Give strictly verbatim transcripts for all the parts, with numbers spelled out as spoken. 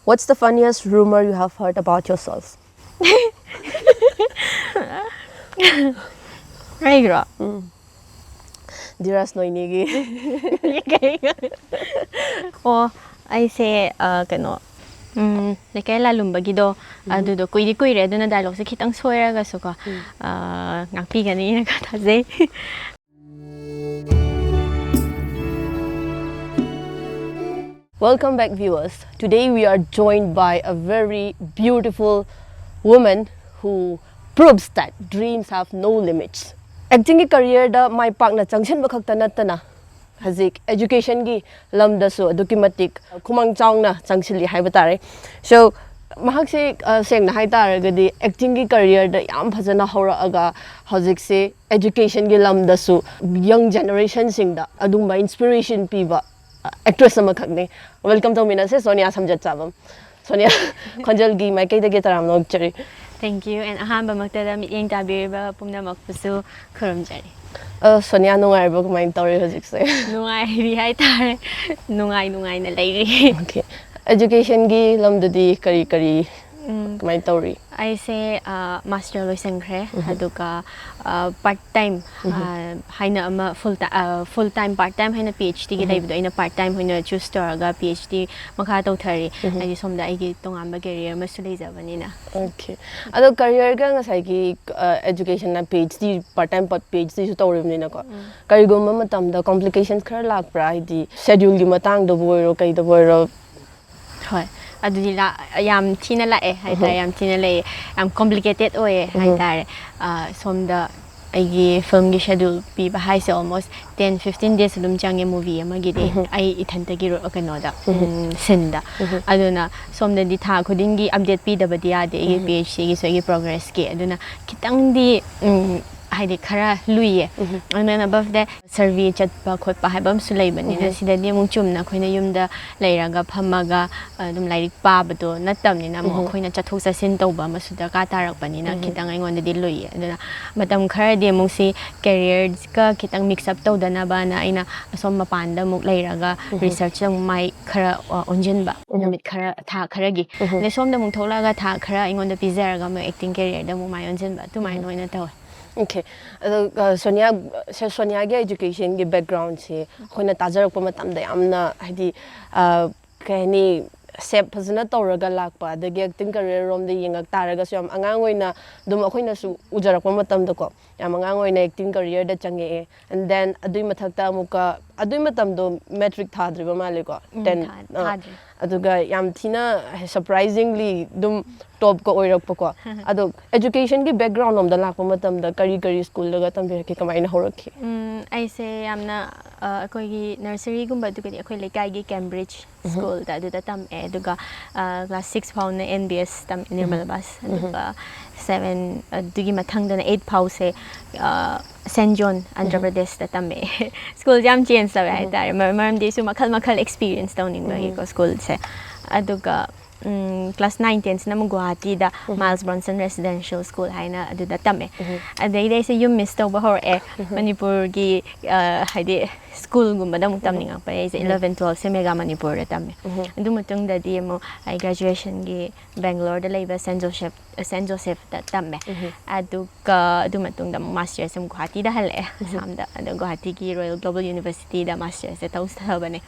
What's the funniest rumor you have heard about yourself? ꯑꯩꯒꯤꯔꯣ? ꯙꯤꯔꯥꯖ ꯅꯣꯏꯅꯤꯒꯤ꯫ ꯑꯣ, ꯑꯩꯁꯦ ꯑ, ꯀꯩꯅꯣ, ꯎꯝ, ꯂꯩꯀꯥꯏ ꯂꯥꯂꯨꯝꯕꯒꯤꯗꯣ, ꯑꯗꯨꯗꯣ ꯀꯨꯏꯗꯤ ꯀꯨꯏꯔꯦ, ꯑꯗꯨꯅ ꯗꯥꯏꯂꯣꯛꯁꯦ ꯈꯤꯇꯪ ꯁꯣꯏꯔꯒꯁꯨꯀꯣ, ꯑ, ꯉꯥꯛꯄꯤꯒꯅꯤꯅ ꯊꯥꯖꯩ꯫ Welcome back, viewers. Today we are joined by a very beautiful woman who proves that dreams have no limits. Acting ꯒꯤ career ꯗ ꯃꯥꯏ ꯄꯥꯛꯅ ꯆꯪꯁꯤꯟꯕ ꯈꯛꯇ ꯅꯠꯇꯅ ꯍꯧꯖꯤꯛ education ꯒꯤ ꯂꯝꯗꯁꯨ ꯑꯗꯨꯛꯀꯤ ꯃꯇꯤꯛ ꯈꯨꯃꯥꯡ ꯆꯥꯎꯅ ꯆꯪꯁꯤꯜꯂꯤ ꯍꯥꯏꯕ ꯇꯥꯔꯦ꯫ So ꯃꯍꯥꯛꯁꯦ, ꯑ, ꯁꯦꯡꯅ ꯍꯥꯏ ꯇꯥꯔꯒꯗꯤ acting ꯒꯤ career ꯗ ꯌꯥꯝ ꯐꯖꯅ ꯍꯧꯔꯛꯑꯒ ꯍꯧꯖꯤꯛꯁꯦ education ꯒꯤ ꯂꯝꯗꯁꯨ young generation ꯁꯤꯡꯗ ꯑꯗꯨꯒꯨꯝꯕ inspiration ꯄꯤꯕ, ꯑ, actress ꯑꯃꯈꯛꯅꯤ꯫ Welcome ꯇꯧꯃꯤꯟꯅꯁꯦ ꯁꯣꯅꯤꯌꯥ ꯁꯝꯖꯠꯆꯥꯕꯝ꯫ ꯁꯣꯅꯤꯌꯥ, ꯈꯣꯟꯖꯦꯜꯒꯤ ꯃꯥꯏꯀꯩꯗꯒꯤ ꯇꯔꯥꯝꯅ ꯑꯣꯛꯆꯔꯤ꯫ Thank you, and ꯑꯍꯥꯟꯕꯃꯛꯇꯗ ꯃꯤꯠꯌꯦꯡ ꯇꯥꯕꯤꯔꯤꯕ ꯄꯨꯝꯅꯃꯛꯄꯨꯁꯨ ꯈꯨꯔꯨꯝꯖꯔꯤ꯫ ꯑ, ꯁꯣꯅꯤꯌꯥ ꯅꯨꯡꯉꯥꯏꯔꯤꯕꯣ? ꯀꯃꯥꯏꯅ ꯇꯧꯔꯤ ꯍꯧꯖꯤꯛꯁꯦ? ꯅꯨꯡꯉꯥꯏꯔꯤ ꯍꯥꯏꯇꯥꯔꯦ꯫ ꯅꯨꯡꯉꯥꯏ ꯅꯨꯡꯉꯥꯏꯅ ꯂꯩꯔꯤ꯫ Okay. Education ꯒꯤ ꯂꯝꯗꯗꯤ ꯀꯔꯤ ꯀꯔꯤ ꯎꯝ, ꯀꯃꯥꯏꯅ ꯇꯧꯔꯤ? ꯑꯩꯁꯦ, ꯑ, master ꯂꯣꯏꯁꯟꯈ꯭ꯔꯦ, ꯑꯗꯨꯒ, ꯑ, part time, ꯑ, ꯍꯥꯏꯅ ꯑꯃ full ti-, ꯑ, full time, part time ꯍꯥꯏꯅ PhD ꯒꯤ ꯂꯩꯕꯗꯣ, ꯑꯩꯅ part time ꯑꯣꯏꯅ choose ꯇꯧꯔꯒ PhD ꯃꯈꯥ ꯇꯧꯊꯔꯤ꯫ ꯍꯥꯏꯗꯤ ꯁꯣꯝꯗ ꯑꯩꯒꯤ ꯇꯣꯉꯥꯟꯕ career ꯑꯃꯁꯨ ꯂꯩꯖꯕꯅꯤꯅ꯫ Okay. ꯑꯗꯣ career ꯒ ꯉꯁꯥꯏꯒꯤ, ꯑ, education ꯅ PhD, part time PhD ꯁꯨ ꯇꯧꯔꯤꯕꯅꯤꯅꯀꯣ, ꯀꯔꯤꯒꯨꯝꯕ ꯃꯇꯝꯗ complications ꯈꯔ ꯂꯥꯛꯄ꯭ꯔꯥ? ꯍꯥꯏꯗꯤ schedule ꯒꯤ ꯃꯇꯥꯡꯗꯕꯨ ꯑꯣꯏꯔꯣ, ꯀꯩꯗꯕꯨ ꯑꯣꯏꯔꯣ? ꯍꯣꯏ, ꯑꯗꯨꯗꯤ ꯂꯥ-, ꯌꯥꯝ ꯊꯤꯅ ꯂꯥꯛꯑꯦ ꯍꯥꯏꯇꯥꯔꯦ, ꯌꯥꯝ ꯊꯤꯅ ꯂꯩꯌꯦ, ꯌꯥꯝ complicated ꯑꯣꯏꯌꯦ ꯍꯥꯏꯇꯥꯔꯦ꯫ ꯑ, ꯁꯣꯝꯗ ꯑꯩꯒꯤ film ꯒꯤ schedule ꯄꯤꯕ ꯍꯥꯏꯁꯦ almost ten fifteen days ꯑꯗꯨꯝ ꯆꯪꯉꯦ movie ꯑꯃꯒꯤꯗꯤ, ꯑꯩ ꯏꯊꯟꯇꯒꯤ ꯔꯣ-, ꯀꯩꯅꯣꯗ, ꯎꯝ, scene ꯗ꯫ ꯑꯗꯨꯅ ꯁꯣꯝꯗꯗꯤ ꯊꯥ ꯈꯨꯗꯤꯡꯒꯤ update ꯄꯤꯗꯕꯗꯤ ꯌꯥꯗꯦ ꯑꯩꯒꯤ PhD ꯒꯤꯁꯨ, ꯑꯩꯒꯤ progress ꯀꯤ꯫ ꯑꯗꯨꯅ ꯈꯤꯇꯪꯗꯤ, ꯎꯝ, ꯍꯥꯏꯗꯤ ꯈꯔ ꯂꯨꯏꯌꯦ꯫ And then above that, survey ꯆꯠꯄ ꯈꯣꯠꯄ ꯍꯥꯏꯕ ꯑꯃꯁꯨ ꯂꯩꯕꯅꯤꯅ, ꯁꯤꯗꯗꯤ ꯑꯃꯨꯛ ꯆꯨꯝꯅ ꯑꯩꯈꯣꯏꯅ ꯌꯨꯝꯗ ꯂꯩꯔꯒ ꯐꯝꯃꯒ ꯑꯗꯨꯝ ꯂꯥꯏꯔꯤꯛ ꯄꯥꯕꯗꯣ ꯅꯠꯇꯕꯅꯤꯅ, ꯑꯃꯨꯛ ꯑꯩꯈꯣꯏꯅ ꯆꯠꯊꯣꯛ ꯆꯠꯁꯤꯟ ꯇꯧꯕ ꯑꯃꯁꯨꯗ ꯗꯔꯀꯥꯔ ꯇꯥꯔꯛꯄꯅꯤꯅ, ꯈꯤꯇꯪ ꯑꯩꯉꯣꯟꯗꯗꯤ ꯂꯨꯏꯌꯦ꯫ ꯑꯗꯨꯅ ꯃꯇꯝ ꯈꯔꯗꯤ ꯑꯃꯨꯛ ꯁꯤ careerꯒ ꯈꯤꯇꯪ mix up ꯇꯧꯗꯅꯕꯅ ꯑꯩꯅ ꯑꯁꯣꯝ ꯃꯄꯥꯟꯗ ꯑꯃꯨꯛ ꯂꯩꯔꯒ researchꯇ ꯑꯃꯨꯛ ꯃꯥꯏ ꯈꯔ ꯑꯣꯟꯁꯤꯟꯕ, ꯅꯨꯃꯤꯠ ꯈꯔ, ꯊꯥ ꯈꯔꯒꯤ꯫ ꯑꯗꯩ ꯁꯣꯝꯗ ꯑꯃꯨꯛ ꯊꯣꯛꯂꯛꯑꯒ ꯊꯥ ꯈꯔ ꯑꯩꯉꯣꯟꯗ ꯄꯤꯖꯔꯒ ꯑꯃꯨꯛ acting careerꯗ ꯑꯃꯨꯛ ꯃꯥꯏ ꯑꯣꯟꯁꯤꯟꯕ, ꯑꯗꯨꯃꯥꯏꯅ ꯑꯣꯏꯅ ꯇꯧꯋꯦ꯫ Okay. ꯑꯗꯣ ꯁꯣꯅꯤꯌꯥ, ꯁꯣꯅꯤꯌꯥꯒꯤ educationꯒꯤ backgroundꯁꯦ ꯑꯩꯈꯣꯏꯅ ꯇꯥꯖꯔꯛꯄ ꯃꯇꯝꯗ ꯌꯥꯝꯅ, ꯍꯥꯏꯗꯤ, ꯀꯩ ꯍꯥꯏꯅꯤ, shape ꯐꯖꯅ ꯇꯧꯔꯒ ꯂꯥꯛꯄ, ꯑꯗꯒꯤ acting career ꯔꯣꯝꯗ ꯌꯦꯡꯉꯛ ꯇꯥꯔꯒꯁꯨ, ꯌꯥꯝ ꯑꯉꯥꯡ ꯑꯣꯏꯅ ꯑꯗꯨꯝ ꯑꯩꯈꯣꯏꯅꯁꯨ ꯎꯖꯔꯛꯄ ꯃꯇꯝꯗꯀꯣ, ꯌꯥꯝ ꯑꯉꯥꯡ ꯑꯣꯏꯅ acting careerꯗ ꯆꯪꯉꯛꯑꯦ꯫ And then ꯑꯗꯨꯒꯤ ꯃꯊꯛꯇ ꯑꯃꯨꯛꯀ, ꯑꯗꯨꯒꯤ ꯃꯇꯝꯗꯣ matric ꯊꯥꯗ꯭ꯔꯤꯕ ꯃꯥꯜꯂꯦꯀꯣ, ten꯫ ꯑꯗꯨꯒ ꯌꯥꯝ ꯊꯤꯅ surprisingly ꯑꯗꯨꯝ topꯀ ꯑꯣꯏꯔꯛꯄꯀꯣ꯫ ꯑꯗꯣ educationꯒꯤ background ꯂꯣꯝꯗ ꯂꯥꯛꯄ ꯃꯇꯝꯗ ꯀꯔꯤ ꯀꯔꯤ schoolꯗꯒ ꯇꯝꯕꯤꯔꯛꯈꯤ, ꯀꯃꯥꯏꯅ ꯍꯧꯔꯛꯈꯤ? ꯑꯩꯁꯦ ꯌꯥꯝꯅ ꯑꯩꯈꯣꯏꯒꯤ nurseryꯒꯨꯝꯕ ꯑꯗꯨꯒꯗꯤ ꯑꯩꯈꯣꯏ ꯂꯩꯀꯥꯏꯒꯤ Cambridge schoolꯗ ꯑꯗꯨꯗ ꯇꯝꯃꯛꯑꯦ꯫ ꯑꯗꯨꯒ class six ꯐꯥꯎꯅ N B S ꯇꯝꯃꯛꯑꯦ, ꯅꯤꯔꯃꯜ ꯕꯥꯁ꯫ ꯑꯗꯨꯒ seven, ꯑꯗꯨꯒꯤ ꯃꯊꯪꯗꯅ eight ꯐꯥꯎꯁꯦ Saint John, ꯑꯟꯗ꯭ꯔ ꯄ꯭ꯔꯗꯦꯁꯇ ꯇꯝꯃꯛꯑꯦ꯫ Schoolꯁꯦ ꯌꯥꯝ change ꯇꯧꯋꯦ ꯍꯥꯏꯇꯥꯔꯦ꯫ ꯃꯔꯝꯗꯤ ꯑꯩꯁꯨ ꯃꯈꯜ ꯃꯈꯜ experience ꯇꯧꯅꯤꯡꯕꯒꯤꯀꯣ schoolꯁꯦ꯫ ꯑꯗꯨꯒ class nine tenꯁꯤꯅ ꯑꯃꯨꯛ ꯒꯨꯋꯥꯍꯥꯇꯤꯗ Miles Bronson Residential School ꯍꯥꯏꯅ ꯑꯗꯨꯗ ꯇꯝꯃꯦ꯫ ꯑꯗꯩꯗꯤ ꯑꯩꯁꯦ ꯌꯨꯝ miss ꯇꯧꯕ ꯍꯧꯔꯛꯑꯦ꯫ ꯃꯅꯤꯄꯨꯔꯒꯤ ꯍꯥꯏꯗꯤ schoolꯒꯨꯝꯕꯗ ꯑꯃꯨꯛ ꯇꯝꯅꯤꯡꯉꯛꯄ꯫ ꯑꯩꯁꯦ eleven twelveꯁꯦ ꯃꯦꯒꯥ ꯃꯅꯤꯄꯨꯔꯗ ꯇꯝꯃꯦ꯫ ꯑꯗꯨ ꯃꯇꯨꯡꯗꯗꯤ ꯑꯃꯨꯛ ꯑꯩ graduationꯒꯤ Bangaloreꯗ ꯂꯩꯕ Saint Joseph, Saint Josephꯇ ꯇꯝꯃꯦ꯫ ꯑꯗꯨꯒ ꯑꯗꯨ ꯃꯇꯨꯡꯗ ꯑꯃꯨꯛ masterꯁꯦ ꯑꯃꯨꯛ ꯒꯨꯋꯥꯍꯥꯇꯤꯗ ꯍꯜꯂꯛꯑꯦ, ꯑꯁꯥꯝꯗ꯫ ꯑꯗꯣ ꯒꯨꯋꯥꯍꯥꯇꯤꯒꯤ Royal Global Universityꯗ masterꯁꯦ ꯇꯧꯊꯕꯅꯦ꯫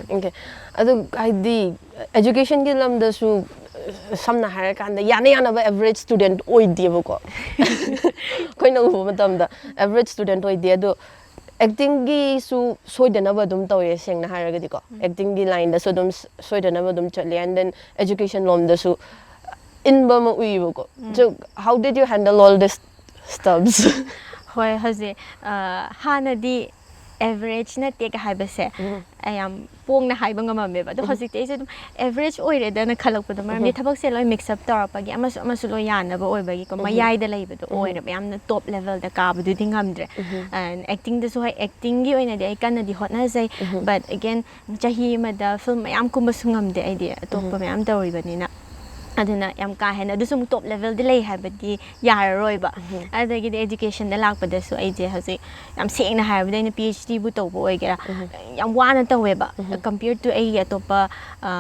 Okay. ꯑꯗꯨ ꯍꯥꯏꯗꯤ educationꯒꯤ ꯂꯝꯗꯁꯨ, ꯁꯝꯅ ꯍꯥꯏꯔꯀꯥꯟꯗ, ꯌꯥꯅ ꯌꯥꯅꯕ average student ꯑꯣꯏꯗꯦꯕꯀꯣ꯫ ꯑꯩꯈꯣꯏꯅ ꯎꯕ ꯃꯇꯝꯗ average student ꯑꯣꯏꯗꯦ꯫ ꯑꯗꯣ actingꯒꯤꯁꯨ ꯁꯣꯏꯗꯅꯕ ꯑꯗꯨꯝ ꯇꯧꯔꯦ, ꯁꯦꯡꯅ ꯍꯥꯏꯔꯒꯗꯤꯀꯣ꯫ Actingꯒꯤ lineꯗꯁꯨ ꯑꯗꯨꯝ ꯁꯣꯏꯗꯅꯕ ꯑꯗꯨꯝ ꯆꯠꯂꯦ, and then education ꯂꯣꯝꯗꯁꯨ ꯏꯟꯕ ꯑꯃ ꯎꯏꯌꯦꯕꯀꯣ꯫ So how did you handle all this stuffs? ꯍꯣꯏ, ꯍꯧꯖꯤꯛ ꯍꯥꯟꯅꯗꯤ ꯑꯦꯚꯔꯦꯖ ꯅꯠꯇꯦꯒ ꯍꯥꯏꯕꯁꯦ ꯑꯩ ꯌꯥꯝ ꯄꯣꯡꯅ ꯍꯥꯏꯕ ꯉꯝꯃꯝꯃꯦꯕ꯫ ꯑꯗꯣ ꯍꯧꯖꯤꯛꯇꯤ ꯑꯩꯁꯨ ꯑꯗꯨꯝ ꯑꯦꯚꯔꯦꯖ ꯑꯣꯏꯔꯦꯗꯅ ꯈꯜꯂꯛꯄꯗꯣ, ꯃꯔꯝꯗꯤ ꯊꯕꯛꯁꯦ ꯂꯣꯏ ꯃꯤꯛꯁ ꯑꯞ ꯇꯧꯔꯛꯄꯒꯤ ꯑꯃꯁꯨ ꯑꯃꯁꯨ ꯂꯣꯏ ꯌꯥꯅꯕ ꯑꯣꯏꯕꯒꯤꯀꯣ, ꯃꯌꯥꯏꯗ ꯂꯩꯕꯗꯣ ꯑꯣꯏꯔꯦꯕ꯫ ꯌꯥꯝꯅ ꯇꯣꯞ ꯂꯦꯚꯦꯜꯗ ꯀꯥꯕꯗꯨꯗꯤ ꯉꯝꯗ꯭ꯔꯦ꯫ ꯑꯦꯟ ꯑꯦꯛꯇꯤꯡꯗꯁꯨ, ꯍꯣꯏ, ꯑꯦꯛꯇꯤꯡꯒꯤ ꯑꯣꯏꯅꯗꯤ ꯑꯩ ꯀꯟꯅꯗꯤ ꯍꯣꯠꯅꯖꯩ, ꯕꯠ ꯑꯦꯒꯦꯟ ꯆꯍꯤ ꯑꯃꯗ ꯐꯤꯂꯝ ꯃꯌꯥꯝ ꯀꯨꯝꯕꯁꯨ ꯉꯝꯗꯦ ꯑꯩꯗꯤ, ꯑꯇꯣꯞꯄ ꯃꯌꯥꯝ ꯇꯧꯔꯤꯕꯅꯤꯅ꯫ ꯑꯗꯨꯅ ꯌꯥꯝ ꯀꯥ ꯍꯦꯟꯅ ꯑꯗꯨꯁꯨ ꯑꯃꯨꯛ ꯇꯣꯞ ꯂꯦꯚꯦꯜꯗ ꯂꯩ ꯍꯥꯏꯕꯗꯤ ꯌꯥꯔꯔꯣꯏꯕ꯫ ꯑꯗꯒꯤꯗꯤ ꯑꯦꯖꯨꯀꯦꯁꯟꯗ ꯂꯥꯛꯄꯗꯁꯨ ꯑꯩꯁꯦ ꯍꯧꯖꯤꯛ ꯌꯥꯝ ꯁꯦꯡꯅ ꯍꯥꯏꯔꯕꯗ ꯑꯩꯅ ꯄꯤ ꯑꯩꯆ ꯗꯤꯕꯨ ꯇꯧꯕ ꯑꯣꯏꯒꯦꯔꯥ, ꯌꯥꯝ ꯋꯥꯅ ꯇꯧꯋꯦꯕ, ꯀꯝꯄꯤꯌꯔ ꯇꯨ ꯑꯩꯒꯤ ꯑꯇꯣꯞꯄ, ꯑ,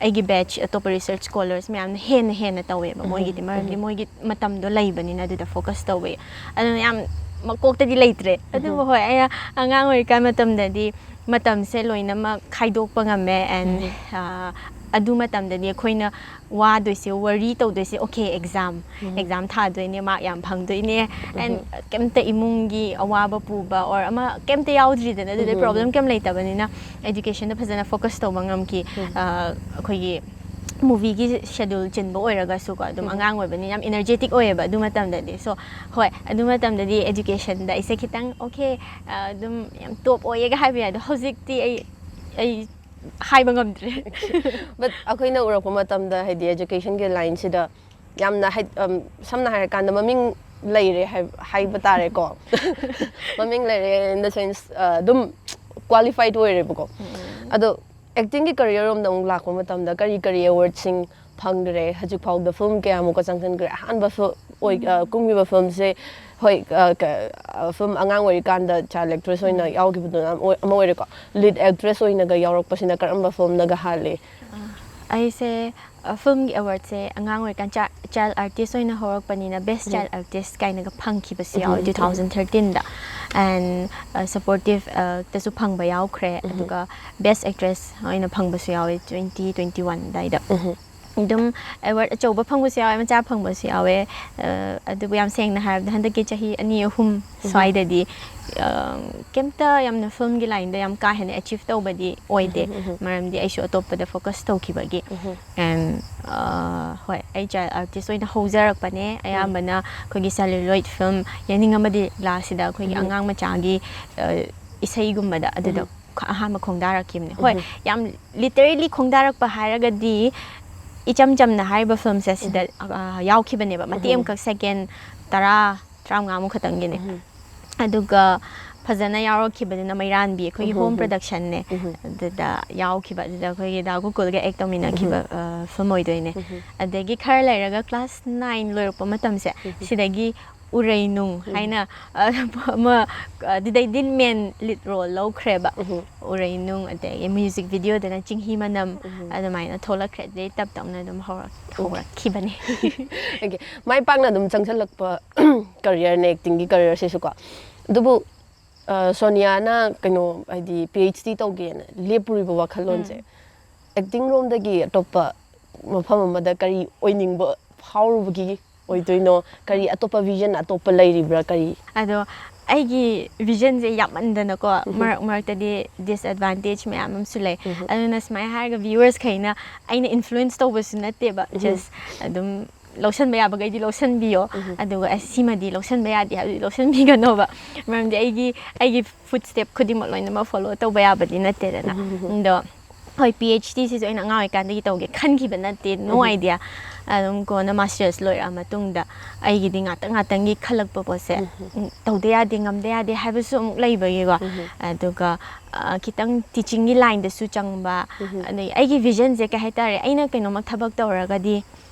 ꯑꯩꯒꯤ ꯕꯦꯠꯆ ꯑꯇꯣꯞꯄ ꯔꯤꯁꯔꯆ ꯁ꯭ꯀꯣꯂꯔꯁ ꯃꯌꯥꯝꯅ ꯍꯦꯟꯅ ꯍꯦꯟꯅ ꯇꯧꯋꯦꯕ꯫ ꯃꯣꯏꯒꯤꯗꯤ, ꯃꯔꯝꯗꯤ ꯃꯣꯏꯒꯤ ꯃꯇꯝꯗꯣ ꯂꯩꯕꯅꯤꯅ ꯑꯗꯨꯗ ꯐꯣꯀꯁ ꯇꯧꯕ꯫ ꯑꯗꯨꯅ ꯌꯥꯝ ꯃꯀꯣꯛꯇꯗꯤ ꯂꯩꯇ꯭ꯔꯦ꯫ ꯑꯗꯨꯕꯨ ꯍꯣꯏ, ꯑꯩꯅ ꯑꯉꯥꯡ ꯑꯣꯏꯔꯤꯀꯥꯟ ꯃꯇꯝꯗꯗꯤ ꯃꯇꯝꯁꯦ ꯂꯣꯏꯅꯃꯛ ꯈꯥꯏꯗꯣꯛꯄ ꯉꯝꯃꯦ꯫ ꯑꯦꯟ ꯑꯗꯨ ꯃꯇꯝꯗꯗꯤ ꯑꯩꯈꯣꯏꯅ ꯋꯥꯗꯣꯏꯁꯦ, ꯋꯥꯔꯤ ꯇꯧꯗꯣꯏꯁꯦ, ꯑꯣꯀꯦ, ꯑꯦꯛꯖꯥꯝ, ꯑꯦꯛꯖꯥꯝ ꯊꯥꯗꯣꯏꯅꯦ, ꯃꯥꯔꯛ ꯌꯥꯝ ꯐꯪꯗꯣꯏꯅꯦ, ꯑꯦꯟ ꯀꯩꯝꯇ ꯏꯃꯨꯡꯒꯤ ꯑꯋꯥꯕ ꯄꯨꯕ ꯑꯣꯔ ꯑꯃ ꯀꯩꯝꯇ ꯌꯥꯎꯗ꯭ꯔꯤꯗꯅ꯫ ꯑꯗꯨꯗꯩ ꯄ꯭ꯔꯣꯕ꯭ꯂꯦꯝ ꯀꯩꯝ ꯂꯩꯇꯕꯅꯤꯅ ꯑꯦꯖꯨꯀꯦꯁꯟꯗ ꯐꯖꯅ ꯐꯣꯀꯁ ꯇꯧꯕ ꯉꯝꯈꯤ꯫ ꯑ, ꯑꯩꯈꯣꯏꯒꯤ ꯃꯨꯚꯤꯒꯤ ꯁꯦꯗ꯭ꯌꯨꯜ ꯆꯤꯟꯕ ꯑꯣꯏꯔꯒꯁꯨꯀꯣ, ꯑꯗꯨꯝ ꯑꯉꯥꯡ ꯑꯣꯏꯕꯅꯤꯅ ꯌꯥꯝ ꯏꯅꯔꯖꯦꯇꯤꯛ ꯑꯣꯏꯌꯦꯕ ꯑꯗꯨ ꯃꯇꯝꯗꯗꯤ꯫ ꯁꯣ ꯍꯣꯏ, ꯑꯗꯨ ꯃꯇꯝꯗꯗꯤ ꯑꯦꯖꯨꯀꯦꯁꯟꯗ ꯑꯩꯁꯦ ꯈꯤꯇꯪ, ꯑꯣꯀꯦ, ꯑ, ꯑꯗꯨꯝ ꯌꯥꯝ ꯇꯣꯞ ꯑꯣꯏꯌꯦꯒ ꯍꯥꯏꯕ ꯌꯥꯏ꯫ ꯑꯗꯣ ꯍꯧꯖꯤꯛꯇꯤ ꯑꯩ, ꯑꯩ ꯍꯥꯏꯕ ꯉꯝꯗ꯭ꯔꯦ꯫ ꯕꯠ ꯑꯩꯈꯣꯏꯅ ꯎꯔꯛꯄ ꯃꯇꯝꯗ, ꯍꯥꯏꯗꯤ, ꯑꯦꯖꯨꯀꯦꯁꯟꯒꯤ ꯂꯥꯏꯟꯁꯤꯗ ꯌꯥꯝꯅ ꯍꯥꯏ-, ꯑꯝ, ꯁꯝꯅ ꯍꯥꯏꯔꯀꯥꯟꯗ ꯃꯃꯤꯡ ꯂꯩꯔꯦ ꯍꯥꯏ-, ꯍꯥꯏꯕ ꯇꯥꯔꯦꯀꯣ꯫ ꯃꯃꯤꯡ ꯂꯩꯔꯦ in the sense, ꯑ, ꯑꯗꯨꯝ ꯀ꯭ꯋꯥꯂꯤꯐꯥꯏꯠ ꯑꯣꯏꯔꯦꯕꯀꯣ꯫ ꯑꯗꯣ ꯑꯦꯛꯇꯤꯡꯒꯤ ꯀꯔꯤꯌꯔ ꯔꯣꯝꯗ ꯑꯃꯨꯛ ꯂꯥꯛꯄ ꯃꯇꯝꯗ ꯀꯔꯤ ꯀꯔꯤ ꯑꯦꯋꯥꯔꯗꯁꯤꯡ ꯐꯪꯈ꯭ꯔꯦ? ꯍꯧꯖꯤꯛ ꯐꯥꯎꯗ ꯐꯤꯂꯝ ꯀꯌꯥꯃꯨꯛꯀ ꯆꯪꯁꯤꯟꯈ꯭ꯔꯦ? ꯑꯍꯥꯟꯕ ꯐꯤ-, ꯑꯣꯏ-, ꯑ, ꯀꯨꯝꯈꯤꯕ ꯐꯤꯂꯝꯁꯦ, ꯍꯣꯏ, ꯑ, ꯀ-, ꯑ, ꯐꯤꯂꯝ ꯑꯉꯥꯡ ꯑꯣꯏꯔꯤꯀꯥꯟꯗ ꯆꯥꯏꯜ ꯑꯦꯛꯇ꯭ꯔꯦꯁ ꯑꯣꯏꯅ ꯌꯥꯎꯈꯤꯕꯗꯨꯅ ꯑꯃ ꯑꯣꯏ-, ꯑꯃ ꯑꯣꯏꯔꯦꯀꯣ꯫ ꯂꯤꯗ ꯑꯦꯛꯇ꯭ꯔꯦꯁ ꯑꯣꯏꯅꯒ ꯌꯥꯎꯔꯛꯄꯁꯤꯅ ꯀꯔꯝꯕ ꯐꯤꯂꯝꯅꯒ ꯍꯥꯜꯂꯤ? ꯑꯩꯁꯦ, ꯑ, ꯐꯤꯂꯝꯒꯤ ꯑꯦꯋꯥꯔꯗꯁꯦ ꯑꯉꯥꯡ ꯑꯣꯏꯔꯤꯀꯥꯟ ꯆꯥ-, ꯆꯥꯏꯜ ꯑꯥꯔꯇꯤꯁ ꯑꯣꯏꯅ ꯍꯧꯔꯛꯄꯅꯤꯅ, ꯕꯦꯁ ꯆꯥꯏꯜ ꯑꯥꯔꯇꯤꯁ ꯀꯥꯏꯅꯒ ꯐꯪꯈꯤꯕꯁꯨ ꯌꯥꯎꯋꯦ ꯇꯨ ꯊꯥꯎꯖꯟ ꯊꯥꯔꯇꯤꯟꯗ꯫ ꯑꯦꯟ, ꯑ, ꯁꯄꯣꯔꯇꯤꯞ, ꯑ, ꯇꯁꯨ ꯐꯪꯕ ꯌꯥꯎꯈ꯭ꯔꯦ꯫ ꯑꯗꯨꯒ ꯕꯦꯁ ꯑꯦꯛꯇ꯭ꯔꯦꯁ ꯑꯣꯏꯅ ꯐꯪꯕꯁꯨ ꯌꯥꯎꯋꯦ ꯇ꯭ꯋꯦꯟꯇꯤ ꯇ꯭ꯋꯦꯟꯇꯤ ꯋꯥꯟ ꯑꯗꯥꯏꯗ꯫ ꯑꯗꯨꯝ ꯑꯦꯋꯥꯔꯗ ꯑꯆꯧꯕ ꯐꯪꯕꯁꯨ ꯌꯥꯎꯋꯦ, ꯃꯆꯥ ꯐꯪꯕꯁꯨ ꯌꯥꯎꯋꯦ꯫ ꯑ, ꯑꯗꯨꯕꯨ ꯌꯥꯝ ꯁꯦꯡꯅ ꯍꯥꯏꯔꯕꯗ ꯍꯟꯗꯛꯀꯤ ꯆꯍꯤ ꯑꯅꯤ ꯑꯍꯨꯝ ꯁ꯭ꯋꯥꯏꯗꯗꯤ, ꯑ, ꯀꯩꯝꯇ ꯌꯥꯝꯅ ꯐꯤꯂꯝꯒꯤ ꯂꯥꯏꯟꯗ ꯌꯥꯝ ꯀꯥ ꯍꯦꯟꯅ ꯑꯦꯆꯤꯞ ꯇꯧꯕꯗꯤ ꯑꯣꯏꯗꯦ꯫ ꯃꯔꯝꯗꯤ ꯑꯩꯁꯨ ꯑꯇꯣꯞꯄꯗ ꯐꯣꯀꯁ ꯇꯧꯈꯤꯕꯒꯤ꯫ ꯑꯦꯟ, ꯑ, ꯍꯣꯏ, ꯑꯩ ꯆꯥꯏꯜ ꯑꯥꯔꯇꯤꯁ ꯑꯣꯏꯅ ꯍꯧꯖꯔꯛꯄꯅꯦ꯫ ꯑꯌꯥꯝꯕꯅ ꯑꯩꯈꯣꯏꯒꯤ ꯁꯦꯂꯨꯂꯣꯏꯗ ꯐꯤꯂꯝ ꯌꯦꯅꯤꯡ ꯑꯃꯗꯤ ꯂꯥꯁꯤꯗ ꯑꯩꯈꯣꯏꯒꯤ ꯑꯉꯥꯡ ꯃꯆꯥꯒꯤ, ꯑ, ꯏꯁꯩꯒꯨꯝꯕꯗ ꯑꯗꯨꯗ ꯑꯍꯥꯟꯕ ꯈꯣꯡꯗꯥꯔꯛꯈꯤꯕꯅꯦ꯫ ꯍꯣꯏ, ꯌꯥꯝ literally ꯈꯣꯡꯗꯥꯔꯛꯄ ꯍꯥꯏꯔꯒꯗꯤ ꯏꯆꯝ ꯆꯝꯅ ꯍꯥꯏꯔꯤꯕ ꯐꯤꯂꯝꯁꯦ ꯁꯤꯗ, ꯑ, ꯌꯥꯎꯈꯤꯕꯅꯦꯕ꯫ ꯃꯇꯦꯛ ꯑꯃꯈꯛ, ꯁꯦꯀꯦꯟ ꯇꯔꯥ, ꯇꯔꯥꯃꯉꯥꯃꯨꯛ ꯈꯛꯇꯪꯒꯤꯅꯦ꯫ ꯑꯗꯨꯒ ꯐꯖꯅ ꯌꯥꯎꯔꯛꯈꯤꯕꯗꯨꯅ ꯃꯩꯔꯥꯟꯕꯤ, ꯑꯩꯈꯣꯏꯒꯤ home productionꯅꯦ꯫ ꯑꯗꯨꯗ ꯌꯥꯎꯈꯤꯕ, ꯑꯗꯨꯗ ꯑꯩꯈꯣꯏꯒꯤ ꯗꯥ ꯒꯣꯀꯨꯜꯒ act ꯇꯧꯃꯤꯟꯅꯈꯤꯕ, ꯑ, ꯐꯤꯂꯝ ꯑꯣꯏꯗꯣꯏꯅꯦ꯫ ꯑꯗꯒꯤ ꯈꯔ ꯂꯩꯔꯒ class nine ꯂꯣꯏꯔꯛꯄ ꯃꯇꯝꯁꯦ, ꯁꯤꯗꯒꯤ ꯎꯔꯩꯅꯨꯡ ꯍꯥꯏꯅ, ꯑ, ꯑꯃ, ꯑ, ꯑꯗꯨꯗꯩꯗꯤ main lead role ꯂꯧꯈ꯭ꯔꯦꯕ꯫ ꯎꯔꯩꯅꯨꯡ, ꯑꯗꯒꯤ music videoꯗꯅ ꯆꯤꯡꯍꯤ ꯃꯅꯝ, ꯑꯗꯨꯃꯥꯏꯅ ꯊꯣꯛꯂꯛꯈ꯭ꯔꯦ꯫ ꯑꯗꯩ ꯇꯞ ꯇꯞꯅ ꯑꯗꯨꯝ ꯍꯧꯔꯛ-, ꯍꯧꯔꯛꯈꯤꯕꯅꯦ꯫ Okay, ꯃꯥꯏ ꯄꯥꯛꯅ ꯑꯗꯨꯝ ꯆꯪꯁꯤꯜꯂꯛꯄ careerꯅꯦ, actingꯒꯤ careerꯁꯤꯁꯨꯀꯣ꯫ ꯑꯗꯨꯕꯨ, ꯑ, ꯁꯣꯅꯤꯌꯥꯅ ꯀꯩꯅꯣ, ꯍꯥꯏꯗꯤ, PhD ꯇꯧꯒꯦꯅ ꯂꯦꯞꯄꯨꯔꯤꯕ ꯋꯥꯈꯜꯂꯣꯟꯁꯦ, acting ꯔꯣꯝꯗꯒꯤ ꯑꯇꯣꯞꯄ ꯃꯐꯝ ꯑꯃꯗ ꯀꯔꯤ ꯑꯣꯏꯅꯤꯡꯕ ꯐꯥꯎꯔꯨꯕꯒꯤ ꯑꯣꯏꯗꯣꯏꯅꯣ? ꯀꯔꯤ ꯑꯇꯣꯞꯄ vision ꯑꯇꯣꯞꯄ ꯂꯩꯔꯤꯕ꯭ꯔꯥ? ꯀꯔꯤ? ꯑꯗꯣ ꯑꯩꯒꯤ visionꯁꯦ ꯌꯥꯝꯃꯟꯗꯅꯀꯣ, ꯃꯔꯛ ꯃꯔꯛꯇꯗꯤ disadvantage ꯃꯌꯥꯝ ꯑꯃꯁꯨ ꯂꯩ꯫ ꯑꯗꯨꯅ ꯁꯨꯃꯥꯏꯅ ꯍꯥꯏꯔꯒ viewersꯈꯩꯅ ꯑꯩꯅ influence ꯇꯧꯕꯁꯨ ꯅꯠꯇꯦꯕ, just ꯑꯗꯨꯝ ꯂꯧꯁꯟꯕ ꯌꯥꯕꯈꯩꯗꯤ ꯂꯧꯁꯟꯕꯤꯌꯣ, ꯑꯗꯨꯒ ꯑꯁ, ꯁꯤꯃꯗꯤ ꯂꯧꯁꯟꯕ ꯌꯥꯗꯦ ꯍꯥꯏꯕꯗꯤ ꯂꯧꯁꯟꯕꯤꯒꯅꯣꯕ꯫ ꯃꯔꯝꯗꯤ ꯑꯩꯒꯤ, ꯑꯩꯒꯤ footstep ꯈꯨꯗꯤꯡꯃꯛ ꯂꯣꯏꯅꯃꯛ follow ꯇꯧꯕ ꯌꯥꯕꯗꯤ ꯅꯠꯇꯦꯗꯅ꯫ ꯑꯗꯣ ꯍꯣꯏ, PhDꯁꯤꯁꯨ ꯑꯩꯅ ꯑꯉꯥꯡ ꯑꯣꯏꯔꯤꯀꯥꯟꯗꯒꯤ ꯇꯧꯒꯦ ꯈꯟꯈꯤꯕ ꯅꯠꯇꯦ, no idea꯫ ꯑꯗꯨꯝ ꯀꯣꯟꯅ masters ꯂꯣꯏꯔꯛꯑ ꯃꯇꯨꯡꯗ ꯑꯩꯒꯤꯗꯤ ꯉꯥꯛꯇꯪ ꯉꯥꯛꯇꯪꯒꯤ ꯈꯜꯂꯛꯄ ꯄꯣꯠꯁꯦ, ꯎꯝ, ꯇꯧꯗ ꯌꯥꯗꯦ, ꯉꯝꯗ ꯌꯥꯗꯦ ꯍꯥꯏꯕꯁꯨ ꯑꯃꯨꯛ ꯂꯩꯕꯒꯤꯀꯣ꯫ ꯑꯗꯨꯒ, ꯑ, ꯈꯤꯇꯪ teachingꯒꯤ lineꯗꯁꯨ ꯆꯪꯕ, ꯑꯗꯩ ꯑꯩꯒꯤ visionꯁꯦ ꯀꯩ ꯍꯥꯏꯇꯥꯔꯦ, ꯑꯩꯅ ꯀꯩꯅꯣꯝꯃ ꯊꯕꯛ ꯇꯧꯔꯒꯗꯤ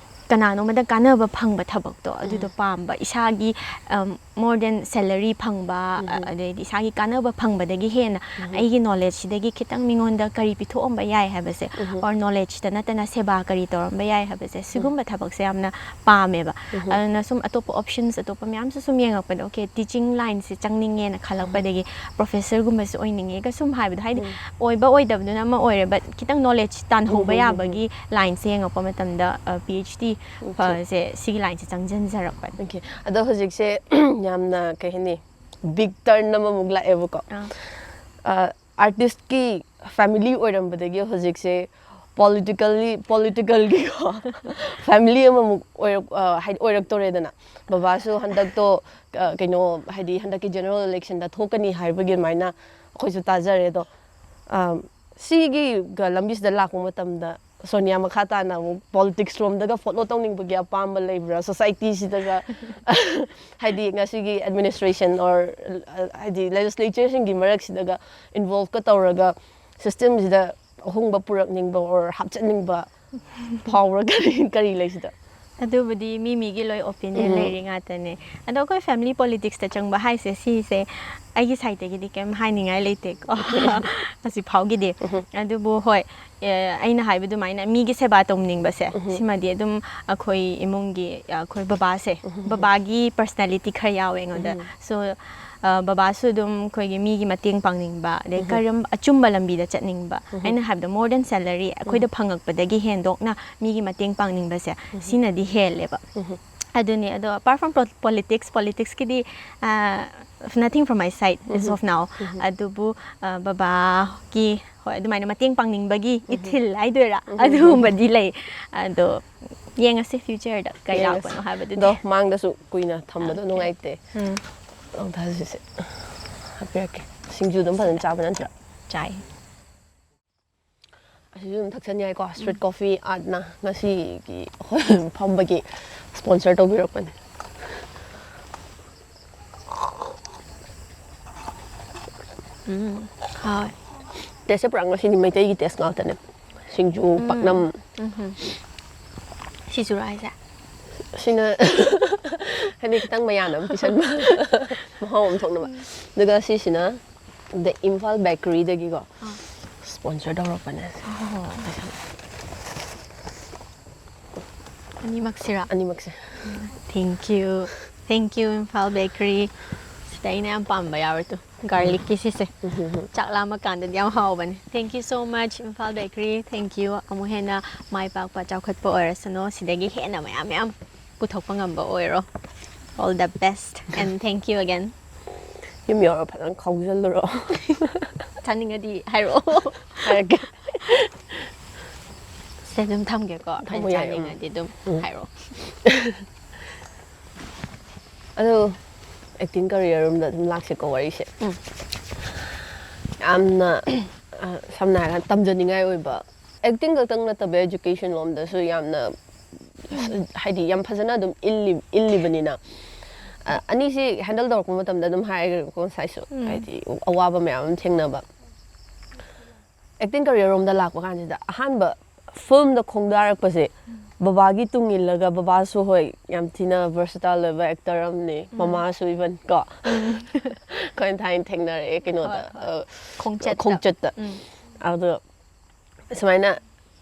ꯀꯅꯥꯅꯣꯝꯃꯗ ꯀꯥꯟꯅꯕ ꯐꯪꯕ ꯊꯕꯛꯇꯣ ꯑꯗꯨꯗꯣ ꯄꯥꯝꯕ, ꯏꯁꯥꯒꯤ, ꯑꯝ, more than salary ꯐꯪꯕ, ꯑ-, ꯑꯗꯩꯗꯤ ꯏꯁꯥꯒꯤ ꯀꯥꯟꯅꯕ ꯐꯪꯕꯗꯒꯤ ꯍꯦꯟꯅ ꯑꯩꯒꯤ knowledgeꯁꯤꯗꯒꯤ ꯈꯤꯇꯪ ꯃꯤꯉꯣꯟꯗ ꯀꯔꯤ ꯄꯤꯊꯣꯛꯑꯝꯕ ꯌꯥꯏ ꯍꯥꯏꯕꯁꯦ, or knowledgeꯇ ꯅꯠꯇꯅ ꯁꯦꯕꯥ ꯀꯔꯤ ꯇꯧꯔꯝꯕ ꯌꯥꯏ ꯍꯥꯏꯕꯁꯦ, ꯁꯤꯒꯨꯝꯕ ꯊꯕꯛꯁꯦ ꯌꯥꯝꯅ ꯄꯥꯝꯃꯦꯕ꯫ ꯑꯗꯨꯅ ꯁꯨꯝ ꯑꯇꯣꯞꯄ options, ꯑꯇꯣꯞꯄ ꯃꯌꯥꯝꯁꯨ ꯁꯨꯝ ꯌꯦꯡꯉꯛꯄꯗ, okay, teaching lineꯁꯦ ꯆꯪꯅꯤꯡꯉꯦꯅ ꯈꯜꯂꯛꯄꯗꯒꯤ professorꯒꯨꯝꯕꯁꯨ ꯑꯣꯏꯅꯤꯡꯉꯦꯒ ꯁꯨꯝ ꯍꯥꯏꯕꯗꯣ, ꯍꯥꯏꯗꯤ ꯑꯣꯏꯕ ꯑꯣꯏꯗꯕꯗꯨꯅ ꯑꯃ ꯑꯣꯏꯔꯦ, but ꯈꯤꯇꯪ knowledge ꯇꯥꯟꯍꯧꯕ ꯌꯥꯕꯒꯤ lineꯁꯦ ꯌꯦꯡꯉꯛꯄ ꯃꯇꯝꯗ, ꯑ, PhD, ꯑ, ꯁꯦ ꯁꯤꯒꯤ lineꯁꯦ ꯆꯪꯁꯤꯟꯖꯔꯛꯄꯅꯦ꯫ Okay, ꯑꯗꯣ ꯍꯧꯖꯤꯛꯁꯦ ꯌꯥꯝꯅ, ꯀꯩ ꯍꯥꯏꯅꯤ, big turn ꯑꯃꯃꯨꯛ ꯂꯥꯛꯑꯦꯕꯀꯣ꯫ ꯑꯥ꯫ ꯑ, artistꯀꯤ family ꯑꯣꯏꯔꯝꯕꯗꯒꯤ ꯍꯧꯖꯤꯛꯁꯦ politically, politicalꯒꯤꯀꯣ family ꯑꯃꯃꯨꯛ ꯑꯣꯏꯔꯛ-, ꯑ, ꯍꯥꯏꯗꯤ ꯑꯣꯏꯔꯛꯇꯣꯔꯦꯗꯅ꯫ ꯕꯕꯥꯁꯨ ꯍꯟꯗꯛꯇꯣ, ꯑ, ꯀꯩꯅꯣ, ꯍꯥꯏꯗꯤ ꯍꯟꯗꯛꯀꯤ general electionꯗ ꯊꯣꯛꯀꯅꯤ ꯍꯥꯏꯕꯒꯤ ꯑꯗꯨꯃꯥꯏꯅ ꯑꯩꯈꯣꯏꯁꯨ ꯇꯥꯖꯔꯦ ꯑꯗꯣ, ꯑꯝ, ꯁꯤꯒꯤ ꯒ-, ꯂꯝꯕꯤꯁꯤꯗ ꯂꯥꯛꯄ ꯃꯇꯝꯗ ꯁꯣꯅꯤꯌꯥ ꯃꯈꯥ ꯇꯥꯅ ꯑꯃꯨꯛ ꯄꯣꯂꯤꯇꯤꯛꯁ ꯔꯣꯝꯗꯒ ꯐꯣꯂꯣ ꯇꯧꯅꯤꯡꯕꯒꯤ ꯑꯄꯥꯝꯕ ꯂꯩꯕ꯭ꯔꯥ? ꯁꯣꯁꯥꯏꯇꯤꯁꯤꯗꯒ ꯍꯥꯏꯗꯤ ꯉꯁꯤꯒꯤ ꯑꯦꯗꯃꯤꯅꯤꯁꯇ꯭ꯔꯦꯁꯟ ꯑꯣꯔ ꯍꯥꯏꯗꯤ ꯂꯦꯖꯤꯁꯂꯦꯆꯔꯁꯤꯡꯒꯤ ꯃꯔꯛꯁꯤꯗꯒ ꯏꯟꯚꯣꯜꯚꯀ ꯇꯧꯔꯒ ꯁꯤꯁꯇꯦꯝꯁꯤꯗ ꯑꯍꯣꯡꯕ ꯄꯨꯔꯛꯅꯤꯡꯕ ꯑꯣꯔ ꯍꯥꯞꯆꯤꯟꯅꯤꯡꯕ ꯐꯥꯎꯕ꯭ꯔꯥ? ꯀꯔꯤ ꯀꯔꯤ ꯂꯩꯁꯤꯗ? ꯑꯗꯨꯕꯨꯗꯤ ꯃꯤ ꯃꯤꯒꯤ ꯂꯣꯏ ꯑꯣꯄꯤꯅꯤꯌꯟ ꯂꯩꯔꯤ ꯉꯥꯛꯇꯅꯦ꯫ ꯑꯗꯣ ꯑꯩꯈꯣꯏ ꯐꯦꯃꯤꯂꯤ ꯄꯣꯂꯤꯇꯤꯛꯁꯇ ꯆꯪꯕ ꯍꯥꯏꯁꯦ, ꯁꯤꯁꯦ ꯑꯩꯒꯤ ꯁꯥꯏꯠꯇꯒꯤꯗꯤ ꯀꯩꯝ ꯍꯥꯏꯅꯤꯡꯉꯥꯏ ꯂꯩꯇꯦꯀꯣ ꯍꯧꯖꯤꯛ ꯐꯥꯎꯒꯤꯗꯤ꯫ ꯑꯗꯨꯕꯨ ꯍꯣꯏ, ꯑꯦ, ꯑꯩꯅ ꯍꯥꯏꯕ ꯑꯗꯨꯃꯥꯏꯅ ꯃꯤꯒꯤ ꯁꯦꯕꯥ ꯇꯧꯅꯤꯡꯕꯁꯦ, ꯁꯤꯃꯗꯤ ꯑꯗꯨꯝ ꯑꯩꯈꯣꯏ ꯏꯃꯨꯡꯒꯤ, ꯑꯩꯈꯣꯏ ꯕꯕꯥꯁꯦ, ꯕꯕꯥꯒꯤ ꯄꯔꯁꯅꯦꯂꯤꯇꯤ ꯈꯔ ꯌꯥꯎꯋꯦ ꯑꯩꯉꯣꯟꯗ꯫ ꯁꯣ, ꯑ, ꯕꯕꯥꯁꯨ ꯑꯗꯨꯝ ꯑꯩꯈꯣꯏꯒꯤ ꯃꯤꯒꯤ ꯃꯇꯦꯡ ꯄꯥꯡꯅꯤꯡꯕ, ꯑꯗꯩ ꯀꯔꯝ ꯑꯆꯨꯝꯕ ꯂꯝꯕꯤꯗ ꯆꯠꯅꯤꯡꯕ, ꯑꯩꯅ ꯍꯥꯏꯕꯗ ꯃꯣꯔ ꯗꯦꯟ ꯁꯦꯂꯔꯤ ꯑꯩꯈꯣꯏꯗ ꯐꯪꯉꯛꯄꯗꯒꯤ ꯍꯦꯟꯗꯣꯛꯅ ꯃꯤꯒꯤ ꯃꯇꯦꯡ ꯄꯥꯡꯅꯤꯡꯕꯁꯦ, ꯁꯤꯅꯗꯤ ꯍꯦꯜꯂꯦꯕ꯫ ꯑꯗꯨꯅꯦ꯫ ꯑꯗꯣ apart from politics, politicsꯀꯤꯗꯤ, uh, nothing from my side as of now. ꯑꯗꯨꯕꯨ, uh, ꯕꯕꯥꯒꯤ, ꯍꯣꯏ, ꯑꯗꯨꯃꯥꯏꯅ ꯃꯇꯦꯡ ꯄꯥꯡꯅꯤꯡꯕꯒꯤ ꯏꯊꯤꯜ ꯍꯥꯏꯗꯣꯏꯔꯥ, ꯑꯗꯨꯒꯨꯝꯕꯗꯤ ꯂꯩ꯫ ꯑꯗꯣ ꯌꯦꯡꯉꯁꯤ ꯐ꯭ꯌꯨꯆꯔꯗ ꯀꯩ ꯂꯥꯛꯄꯅꯣ ꯍꯥꯏꯕꯗꯨꯗꯤ꯫ ꯑꯗꯣ ꯃꯥꯡꯗꯁꯨ ꯀꯨꯏꯅ ꯊꯝꯕꯗꯣ ꯅꯨꯡꯉꯥꯏꯇꯦ꯫ ꯎꯝ, ꯂꯧꯊꯁꯤꯁꯦ꯫ ꯍꯥꯞꯄꯤꯔꯛꯀꯦ꯫ ꯁꯤꯡꯖꯨ ꯑꯗꯨꯝ ꯐꯖꯅ ꯆꯥꯕ ꯅꯠꯇ꯭ꯔꯥ? ꯆꯥꯏ꯫ ꯑꯁꯤꯁꯨ ꯑꯗꯨꯝ ꯊꯛꯆꯟ ꯌꯥꯏꯀꯣ, ꯁ꯭ꯇ꯭ꯔꯤꯠ ꯀꯣꯐꯤ ꯑꯥꯔꯠꯅ ꯉꯁꯤꯒꯤ ꯑꯩꯈꯣꯏ ꯐꯝꯕꯒꯤ ꯁ꯭ꯄꯣꯟꯁꯔ ꯇꯧꯕꯤꯔꯛꯄꯅꯦ꯫ ꯎꯝ, ꯍꯥꯎꯋꯦ꯫ ꯇꯦꯁꯁꯦ ꯄꯨꯔꯥ ꯉꯁꯤꯗꯤ ꯃꯩꯇꯩꯒꯤ ꯇꯦꯁ ꯉꯥꯛꯇꯅꯦ꯫ ꯁꯤꯡꯖꯨ, ꯄꯥꯛꯅꯝ꯫ ꯎꯝ꯫ ꯁꯤꯁꯨꯔꯣ ꯍꯥꯏꯁꯦ? ꯁꯤꯅ ꯍꯥꯏꯗꯤ ꯈꯤꯇꯪ ꯃꯌꯥꯝ ꯑꯃ ꯄꯤꯁꯟꯕ, ꯃꯍꯥꯎ ꯑꯃ ꯊꯣꯛꯅꯕ꯫ ꯑꯗꯨꯒ ꯁꯤꯁꯤꯅ ꯗ ꯏꯝꯐꯥꯜ ꯕꯦꯀꯔꯤꯗꯒꯤꯀꯣ, ꯑꯥ꯫ ꯁ꯭ꯄꯣꯟꯁꯔ ꯇꯧꯔꯛꯄꯅꯦ꯫ ꯑꯣ꯫ ꯑꯅꯤꯃꯛꯁꯤꯔꯥ? ꯑꯅꯤꯃꯛꯁꯦ꯫ Thank you, thank you Imphal bakery. ꯁꯤꯗ ꯑꯩꯅ ꯌꯥꯝ ꯄꯥꯝꯕ ꯌꯥꯎꯔꯦ ꯇꯨ, ꯒꯥꯔꯂꯤꯛꯀꯤ ꯁꯤꯁꯦ꯫ ꯆꯥꯛ ꯂꯥꯝꯃ ꯀꯥꯟꯗꯗꯤ ꯌꯥꯝ ꯍꯥꯎꯕꯅꯦ꯫ Thank you so much Imphal bakery. Thank you꯫ ꯑꯃꯨꯛ ꯍꯦꯟꯅ ꯃꯥꯏ ꯄꯥꯛꯄ, ꯆꯥꯎꯈꯠꯄ ꯑꯣꯏꯔꯁꯅꯨ꯫ ꯁꯤꯗꯒꯤ ꯍꯦꯟꯅ ꯃꯌꯥꯝ ꯃꯌꯥꯝ ꯄꯨꯊꯣꯛꯄ ꯉꯝꯕ ꯑꯣꯏꯔꯣ꯫ All the best and thank you again꯫ ꯌꯨꯝ ꯌꯧꯔ ꯐꯖꯅ ꯈꯥꯎꯖꯜꯂꯨꯔꯣ꯫ ꯆꯥꯅꯤꯡꯉꯗꯤ ꯍꯥꯏꯔꯛꯑꯣ꯫ ꯍꯥꯏꯔꯛꯀꯦ꯫ ꯁꯤꯗ ꯑꯗꯨꯝ ꯊꯝꯒꯦꯀꯣ꯫ ꯑꯩꯈꯣꯏꯅ ꯊꯝꯃꯣ ꯌꯥꯏꯌꯦ, ꯎꯝ꯫ ꯆꯥꯅꯤꯡꯉꯗꯤ ꯑꯗꯨꯝ ꯎꯝ꯫ ꯍꯥꯏꯔꯛꯑꯣ꯫ ꯑꯗꯣ ꯑꯦꯛꯇꯤꯡ ꯀꯔꯤꯌꯔ ꯔꯣꯝꯗ ꯑꯗꯨꯝ ꯂꯥꯛꯁꯦꯀꯣ ꯋꯥꯔꯤꯁꯦ꯫ ꯎꯝ꯫ ꯌꯥꯝꯅ ꯑ, ꯁꯝꯅ ꯍꯥꯏꯔꯀꯥꯟꯗ ꯇꯝꯖꯅꯤꯡꯉꯥꯏ ꯑꯣꯏꯕ, ꯑꯦꯛꯇꯤꯡ ꯈꯛꯇꯪ ꯅꯠꯇꯕ, ꯑꯦꯖꯨꯀꯦꯁꯟ ꯂꯣꯝꯗꯁꯨ ꯌꯥꯝꯅ, ꯍꯥꯏꯗꯤ, ꯌꯥꯝ ꯐꯖꯅ ꯑꯗꯨꯝ ꯏꯜꯂꯤ- ꯏꯜꯂꯤꯕꯅꯤꯅ, ꯑ, ꯑꯅꯤꯁꯤ ꯍꯦꯟꯗꯜ ꯇꯧꯔꯛꯄ ꯃꯇꯝꯗ ꯑꯗꯨꯝ ꯍꯥꯏꯈ꯭ꯔꯦꯕꯀꯣ ꯉꯁꯥꯏꯁꯨ, ꯎꯝ꯫ ꯍꯥꯏꯗꯤ, ꯑꯋꯥꯕ ꯃꯌꯥꯝ ꯑꯃ ꯊꯦꯡꯅꯕ꯫ ꯑꯦꯛꯇꯤꯡ ꯀꯔꯤꯌꯔ ꯔꯣꯝꯗ ꯂꯥꯛꯄ ꯀꯥꯟꯁꯤꯗ ꯑꯍꯥꯟꯕ ꯐꯤꯜꯝꯗ ꯈꯣꯡꯗꯥꯔꯛꯄꯁꯦ, ꯕꯕꯥꯒꯤ ꯇꯨꯡ ꯏꯜꯂꯒ, ꯕꯕꯥꯁꯨ, ꯍꯣꯏ, ꯌꯥꯝ ꯊꯤꯅ ꯚꯔꯁꯇꯥꯏꯜ ꯑꯣꯏꯕ ꯑꯦꯛꯇꯔ ꯑꯃꯅꯤ, ꯎꯝ꯫ ꯃꯃꯥꯁꯨ ꯏꯚꯟ ꯀꯣ, ꯑꯩꯈꯣꯏꯅ ꯊꯥꯏꯅ ꯊꯦꯡꯅꯔꯛꯑꯦ ꯀꯩꯅꯣꯗ, ꯍꯣꯏ, ꯍꯣꯏ꯫ ꯑ, ꯈꯣꯡꯆꯠꯇ꯫ ꯈꯣꯡꯆꯠꯇ꯫ ꯎꯝ꯫ ꯑꯗꯣ ꯁꯨꯃꯥꯏꯅ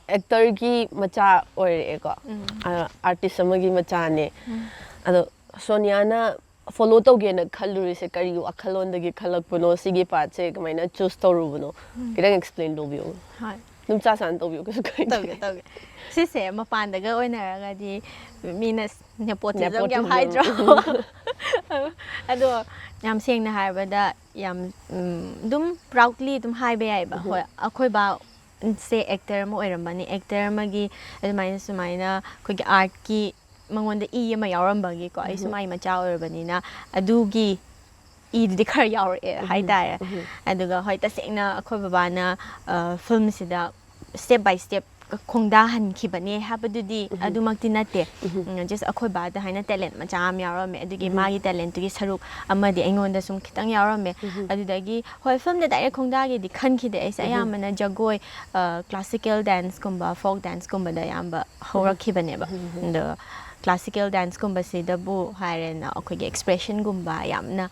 ꯑꯦꯛꯇꯔꯒꯤ ꯃꯆꯥ ꯑꯣꯏꯔꯛꯑꯦꯀꯣ, ꯎꯝ꯫ ꯑꯥꯔꯇꯤꯁ ꯑꯃꯒꯤ ꯃꯆꯥꯅꯦ꯫ ꯎꯝ꯫ ꯑꯗꯣ ꯁꯣꯅꯤꯌꯥꯅ ꯐꯣꯂꯣ ꯇꯧꯒꯦꯅ ꯈꯜꯂꯨꯔꯤꯁꯦ ꯀꯔꯤ ꯋꯥꯈꯜꯂꯣꯟꯗꯒꯤ ꯈꯜꯂꯛꯄꯅꯣ, ꯁꯤꯒꯤ ꯄꯥꯠꯁꯦ ꯀꯃꯥꯏꯅ ꯆꯨꯁ ꯇꯧꯔꯨꯕꯅꯣ, ꯎꯝ꯫ ꯈꯤꯇꯪ ꯑꯦꯛꯁꯄ꯭ꯂꯦꯟ ꯇꯧꯕꯤꯌꯣ꯫ ꯍꯣꯏ꯫ ꯑꯗꯨꯝ ꯆꯥ ꯆꯥꯅ ꯇꯧꯕꯤꯌꯣ, ꯀꯩꯁꯨ ꯀꯥꯏꯗꯦ꯫ ꯇꯧꯒꯦ, ꯇꯧꯒꯦ꯫ ꯁꯤꯁꯦ ꯃꯄꯥꯟꯗꯒ ꯑꯣꯏꯅꯔꯒꯗꯤ ꯃꯤꯅ nepotism ꯌꯥꯝ Nepotism꯫ ꯍꯥꯏꯗ꯭ꯔꯣ? ꯑꯗꯣ ꯌꯥꯝ ꯁꯦꯡꯅ ꯍꯥꯏꯔꯕꯗ ꯌꯥꯝ, ꯎꯝ, ꯑꯗꯨꯝ proudly ꯑꯗꯨꯝ ꯍꯥꯏꯕ ꯌꯥꯏꯕ꯫ ꯍꯣꯏ, ꯑꯩꯈꯣꯏ ꯕꯥ ꯁꯦ ꯑꯦꯛꯇꯔ ꯑꯃ ꯑꯣꯏꯔꯝꯕꯅꯤ, ꯑꯦꯛꯇꯔ ꯑꯃꯒꯤ ꯑꯗꯨꯃꯥꯏꯅ ꯁꯨꯃꯥꯏꯅ ꯑꯩꯈꯣꯏꯒꯤ ꯑꯥꯔꯠꯀꯤ ꯃꯉꯣꯟꯗ ꯏ ꯑꯃ ꯌꯥꯎꯔꯝꯕꯒꯤꯀꯣ, ꯑꯩꯁꯨ ꯃꯥꯒꯤ ꯃꯆꯥ ꯑꯣꯏꯔꯕꯅꯤꯅ ꯑꯗꯨꯒꯤ ꯏꯗꯨꯗꯤ ꯈꯔ ꯌꯥꯎꯔꯛꯑꯦ ꯍꯥꯏꯇꯥꯔꯦ꯫ ꯑꯗꯨꯒ ꯍꯣꯏ, ꯇꯁꯦꯡꯅ ꯑꯩꯈꯣꯏ ꯕꯕꯥꯅ, ꯑ, ꯐꯤꯜꯝꯁꯤꯗ step by step ꯈꯣꯡꯗꯥꯍꯟꯈꯤꯕꯅꯦ ꯍꯥꯏꯕꯗꯨꯗꯤ ꯑꯗꯨꯃꯛꯇꯤ ꯅꯠꯇꯦ꯫ ꯎꯝ, just ꯑꯩꯈꯣꯏ ꯕꯥꯗ ꯍꯥꯏꯅ talent ꯃꯆꯥ ꯑꯃ ꯌꯥꯎꯔꯝꯃꯦ, ꯑꯗꯨꯒꯤ ꯃꯥꯒꯤ talentꯇꯨꯒꯤ ꯁꯔꯨꯛ ꯑꯃꯗꯤ ꯑꯩꯉꯣꯟꯗ ꯁꯨꯝ ꯈꯤꯇꯪ ꯌꯥꯎꯔꯝꯃꯦ꯫ ꯑꯗꯨꯗꯒꯤ ꯍꯣꯏ, ꯐꯤꯜꯝꯗ direct ꯈꯣꯡꯗꯥꯒꯦꯗꯤ ꯈꯟꯈꯤꯗꯦ ꯑꯩꯁꯦ꯫ ꯑꯌꯥꯝꯕꯅ ꯖꯒꯣꯏ, ꯑ, classical danceꯀꯨꯝꯕ, folk danceꯀꯨꯝꯕꯗ ꯑꯌꯥꯝꯕ ꯍꯧꯔꯛꯈꯤꯕꯅꯦꯕ꯫ ꯑꯗꯣ classical danceꯀꯨꯝꯕꯁꯤꯗꯕꯨ ꯍꯥꯏꯔꯦꯅ ꯑꯩꯈꯣꯏꯒꯤ expressionꯒꯨꯝꯕ ꯌꯥꯝꯅ,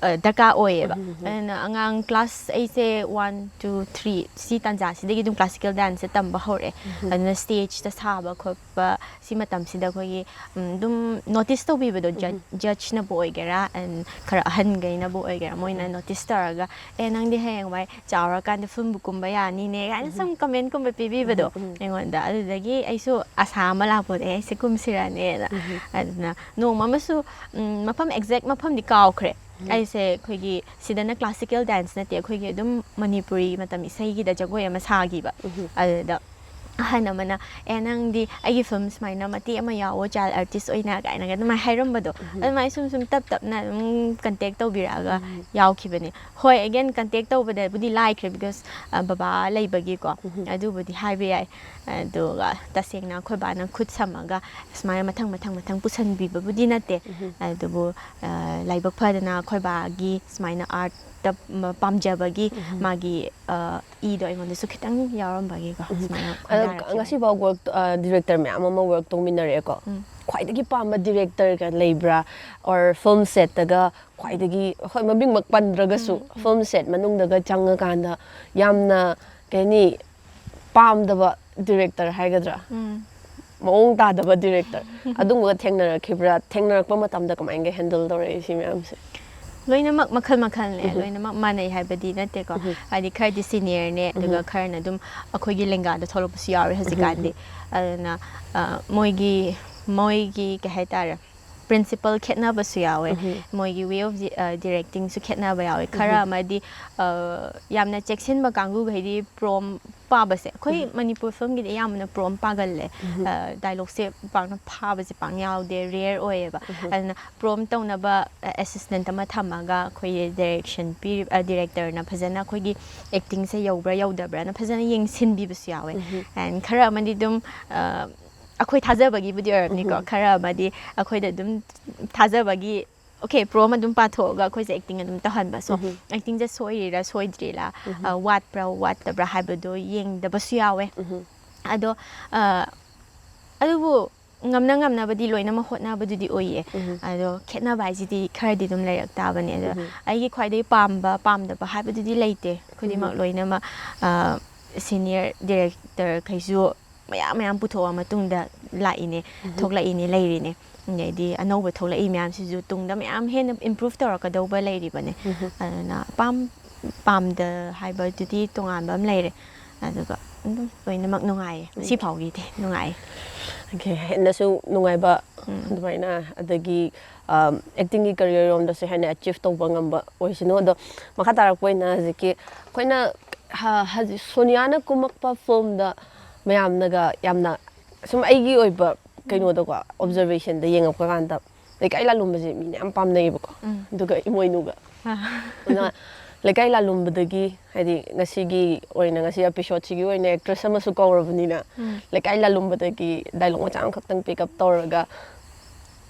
ꯑ, ꯗꯔꯀꯥꯔ ꯑꯣꯏꯌꯦꯕ꯫ ꯑꯗꯨꯅ ꯑꯉꯥꯡ class, ꯑꯩꯁꯦ one, two, three ꯁꯤ ꯇꯥꯟꯖꯥꯁꯤꯗꯒꯤ ꯑꯗꯨꯝ classical danceꯁꯦ ꯇꯝꯕ ꯍꯧꯔꯛꯑꯦ꯫ ꯑꯗꯨꯅ stageꯇ ꯁꯥꯕ ꯈꯣꯠꯄ ꯁꯤ ꯃꯇꯝꯁꯤꯗ ꯑꯩꯈꯣꯏꯒꯤ, ꯎꯝ, ꯑꯗꯨꯝ notice ꯇꯧꯕꯤꯕꯗꯣ, judge- judgeꯅꯕꯨ ꯑꯣꯏꯒꯦꯔꯥ, and ꯈꯔ ꯑꯍꯟꯈꯩꯅꯕꯨ ꯑꯣꯏꯒꯦꯔꯥ, ꯃꯣꯏꯅ notice ꯇꯧꯔꯒ, "ꯑꯦ, ꯅꯪꯗꯤ ꯍꯌꯦꯡꯋꯥꯏ ꯆꯥꯎꯔꯀꯥꯟꯗ ꯐꯤꯜꯝꯕꯨ ꯀꯨꯝꯕ ꯌꯥꯅꯤꯅꯦ" ꯀꯥꯏꯅ ꯁꯨꯝ comment ꯀꯨꯝꯕ ꯄꯤꯕꯤꯕꯗꯣ ꯑꯩꯉꯣꯟꯗ꯫ ꯑꯗꯨꯗꯒꯤ ꯑꯩꯁꯨ ꯑꯁꯥ ꯑꯃ ꯂꯥꯛꯄꯗꯒꯤ ꯑꯩꯁꯦ ꯀꯨꯝꯁꯤꯔꯅꯦꯅ꯫ ꯑꯗꯨꯅ ꯅꯣꯡꯃ ꯑꯃꯁꯨ, ꯎꯝ, ꯃꯐꯝ, exact ꯃꯐꯝꯗꯤ ꯀꯥꯎꯈ꯭ꯔꯦ꯫ ꯑꯩꯁꯦ ꯑꯩꯈꯣꯏꯒꯤ ꯁꯤꯗꯅ classical dance ꯅꯠꯇꯦ, ꯑꯩꯈꯣꯏꯒꯤ ꯑꯗꯨꯝ ꯃꯅꯤꯄꯨꯔꯤ ꯃꯇꯝ ꯏꯁꯩꯒꯤꯗ ꯖꯒꯣꯏ ꯑꯃ ꯁꯥꯈꯤꯕ꯫ ꯑꯗꯨꯗ ꯑꯍꯟ ꯑꯃꯅ, "ꯑꯦ, ꯅꯪꯗꯤ ꯑꯩꯒꯤ ꯐꯤꯂꯝ ꯁꯨꯃꯥꯏꯅ ꯃꯇꯦꯛ ꯑꯃ ꯌꯥꯎꯋꯣ, ꯆꯥꯏꯜ ꯑꯥꯔꯇꯤꯁ ꯑꯣꯏꯅ," ꯀꯥꯏꯅꯒ ꯑꯗꯨꯃꯥꯏꯅ ꯍꯥꯏꯔꯝꯕꯗꯣ, ꯑꯗꯨꯃꯥꯏꯅ ꯁꯨꯝ ꯁꯨꯝ ꯇꯞ ꯇꯞꯅ ꯑꯗꯨꯝ ꯀꯟꯇꯦꯛ ꯇꯧꯕꯤꯔꯛꯑꯒ ꯌꯥꯎꯈꯤꯕꯅꯦ꯫ ꯍꯣꯏ, ꯑꯦꯒꯦꯟ ꯀꯟꯇꯦꯛ ꯇꯧꯕꯗꯕꯨꯗꯤ ꯂꯥꯏꯈ꯭ꯔꯦ, ꯕꯤꯀꯣꯁ ꯕꯕꯥ ꯂꯩꯕꯒꯤꯀꯣ, ꯑꯗꯨꯕꯨꯗꯤ ꯍꯥꯏꯕ ꯌꯥꯏ꯫ ꯑꯗꯨꯒ ꯇꯁꯦꯡꯅ ꯑꯩꯈꯣꯏ ꯕꯥꯅ ꯈꯨꯠ ꯁꯝꯃꯒ ꯁꯨꯃꯥꯏꯅ ꯃꯊꯪ ꯃꯊꯪ ꯃꯊꯪ ꯄꯨꯁꯟꯕꯤꯕꯕꯨꯗꯤ ꯅꯠꯇꯦ, ꯑꯗꯨꯕꯨ ꯂꯥꯏꯕꯛ ꯐꯗꯅ ꯑꯩꯈꯣꯏ ꯕꯥꯒꯤ ꯁꯨꯃꯥꯏꯅ ꯑꯥꯔꯠꯇ ꯄꯥꯝꯖꯕꯒꯤ ꯃꯥꯒꯤ ꯏꯗꯣ ꯑꯩꯉꯣꯟꯗꯁꯨ ꯈꯤꯇꯪ ꯌꯥꯎꯔꯝꯕꯒꯤꯀꯣ, ꯁꯨꯃꯥꯏꯅ ꯑꯗꯣ ꯈꯣꯡꯗꯥꯔꯛꯈꯤꯕꯅꯤ꯫ ꯉꯁꯤꯐꯥꯎ ꯋꯥꯔꯛ ꯗꯤꯔꯦꯛꯇꯔ ꯃꯌꯥꯝ ꯑꯃ ꯋꯥꯔꯛ ꯇꯧꯃꯤꯟꯅꯔꯦꯀꯣ꯫ ꯈ꯭ꯋꯥꯏꯗꯒꯤ ꯄꯥꯝꯕ ꯗꯤꯔꯦꯛꯇꯔꯒ ꯂꯩꯕ꯭ꯔꯥ? ꯑꯣꯔ ꯐꯤꯂꯝ ꯁꯦꯠꯇꯒ ꯈ꯭ꯋꯥꯏꯗꯒꯤ, ꯍꯣꯏ, ꯃꯃꯤꯡꯃꯛ ꯄꯟꯗ꯭ꯔꯒꯁꯨ, ꯐꯤꯂꯝ ꯁꯦꯠ ꯃꯅꯨꯡꯗꯒ ꯆꯪꯉꯀꯥꯟꯗ ꯌꯥꯝꯅ, ꯀꯩ ꯍꯥꯏꯅꯤ, ꯄꯥꯝꯗꯕ ꯗꯤꯔꯦꯛꯇꯔ ꯍꯥꯏꯒꯗ꯭ꯔꯥ, ꯃꯑꯣꯡ ꯇꯥꯗꯕ ꯗꯤꯔꯦꯛꯇꯔ, ꯑꯗꯨꯒꯨꯝꯕꯒ ꯊꯦꯡꯅꯔꯛꯈꯤꯕ꯭ꯔꯥ? ꯊꯦꯡꯅꯔꯛꯄ ꯃꯇꯝꯗ ꯀꯃꯥꯏꯅꯒ ꯍꯦꯟꯗꯜ ꯇꯧꯔꯛꯏ ꯁꯤ ꯃꯌꯥꯝꯁꯦ? ꯂꯣꯏꯅꯃꯛ ꯃꯈꯜ ꯃꯈꯜꯅꯦ, ꯂꯣꯏꯅꯃꯛ ꯃꯥꯟꯅꯩ ꯍꯥꯏꯕꯗꯤ ꯅꯠꯇꯦꯀꯣ꯫ ꯍꯥꯏꯗꯤ ꯈꯔꯗꯤ ꯁꯤꯅꯤꯌꯔꯅꯦ, ꯑꯗꯨꯒ ꯈꯔꯅ ꯑꯗꯨꯝ ꯑꯩꯈꯣꯏꯒꯤ ꯂꯦꯡꯒꯥꯗ ꯊꯣꯛꯂꯛꯄꯁꯨ ꯌꯥꯎꯔꯦ ꯍꯧꯖꯤꯛꯀꯥꯟꯗꯤ꯫ ꯑꯗꯨꯅ ꯃꯣꯏꯒꯤ, ꯃꯣꯏꯒꯤ ꯀꯩ ꯍꯥꯏꯇꯥꯔꯦ, ꯄ꯭ꯔꯤꯟꯁꯤꯄꯜ ꯈꯦꯠꯅꯕꯁꯨ ꯌꯥꯎꯋꯦ, ꯃꯣꯏꯒꯤ ꯋꯦ ꯑꯣꯐ ꯗꯤꯔꯦꯛꯇꯤꯡꯁꯨ ꯈꯦꯠꯅꯕ ꯌꯥꯎꯋꯦ꯫ ꯈꯔ ꯑꯃꯗꯤ ꯌꯥꯝꯅ ꯆꯦꯛꯁꯤꯟꯕ ꯀꯥꯡꯕꯨꯈꯩꯗꯤ ꯄ꯭ꯔꯣꯝ ꯄꯥꯕꯁꯦ, ꯑꯩꯈꯣꯏ ꯃꯅꯤꯄꯨꯔ ꯐꯤꯂꯝꯒꯤꯗꯤ ꯑꯌꯥꯝꯕꯅ ꯄ꯭ꯔꯣꯝ ꯄꯥꯒꯜꯂꯦ꯫ ꯗꯥꯏꯂꯣꯛꯁꯦ ꯄꯥꯛꯅ ꯐꯥꯕꯁꯦ ꯄꯥꯛ ꯌꯥꯎꯗꯦ, ꯔꯦꯌꯔ ꯑꯣꯏꯌꯦꯕ꯫ ꯑꯗꯨꯅ ꯄ꯭ꯔꯣꯝ ꯇꯧꯅꯕ ꯑꯦꯁꯤꯁꯇꯦꯟꯠ ꯑꯃ ꯊꯝꯃꯒ ꯑꯩꯈꯣꯏꯒꯤ ꯗꯥꯏꯔꯦꯛꯁꯟ ꯄꯤꯔꯤꯕ, ꯗꯤꯔꯦꯛꯇꯔꯅ ꯐꯖꯅ ꯑꯩꯈꯣꯏꯒꯤ ꯑꯦꯛꯇꯤꯡꯁꯦ ꯌꯧꯕ꯭ꯔꯥ ꯌꯧꯗꯕ꯭ꯔꯥꯅ ꯐꯖꯅ ꯌꯦꯡꯁꯤꯟꯕꯤꯕꯁꯨ ꯌꯥꯎꯋꯦ꯫ ꯑꯦꯟ ꯈꯔ ꯑꯃꯗꯤ ꯑꯗꯨꯝ ꯑꯩꯈꯣꯏ ꯊꯥꯖꯕꯒꯤꯕꯨꯗꯤ ꯑꯣꯏꯔꯝꯅꯤꯀꯣ, ꯈꯔ ꯑꯃꯗꯤ ꯑꯩꯈꯣꯏꯗ ꯑꯗꯨꯝ ꯊꯥꯖꯕꯒꯤ, "ꯑꯣꯀꯦ, ꯄ꯭ꯔꯣꯝ ꯑꯗꯨꯝ ꯄꯥꯊꯣꯛꯑꯒ ꯑꯩꯈꯣꯏꯁꯦ ꯑꯦꯛꯇꯤꯡ ꯑꯗꯨꯝ ꯇꯧꯍꯟꯕ"꯫ ꯁꯣ ꯑꯦꯛꯇꯤꯡꯁꯦ ꯁꯣꯏꯔꯤꯔꯥ ꯁꯣꯏꯗ꯭ꯔꯤꯔꯥ, ꯋꯥꯠꯄ꯭ꯔꯥ ꯋꯥꯠꯇꯕ꯭ꯔꯥ ꯍꯥꯏꯕꯗꯣ ꯌꯦꯡꯗꯕꯁꯨ ꯌꯥꯎꯋꯦ꯫ ꯑꯗꯣ ꯑꯗꯨꯕꯨ ꯉꯝꯅ ꯉꯝꯅꯕꯗꯤ ꯂꯣꯏꯅꯃꯛ ꯍꯣꯠꯅꯕꯗꯨꯗꯤ ꯑꯣꯏꯌꯦ꯫ ꯑꯗꯣ ꯈꯦꯠꯅꯕ ꯍꯥꯏꯁꯤꯗꯤ ꯈꯔꯗꯤ ꯑꯗꯨꯝ ꯂꯩꯔꯛ ꯇꯥꯕꯅꯦ꯫ ꯑꯗꯣ ꯑꯩꯒꯤ ꯈ꯭ꯋꯥꯏꯗꯒꯤ ꯄꯥꯝꯕ ꯄꯥꯝꯗꯕ ꯍꯥꯏꯕꯗꯨꯗꯤ ꯂꯩꯇꯦ꯫ ꯈꯨꯗꯤꯡꯃꯛ ꯂꯣꯏꯅꯃꯛ ꯁꯤꯅꯤꯌꯔ ꯗꯤꯔꯦꯛꯇꯔꯈꯩꯁꯨ ꯃꯌꯥꯝ ꯃꯌꯥꯝ ꯄꯨꯊꯣꯛꯑ ꯃꯇꯨꯡꯗ ꯂꯥꯛꯏꯅꯦ, ꯊꯣꯛꯂꯛꯏꯅꯦ, ꯂꯩꯔꯤꯅꯦ꯫ ꯑꯗꯩꯗꯤ ꯑꯅꯧꯕ ꯊꯣꯛꯂꯛꯏ ꯃꯌꯥꯝꯁꯤꯁꯨ ꯇꯨꯡꯗ ꯃꯌꯥꯝ ꯍꯦꯟꯅ ꯏꯝꯄ꯭ꯔꯨꯚ ꯇꯧꯔꯛꯀꯗꯧꯕ ꯂꯩꯔꯤꯕꯅꯦ꯫ ꯑꯗꯨꯅ ꯄꯥꯝ ꯄꯥꯝꯗ ꯍꯥꯏꯕꯗꯨꯗꯤ ꯇꯣꯉꯥꯟꯕ ꯑꯃ ꯂꯩꯔꯦ꯫ ꯑꯗꯨꯒ ꯑꯗꯨꯝ ꯂꯣꯏꯅꯃꯛ ꯅꯨꯡꯉꯥꯏꯌꯦ, ꯉꯁꯤ ꯐꯥꯎꯒꯤꯗꯤ ꯅꯨꯡꯉꯥꯏꯌꯦ꯫ ꯑꯣꯀꯦ, ꯍꯦꯟꯅꯁꯨ ꯅꯨꯡꯉꯥꯏꯕ ꯑꯗꯨꯃꯥꯏꯅ, ꯑꯗꯒꯤ ꯑꯦꯛꯇꯤꯡꯒꯤ ꯀꯦꯔꯤꯌꯔ ꯔꯣꯝꯗꯁꯨ ꯍꯦꯟꯅ ꯑꯦꯆꯤꯚ ꯇꯧꯕ ꯉꯝꯕ ꯑꯣꯏꯁꯅꯨ꯫ ꯑꯗꯣ ꯃꯈꯥ ꯇꯥꯔꯛꯄ ꯑꯣꯏꯅ ꯍꯧꯖꯤꯛꯀꯤ ꯑꯩꯈꯣꯏꯅ ꯍ-, ꯍꯧꯖꯤꯛ ꯁꯣꯅꯤꯌꯥꯅ ꯀꯨꯝꯃꯛꯄ ꯐꯤꯂꯝꯗ ꯃꯌꯥꯝꯅꯒ ꯌꯥꯝꯅ, ꯁꯨꯝ ꯑꯩꯒꯤ ꯑꯣꯏꯕ ꯀꯩꯅꯣꯗꯀꯣ, ꯑꯣꯕꯖꯔꯕꯦꯁꯟꯗ ꯌꯦꯡꯉꯛꯄ ꯀꯥꯟꯗ ꯂꯩꯀꯥꯏ ꯂꯥꯂꯣꯝꯕꯁꯦ ꯃꯤꯅ ꯌꯥꯝ ꯄꯥꯝꯅꯩꯌꯦꯕꯀꯣ꯫ ꯎꯝ. ꯑꯗꯨꯒ ꯏꯃꯣꯏꯅꯨꯒ꯫ ꯑꯗꯨꯅ ꯂꯩꯀꯥꯏ ꯂꯥꯂꯣꯝꯕꯗꯒꯤ, ꯍꯥꯏꯗꯤ ꯉꯁꯤꯒꯤ ꯑꯣꯏꯅ, ꯉꯁꯤ ꯑꯦꯄꯤꯁꯣꯗꯁꯤꯒꯤ ꯑꯣꯏꯅ ꯑꯦꯛꯇ꯭ꯔꯦꯁ ꯑꯃꯁꯨ ꯀꯧꯔꯕꯅꯤꯅ, ꯎꯝ. ꯂꯩꯀꯥꯏ ꯂꯥꯂꯣꯝꯕꯗꯒꯤ ꯗꯥꯏꯂꯣꯛ ꯃꯆꯥ ꯑꯃꯈꯛꯇꯪ ꯄꯤꯛ ꯑꯞ ꯇꯧꯔꯒ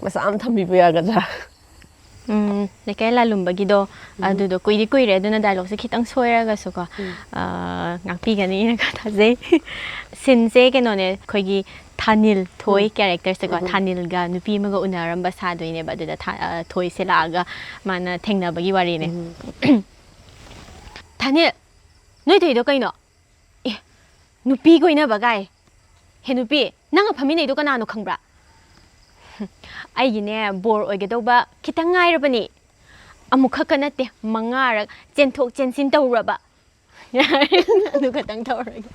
ꯃꯆꯥ ꯑꯃ ꯊꯝꯕꯤꯕ ꯌꯥꯒꯗ꯭ꯔꯥ? ꯎꯝ, ꯂꯩꯀꯥꯏ ꯂꯥꯂꯨꯝꯕꯒꯤꯗꯣ, ꯑꯗꯨꯗꯣ ꯀꯨꯏꯗꯤ ꯀꯨꯏꯔꯦ, ꯑꯗꯨꯅ ꯗꯥꯏꯂꯣꯛꯁꯦ ꯈꯤꯇꯪ ꯁꯣꯏꯔꯒꯁꯨꯀꯣ, ꯎꯝ. ꯑꯥ, ꯉꯥꯛꯄꯤꯒꯅꯤꯅ ꯊꯥꯖꯩ꯫ ꯁꯤꯟꯁꯦ ꯀꯩꯅꯣꯅꯦ, ꯑꯩꯈꯣꯏꯒꯤ ꯊꯥꯅꯤꯜ, ꯊꯣꯏ ꯎꯝ. ꯀꯦꯔꯦꯛꯇꯔꯁꯦꯀꯣ, ꯎꯝ. ꯊꯥꯅꯤꯜꯒ ꯅꯨꯄꯤ ꯑꯃꯒ ꯎꯅꯔꯝꯕ ꯁꯥꯗꯣꯏꯅꯦꯕ꯫ ꯑꯗꯨꯗ ꯊꯥ-, ꯑꯥ, ꯊꯣꯏꯁꯦ ꯂꯥꯛꯑꯒ ꯃꯥꯅ ꯊꯦꯡꯅꯕꯒꯤ ꯋꯥꯔꯤꯅꯦ꯫ ꯎꯝ. ꯊꯥꯅꯤꯜ, ꯅꯣꯏ ꯇꯧꯔꯤꯗꯣ ꯀꯩꯅꯣ? ꯑꯦ, ꯅꯨꯄꯤ ꯀꯣꯏꯅꯕ ꯀꯥꯏ꯫ ꯍꯦ ꯅꯨꯄꯤ, ꯅꯪꯒ ꯐꯝꯃꯤꯟꯅꯩꯗꯣ ꯀꯅꯥꯅꯣ ꯈꯪꯕ꯭ꯔꯥ? ꯑꯩꯒꯤꯅꯦ, ꯕꯣꯔ ꯑꯣꯏꯒꯗꯧꯕ ꯈꯤꯇꯪ ꯉꯥꯏꯔꯕꯅꯤ꯫ ꯑꯃꯨꯛꯈꯛꯀ ꯅꯠꯇꯦ, ꯃꯉꯥꯔꯛ ꯆꯦꯟꯊꯣꯛ ꯆꯦꯟꯁꯤꯟ ꯇꯧꯔꯕ꯫ ꯌꯥꯔꯦ, ꯑꯗꯨ ꯈꯛꯇꯪ ꯇꯧꯔꯒꯦ꯫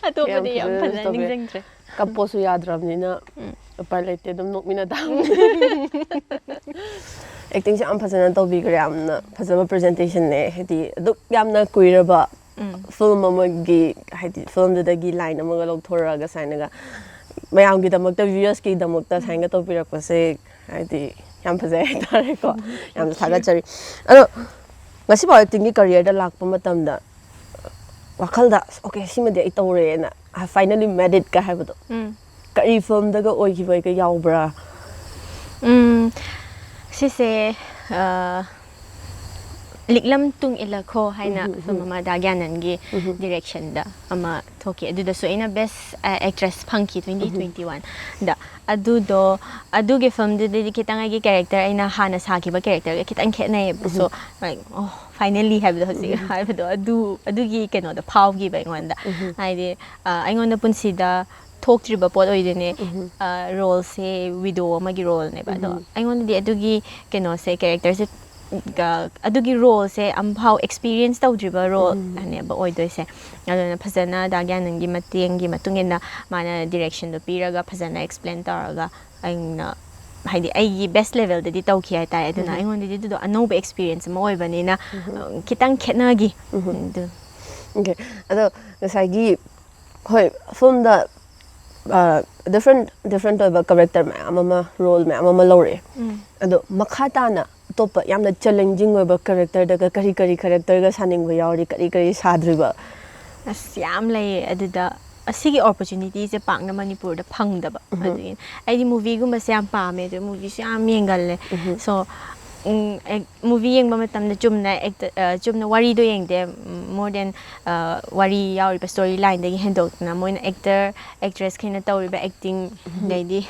ꯑꯇꯣꯞꯄꯗꯤ ꯌꯥꯝ ꯐꯖꯅ ꯅꯤꯡꯁꯤꯡꯗ꯭ꯔꯦ꯫ ꯀꯞꯄꯣꯁꯨ ꯌꯥꯗ꯭ꯔꯕꯅꯤꯅ ꯎꯄꯥꯏ ꯂꯩꯇꯦ, ꯑꯗꯨꯝ ꯅꯣꯛꯃꯤꯟꯅ ꯇꯥꯕꯅꯤ꯫ ꯑꯦꯛꯇꯤꯡꯁꯦ ꯌꯥꯝ ꯐꯖꯅ ꯇꯧꯕꯤꯈ꯭ꯔꯦ, ꯌꯥꯝꯅ ꯐꯖꯕ ꯄ꯭ꯔꯖꯦꯟꯇꯦꯁꯟꯅꯦ꯫ ꯍꯥꯏꯗꯤ ꯑꯗꯨꯛ ꯌꯥꯝꯅ ꯀꯨꯏꯔꯕ ꯎꯝ. ꯐꯤꯂꯝ ꯑꯃꯒꯤ, ꯍꯥꯏꯗꯤ ꯐꯤꯂꯝꯗꯨꯗꯒꯤ ꯂꯥꯏꯟ ꯑꯃꯒ ꯂꯧꯊꯣꯔꯛꯑꯒ ꯁꯨꯃꯥꯏꯅꯒ ꯃꯌꯥꯝꯒꯤꯗꯃꯛꯇ, ꯚ꯭ꯌꯨꯋꯔꯁꯀꯤꯗꯃꯛꯇ ꯁꯨꯃꯥꯏꯅ ꯇꯧꯕꯤꯔꯛꯄꯁꯦ, ꯍꯥꯏꯗꯤ ꯌꯥꯝ ꯐꯖꯩ ꯍꯥꯏꯇꯥꯔꯦꯀꯣ꯫ ꯌꯥꯝꯅ ꯊꯥꯒꯠꯆꯔꯤ꯫ ꯑꯗꯣ ꯉꯁꯤꯐꯥꯎ ꯑꯦꯛꯇꯤꯡꯒꯤ ꯀꯔꯤꯌꯔꯗ ꯂꯥꯛꯄ ꯃꯇꯝꯗ ꯋꯥꯈꯜꯗ, "ꯑꯣꯀꯦ, ꯁꯤꯃꯗꯤ ꯑꯩ ꯇꯧꯔꯦꯅ" ꯐꯥꯏꯅꯦꯂꯤ ꯃꯦꯗ ꯏꯠꯀ ꯍꯥꯏꯕꯗꯣ, ꯎꯝ. ꯀꯔꯤ ꯐꯤꯂꯝꯗꯒ ꯑꯣꯏꯈꯤꯕꯒ ꯌꯥꯎꯕ꯭ꯔꯥ? ꯎꯝ, ꯁꯤꯁꯦ, ꯑ, ꯂꯤꯛꯂꯝ ꯇꯨꯡ ꯏꯜꯂꯛꯈꯣ ꯍꯥꯏꯅ ꯎꯝ, ꯎꯝ, ꯐꯤꯂꯝ ꯎꯝ. ꯑꯃ ꯗꯥ ꯒ꯭ꯌꯥꯅꯟꯒꯤ ꯎꯝ. ꯗꯤꯔꯦꯛꯁꯟꯗ ꯑꯃ ꯊꯣꯛꯈꯤ꯫ ꯑꯗꯨꯗꯁꯨ ꯑꯩꯅ ꯕꯦꯁ ꯑꯦꯛꯇ꯭ꯔꯦꯁ ꯐꯪꯈꯤ, ꯇ꯭ꯋꯦꯟꯇꯤ ꯎꯝ. ꯇ꯭ꯋꯦꯟꯇꯤ ꯋꯥꯟꯗ꯫ ꯑꯗꯨꯗꯣ, ꯑꯗꯨꯒꯤ ꯐꯤꯂꯝꯗꯨꯗꯗꯤ ꯈꯤꯇꯪ ꯑꯩꯒꯤ ꯀꯦꯔꯦꯛꯇꯔ, ꯑꯩꯅ ꯍꯥꯟꯅ ꯁꯥꯈꯤꯕ ꯀꯦꯔꯦꯛꯇꯔꯒ ꯈꯤꯇꯪ ꯈꯦꯠꯅꯩꯌꯦꯕ꯫ So, ꯎꯝ. like, "Oh, finally" ꯍꯥꯏꯕꯗꯣ ꯍꯧꯖꯤꯛ ꯎꯝ. ꯍꯥꯏꯕꯗꯣ, ꯑꯗꯨ, ꯑꯗꯨꯒꯤ ꯀꯩꯅꯣꯗꯣ ꯐꯥꯎꯈꯤꯕ ꯑꯩꯉꯣꯟꯗ꯫ ꯎꯝ. ꯍꯥꯏꯗꯤ, ꯑ, ꯑꯩꯉꯣꯟꯗ ꯄꯨꯟꯁꯤꯗ ꯊꯣꯛꯇ꯭ꯔꯤꯕ ꯄꯣꯠ ꯑꯣꯏꯗꯣꯏꯅꯦ꯫ ꯎꯝ. ꯑ, ꯔꯣꯜꯁꯦ ꯋꯤꯗꯣ ꯑꯃꯒꯤ ꯔꯣꯜꯅꯦꯕ꯫ ꯑꯗꯣ ꯎꯝ. ꯑꯩꯉꯣꯟꯗꯗꯤ ꯑꯗꯨꯒꯤ ꯀꯩꯅꯣꯁꯦ, ꯀꯦꯔꯦꯛꯇꯔꯁꯦ, ꯒ-, ꯑꯗꯨꯒꯤ ꯔꯣꯜꯁꯦ ꯑꯝꯐꯥꯎ ꯑꯦꯛꯁꯄꯤꯔꯤꯌꯦꯟꯁ ꯇꯧꯗ꯭ꯔꯤꯕ ꯔꯣꯜ ꯎꯝ. ꯑꯅꯦꯕ ꯑꯣꯏꯗꯣꯏꯁꯦ꯫ ꯑꯗꯨꯅ ꯐꯖꯅ ꯗꯥ ꯒ꯭ꯌꯥꯅꯟꯒꯤ ꯃꯇꯦꯡꯒꯤ ꯃꯇꯨꯡ ꯏꯟꯅ ꯃꯥꯅ ꯗꯤꯔꯦꯛꯁꯟꯗꯣ ꯄꯤꯔꯒ ꯐꯖꯅ ꯑꯦꯛꯁꯄ꯭ꯂꯦꯟ ꯇꯧꯔꯒ ꯑꯩꯅ, ꯍꯥꯏꯗꯤ ꯑꯩꯒꯤ ꯕꯦꯁ ꯂꯦꯚꯦꯜꯗꯗꯤ ꯇꯧꯈꯤ ꯍꯥꯏꯇꯥꯔꯦ꯫ ꯑꯗꯨꯅ ꯎꯝ. ꯑꯩꯉꯣꯟꯗꯗꯤ ꯑꯗꯨꯗꯣ ꯑꯅꯧꯕ ꯑꯦꯛꯁꯄꯤꯔꯤꯌꯦꯟꯁ ꯑꯃ ꯑꯣꯏꯕꯅꯤꯅ, ꯎꯝ. ꯑ, ꯈꯤꯇꯪ ꯈꯦꯠꯅꯈꯤ꯫ ꯎꯝ. ꯑꯗꯨ ꯑꯣꯀꯦ, ꯑꯗꯣ ꯉꯁꯥꯏꯒꯤ ꯍꯣꯏ, ꯐꯤꯂꯝꯗ ꯗꯤꯐ꯭ꯔꯦꯟ ꯗꯤꯐ꯭ꯔꯦꯟ ꯑꯣꯏꯕ ꯀꯦꯔꯦꯛꯇꯔ ꯃꯌꯥꯝ ꯑꯃ, ꯔꯣꯜ ꯃꯌꯥꯝ ꯑꯃ ꯂꯧꯔꯛꯑꯦ꯫ ꯑꯗꯣ ꯃꯈꯥ ꯇꯥꯅ ꯑꯇꯣꯞꯄ ꯌꯥꯝꯅ ꯆꯦꯂꯦꯟꯖꯤꯡ ꯑꯣꯏꯕ ꯀꯦꯔꯦꯛꯇꯔꯗꯒ ꯀꯔꯤ ꯀꯔꯤ ꯀꯦꯔꯦꯛꯇꯔꯒ ꯁꯥꯅꯤꯡꯕ ꯌꯥꯎꯔꯤ? ꯀꯔꯤ ꯀꯔꯤ ꯁꯥꯗ꯭ꯔꯤꯕ? ꯑꯁ, ꯌꯥꯝ ꯂꯩꯌꯦ꯫ ꯑꯗꯨꯗ ꯑꯁꯤꯒꯤ ꯑꯣꯄꯣꯔꯆꯨꯅꯤꯇꯤꯁꯦ ꯄꯥꯛꯅ ꯃꯅꯤꯄꯨꯔꯗ ꯐꯪꯗꯕ꯫ ꯑꯗꯨꯒꯤ ꯑꯩꯗꯤ ꯃꯨꯚꯤꯒꯨꯝꯕꯁꯦ ꯌꯥꯝ ꯄꯥꯝꯃꯦ, ꯑꯗꯨ ꯃꯨꯚꯤꯁꯨ ꯌꯥꯝ ꯌꯦꯡꯒꯜꯂꯦ꯫ ꯁꯣ, ꯃꯨꯚꯤ ꯌꯦꯡꯕ ꯃꯇꯝꯗ ꯆꯨꯝꯅ ꯑꯦꯛꯇ ꯆꯨꯝꯅ ꯋꯥꯔꯤꯗꯣ ꯌꯦꯡꯗꯦ꯫ ꯃꯣꯔ ꯗꯦꯟ ꯋꯥꯔꯤ ꯌꯥꯎꯔꯤꯕ ꯁ꯭ꯇꯣꯔꯤ ꯂꯥꯏꯟꯗꯒꯤ ꯍꯦꯟꯗꯣꯛꯇꯅ ꯃꯣꯏꯅ ꯑꯦꯛꯇꯔ ꯑꯦꯛꯇ꯭ꯔꯦꯁꯈꯩꯅ ꯇꯧꯔꯤꯕ ꯑꯦꯛꯇꯤꯡ, ꯑꯗꯩꯗꯤ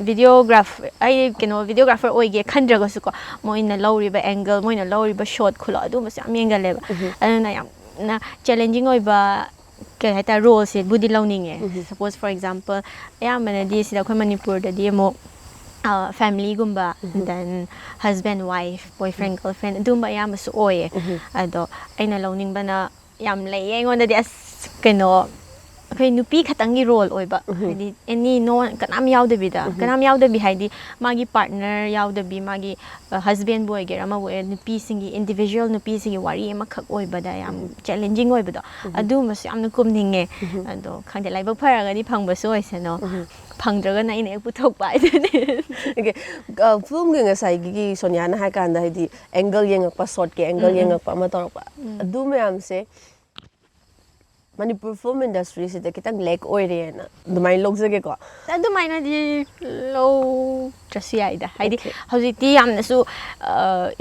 ꯚꯤꯗꯤꯑꯣꯒ꯭ꯔꯥꯐ ꯑꯩ ꯀꯩꯅꯣ ꯚꯤꯗꯤꯑꯣꯒ꯭ꯔꯥꯐꯔ ꯑꯣꯏꯒꯦ ꯈꯟꯗ꯭ꯔꯒꯁꯨꯀꯣ, ꯃꯣꯏꯅ ꯂꯧꯔꯤꯕ ꯑꯦꯡꯒꯜ, ꯃꯣꯏꯅ ꯂꯧꯔꯤꯕ ꯁꯣꯠ ꯈꯨꯂꯧ, ꯑꯗꯨꯒꯨꯝꯕꯁꯨ ꯌꯥꯝ ꯌꯦꯡꯒꯜꯂꯦꯕ꯫ ꯑꯗꯨꯅ ꯌꯥꯝꯅ ꯆꯦꯂꯦꯟꯖꯤꯡ ꯑꯣꯏꯕ, ꯀꯩ ꯍꯥꯏꯇꯥꯔꯦ, ꯔꯣꯜꯁꯦꯕꯨꯗꯤ ꯂꯧꯅꯤꯡꯉꯦ꯫ ꯁꯄꯣꯁ, ꯐꯣꯔ ꯑꯦꯛꯖꯥꯝꯄꯜ, ꯑꯌꯥꯝꯕꯅꯗꯤ ꯁꯤꯗ ꯑꯩꯈꯣꯏ ꯃꯅꯤꯄꯨꯔꯗꯗꯤ ꯑꯃꯨꯛ ꯐꯦꯃꯤꯂꯤꯒꯨꯝꯕ, ꯗꯦꯟ ꯍꯁꯕꯦꯟ ꯋꯥꯏꯐ, ꯕꯣꯏ ꯐ꯭ꯔꯦꯟ ꯒꯔꯜ ꯐ꯭ꯔꯦꯟ, ꯑꯗꯨꯝꯕ ꯑꯌꯥꯝꯕꯁꯨ ꯑꯣꯏꯌꯦ꯫ ꯑꯗꯣ ꯑꯩꯅ ꯂꯧꯅꯤꯡꯕꯅ ꯌꯥꯝ ꯂꯩꯌꯦ ꯑꯩꯉꯣꯟꯗꯗꯤ꯫ ꯑꯁ, ꯀꯩꯅꯣ, ꯑꯩꯈꯣꯏ ꯅꯨꯄꯤ ꯈꯛꯇꯪꯒꯤ ꯔꯣꯜ ꯑꯣꯏꯕ, ꯍꯥꯏꯗꯤ ꯑꯦꯅꯤ, ꯅꯣ, ꯀꯅꯥꯝ ꯌꯥꯎꯗꯕꯤꯗ, ꯀꯅꯥꯝ ꯌꯥꯎꯗꯕꯤ ꯍꯥꯏꯗꯤ ꯃꯥꯒꯤ ꯄꯥꯔꯠꯅꯔ ꯌꯥꯎꯗꯕꯤ, ꯃꯥꯒꯤ ꯍꯁꯕꯦꯟꯕꯨ ꯑꯣꯏꯒꯦꯔꯥ ꯑꯃꯕꯨ ꯑꯣꯏꯒꯦꯔꯥ, ꯅꯨꯄꯤꯁꯤꯡꯒꯤ, ꯏꯟꯗꯤꯚꯤꯖꯨꯋꯦꯜ ꯅꯨꯄꯤꯁꯤꯡꯒꯤ ꯋꯥꯔꯤ ꯑꯃꯈꯛ ꯑꯣꯏꯕꯗ ꯌꯥꯝ ꯆꯦꯂꯦꯟꯖꯤꯡ ꯑꯣꯏꯕꯗꯣ, ꯑꯗꯨꯒꯨꯝꯕꯁꯨ ꯌꯥꯝꯅ ꯀꯨꯝꯅꯤꯡꯉꯦ꯫ ꯑꯗꯣ ꯈꯪꯗꯦ, ꯂꯥꯏꯕꯛ ꯐꯔꯒꯗꯤ ꯐꯪꯕꯁꯨ ꯑꯣꯏꯁꯅꯣ, ꯐꯪꯗ꯭ꯔꯒꯅ ꯑꯩꯅ ꯍꯦꯛ ꯄꯨꯊꯣꯛꯄ ꯍꯥꯏꯗꯨꯅꯤ꯫ ꯐꯤꯂꯝꯒꯤ ꯉꯁꯥꯏꯒꯤ ꯁꯣꯅꯤꯌꯥꯅ ꯍꯥꯏ ꯀꯥꯟꯗ, ꯍꯥꯏꯗꯤ ꯑꯦꯡꯒꯜ ꯌꯦꯡꯉꯛꯄ, ꯁꯣꯠꯀꯤ ꯑꯦꯡꯒꯜ ꯌꯦꯡꯉꯛꯄ ꯑꯃ ꯇꯧꯔꯛꯄ, ꯑꯗꯨ ꯃꯌꯥꯝꯁꯦ ꯃꯅꯤꯄꯨꯔ ꯐꯤꯂꯝ ꯏꯟꯗꯁꯇ꯭ꯔꯤꯁꯤꯗ ꯈꯤꯇꯪ ꯂꯦꯛ ꯑꯣꯏꯔꯦꯅ ꯑꯗꯨꯃꯥꯏꯅ ꯂꯧꯖꯒꯦꯀꯣ꯫ ꯑꯗꯨꯃꯥꯏꯅꯗꯤ ꯂꯧꯗ꯭ꯔꯁꯨ ꯌꯥꯏꯗ, ꯍꯥꯏꯗꯤ ꯍꯧꯖꯤꯛꯇꯤ ꯌꯥꯝꯅꯁꯨ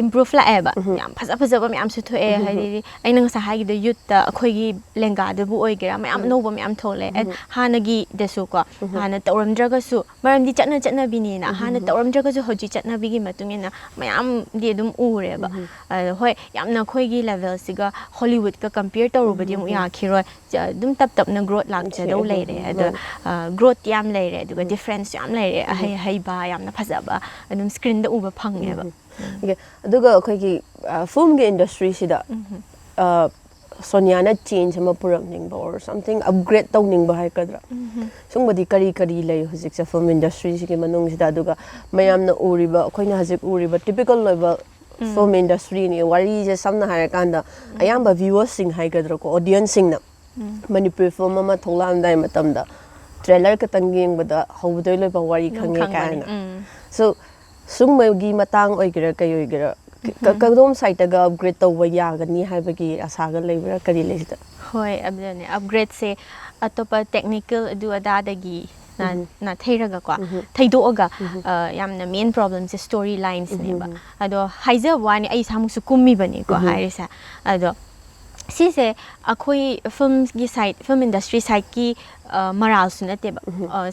ꯏꯝꯄ꯭ꯔꯨꯞ ꯂꯥꯛꯑꯦꯕ꯫ ꯌꯥꯝ ꯐꯖ ꯐꯖꯕ ꯃꯌꯥꯝꯁꯨ ꯊꯣꯛꯑꯦ꯫ ꯍꯥꯏꯗꯤ ꯑꯩꯅ ꯉꯁꯥꯏ ꯍꯥꯏꯈꯤꯕꯗꯣ, ꯌꯨꯠꯇ ꯑꯩꯈꯣꯏꯒꯤ ꯂꯦꯡꯒꯥꯗꯕꯨ ꯑꯣꯏꯒꯦꯔꯥ, ꯃꯌꯥꯝ ꯑꯅꯧꯕ ꯃꯌꯥꯝ ꯊꯣꯛꯂꯛꯑꯦ꯫ ꯍꯥꯟꯅꯒꯤꯗꯁꯨꯀꯣ, ꯍꯥꯟꯅ ꯇꯧꯔꯝꯗ꯭ꯔꯒꯁꯨ, ꯃꯔꯝꯗꯤ ꯆꯠꯅ ꯆꯠꯅꯕꯤꯅꯤꯅ, ꯍꯥꯟꯅ ꯇꯧꯔꯝꯗ꯭ꯔꯒꯁꯨ ꯍꯧꯖꯤꯛ ꯆꯠꯅꯕꯤꯒꯤ ꯃꯇꯨꯡ ꯏꯟꯅ ꯃꯌꯥꯝꯗꯤ ꯑꯗꯨꯝ ꯎꯔꯦꯕ꯫ ꯑꯗꯣ ꯍꯣꯏ, ꯌꯥꯝꯅ ꯑꯩꯈꯣꯏꯒꯤ ꯂꯦꯚꯦꯜꯁꯤꯒ ꯍꯣꯂꯤꯋꯨꯗꯀ ꯀꯝꯄꯤꯌꯔ ꯇꯧꯔꯨꯕꯗꯤ ꯑꯃꯨꯛ ꯌꯥꯈꯤꯔꯣꯏ꯫ ꯑꯗꯨꯝ ꯇꯞ ꯇꯞꯅ ꯒ꯭ꯔꯣꯠ ꯂꯥꯛꯆꯗꯧ ꯂꯩꯔꯦ꯫ ꯑꯗꯣ ꯒ꯭ꯔꯣꯠꯇꯤ ꯌꯥꯝ ꯂꯩꯔꯦ, ꯑꯗꯨꯒ ꯗꯤꯐ꯭ꯔꯦꯟꯁꯁꯨ ꯌꯥꯝ ꯂꯩꯔꯦ꯫ ꯑꯍꯩ ꯍꯩꯕ ꯌꯥꯝꯅ ꯐꯖꯕ ꯑꯗꯨꯝ ꯁ꯭ꯀ꯭ꯔꯤꯟꯗ ꯎꯕ ꯐꯪꯉꯦꯕ꯫ ꯑꯗꯨꯒ ꯑꯩꯈꯣꯏꯒꯤ ꯐꯤꯂꯝꯒꯤ ꯏꯟꯗꯁꯇ꯭ꯔꯤꯁꯤꯗ ꯁꯣꯅꯤꯌꯥꯅ ꯆꯦꯟꯖ ꯑꯃ ꯄꯨꯔꯛꯅꯤꯡꯕ, ꯑꯣꯔ ꯁꯝꯊꯤꯡ ꯑꯞꯒ꯭ꯔꯦꯗ ꯇꯧꯅꯤꯡꯕ ꯍꯥꯏꯒꯗ꯭ꯔꯥ? ꯁꯤꯒꯨꯝꯕꯗꯤ ꯀꯔꯤ ꯀꯔꯤ ꯂꯩ ꯍꯧꯖꯤꯛꯁꯦ ꯐꯤꯂꯝ ꯏꯟꯗꯁꯇ꯭ꯔꯤꯁꯤꯒꯤ ꯃꯅꯨꯡꯁꯤꯗ? ꯑꯗꯨꯒ ꯃꯌꯥꯝꯅ ꯎꯔꯤꯕ, ꯑꯩꯈꯣꯏꯅ ꯍꯧꯖꯤꯛ ꯎꯔꯤꯕ ꯇꯤꯄꯤꯀꯦꯜ ꯑꯣꯏꯕ ꯐꯤꯂꯝ ꯏꯟꯗꯁꯇ꯭ꯔꯤꯅꯤ, ꯋꯥꯔꯤꯁꯦ ꯁꯝꯅ ꯍꯥꯏꯔꯀꯥꯟꯗ ꯑꯌꯥꯝꯕ ꯚ꯭ꯌꯨꯋꯔꯁꯤꯡ ꯍꯥꯏꯒꯗ꯭ꯔꯥꯀꯣ, ꯑꯣꯗꯤꯌꯟꯁꯁꯤꯡꯅ ꯃꯅꯤꯄꯨꯔꯤ ꯐꯤꯂꯝ ꯑꯃ ꯊꯣꯛꯂꯛꯑꯝꯗꯥꯏ ꯃꯇꯝꯗ ꯇ꯭ꯔꯦꯂꯔ ꯈꯛꯇꯪ ꯌꯦꯡꯕꯗ ꯍꯧꯕꯗꯩ ꯂꯣꯏꯕ ꯋꯥꯔꯤ ꯈꯪꯉꯦ ꯀꯥꯏꯅ꯫ ꯁꯣ ꯁꯨꯝꯕꯒꯤ ꯃꯇꯥꯡ ꯑꯣꯏꯒꯦꯔꯥ ꯀꯩ ꯑꯣꯏꯒꯦꯔꯥ, ꯀ- ꯀ- ꯀꯗꯣꯝ ꯁꯥꯏꯠꯇꯒ ꯑꯞꯒ꯭ꯔꯦꯗ ꯇꯧꯕ ꯌꯥꯒꯅꯤ ꯍꯥꯏꯕꯒꯤ ꯑꯁꯥꯒ ꯂꯩꯕ꯭ꯔꯥ? ꯀꯔꯤ ꯂꯩꯁꯤꯗ? ꯍꯣꯏ, ꯑꯗꯨꯅꯦ, ꯑꯞꯒ꯭ꯔꯦꯗꯁꯦ ꯑꯇꯣꯞꯄ ꯇꯦꯛꯅꯤꯀꯦꯜ ꯑꯗꯨ ꯑꯗꯥꯗꯒꯤ ꯅ- ꯅꯥꯊꯩꯔꯒꯀꯣ, ꯊꯩꯗꯣꯛꯑꯒ ꯑ, ꯌꯥꯝꯅ ꯃꯦꯟ ꯄ꯭ꯔꯣꯕ꯭ꯂꯦꯝꯁꯦ ꯁ꯭ꯇꯣꯔꯤ ꯂꯥꯏꯟꯁꯅꯦꯕ꯫ ꯑꯗꯣ ꯍꯥꯏꯖꯕ ꯋꯥꯅꯤ, ꯑꯩ ꯏꯁꯥꯃꯛꯁꯨ ꯀꯨꯝꯃꯤꯕꯅꯤꯀꯣ ꯍꯥꯏꯔꯤꯁꯦ꯫ ꯑꯗꯣ ꯁꯤꯁꯦ ꯑꯩꯈꯣꯏ ꯐꯤꯂꯝꯒꯤ ꯁꯥꯏꯠ, ꯐꯤꯂꯝ ꯏꯟꯗꯁꯇ꯭ꯔꯤ ꯁꯥꯏꯠꯀꯤ ꯃꯔꯥꯜꯁꯨ ꯅꯠꯇꯦꯕ꯫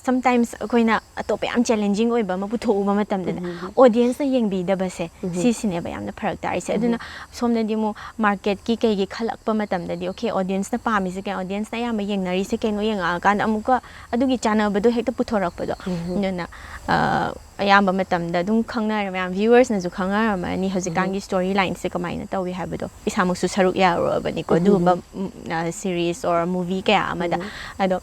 ꯁꯝꯇꯥꯏꯝꯁ ꯑꯩꯈꯣꯏꯅ ꯑꯇꯣꯞꯄ ꯌꯥꯝ ꯆꯦꯂꯦꯟꯖꯤꯡ ꯑꯣꯏꯕ ꯑꯃ ꯄꯨꯊꯣꯛꯎꯕ ꯃꯇꯝꯗꯅꯦ, ꯑꯣꯗꯤꯌꯦꯟꯁꯅ ꯌꯦꯡꯕꯤꯗꯕꯁꯦ, ꯁꯤꯁꯤꯅꯦꯕ ꯌꯥꯝꯅ ꯐꯔꯛ ꯇꯥꯔꯤꯁꯦ꯫ ꯑꯗꯨꯅ ꯁꯣꯝꯗꯗꯤ ꯑꯃꯨꯛ ꯃꯥꯔꯀꯦꯠꯀꯤ ꯀꯩꯒꯤ ꯈꯜꯂꯛꯄ ꯃꯇꯝꯗꯗꯤ, ꯑꯣꯀꯦ, ꯑꯣꯗꯤꯌꯦꯟꯁꯅ ꯄꯥꯝꯃꯤꯁꯦ ꯀꯩꯅꯣ, ꯑꯣꯗꯤꯌꯦꯟꯁꯅ ꯑꯌꯥꯝꯕ ꯌꯦꯡꯅꯔꯤꯁꯦ ꯀꯩꯅꯣ, ꯌꯦꯡꯉꯛꯑꯀꯥꯟꯗ ꯑꯃꯨꯛꯀ ꯑꯗꯨꯒꯤ ꯆꯥꯟꯅꯕꯗꯣ ꯍꯦꯛꯇ ꯄꯨꯊꯣꯔꯛꯄꯗꯣ꯫ ꯑꯗꯨꯅ ꯑ, ꯑꯌꯥꯝꯕ ꯃꯇꯝꯗ ꯑꯗꯨꯝ ꯈꯪꯅꯔꯦ ꯃꯌꯥꯝ, ꯚ꯭ꯌꯨꯋꯔꯁꯅꯁꯨ ꯈꯪꯅꯔꯝꯃꯅꯤ ꯍꯧꯖꯤꯛꯀꯥꯟꯒꯤ ꯁ꯭ꯇꯣꯔꯤ ꯂꯥꯏꯟꯁꯦ ꯀꯃꯥꯏꯅ ꯇꯧꯏ ꯍꯥꯏꯕꯗꯣ꯫ ꯏꯁꯥꯃꯛꯁꯨ ꯁꯔꯨꯛ ꯌꯥꯔꯨꯔꯕꯅꯤꯀꯣ ꯑꯗꯨꯒꯨꯝꯕ ꯁꯤꯔꯤꯁ ꯑꯣꯔ ꯃꯨꯚꯤ ꯀꯌꯥ ꯑꯃꯗ꯫ ꯑꯗꯣ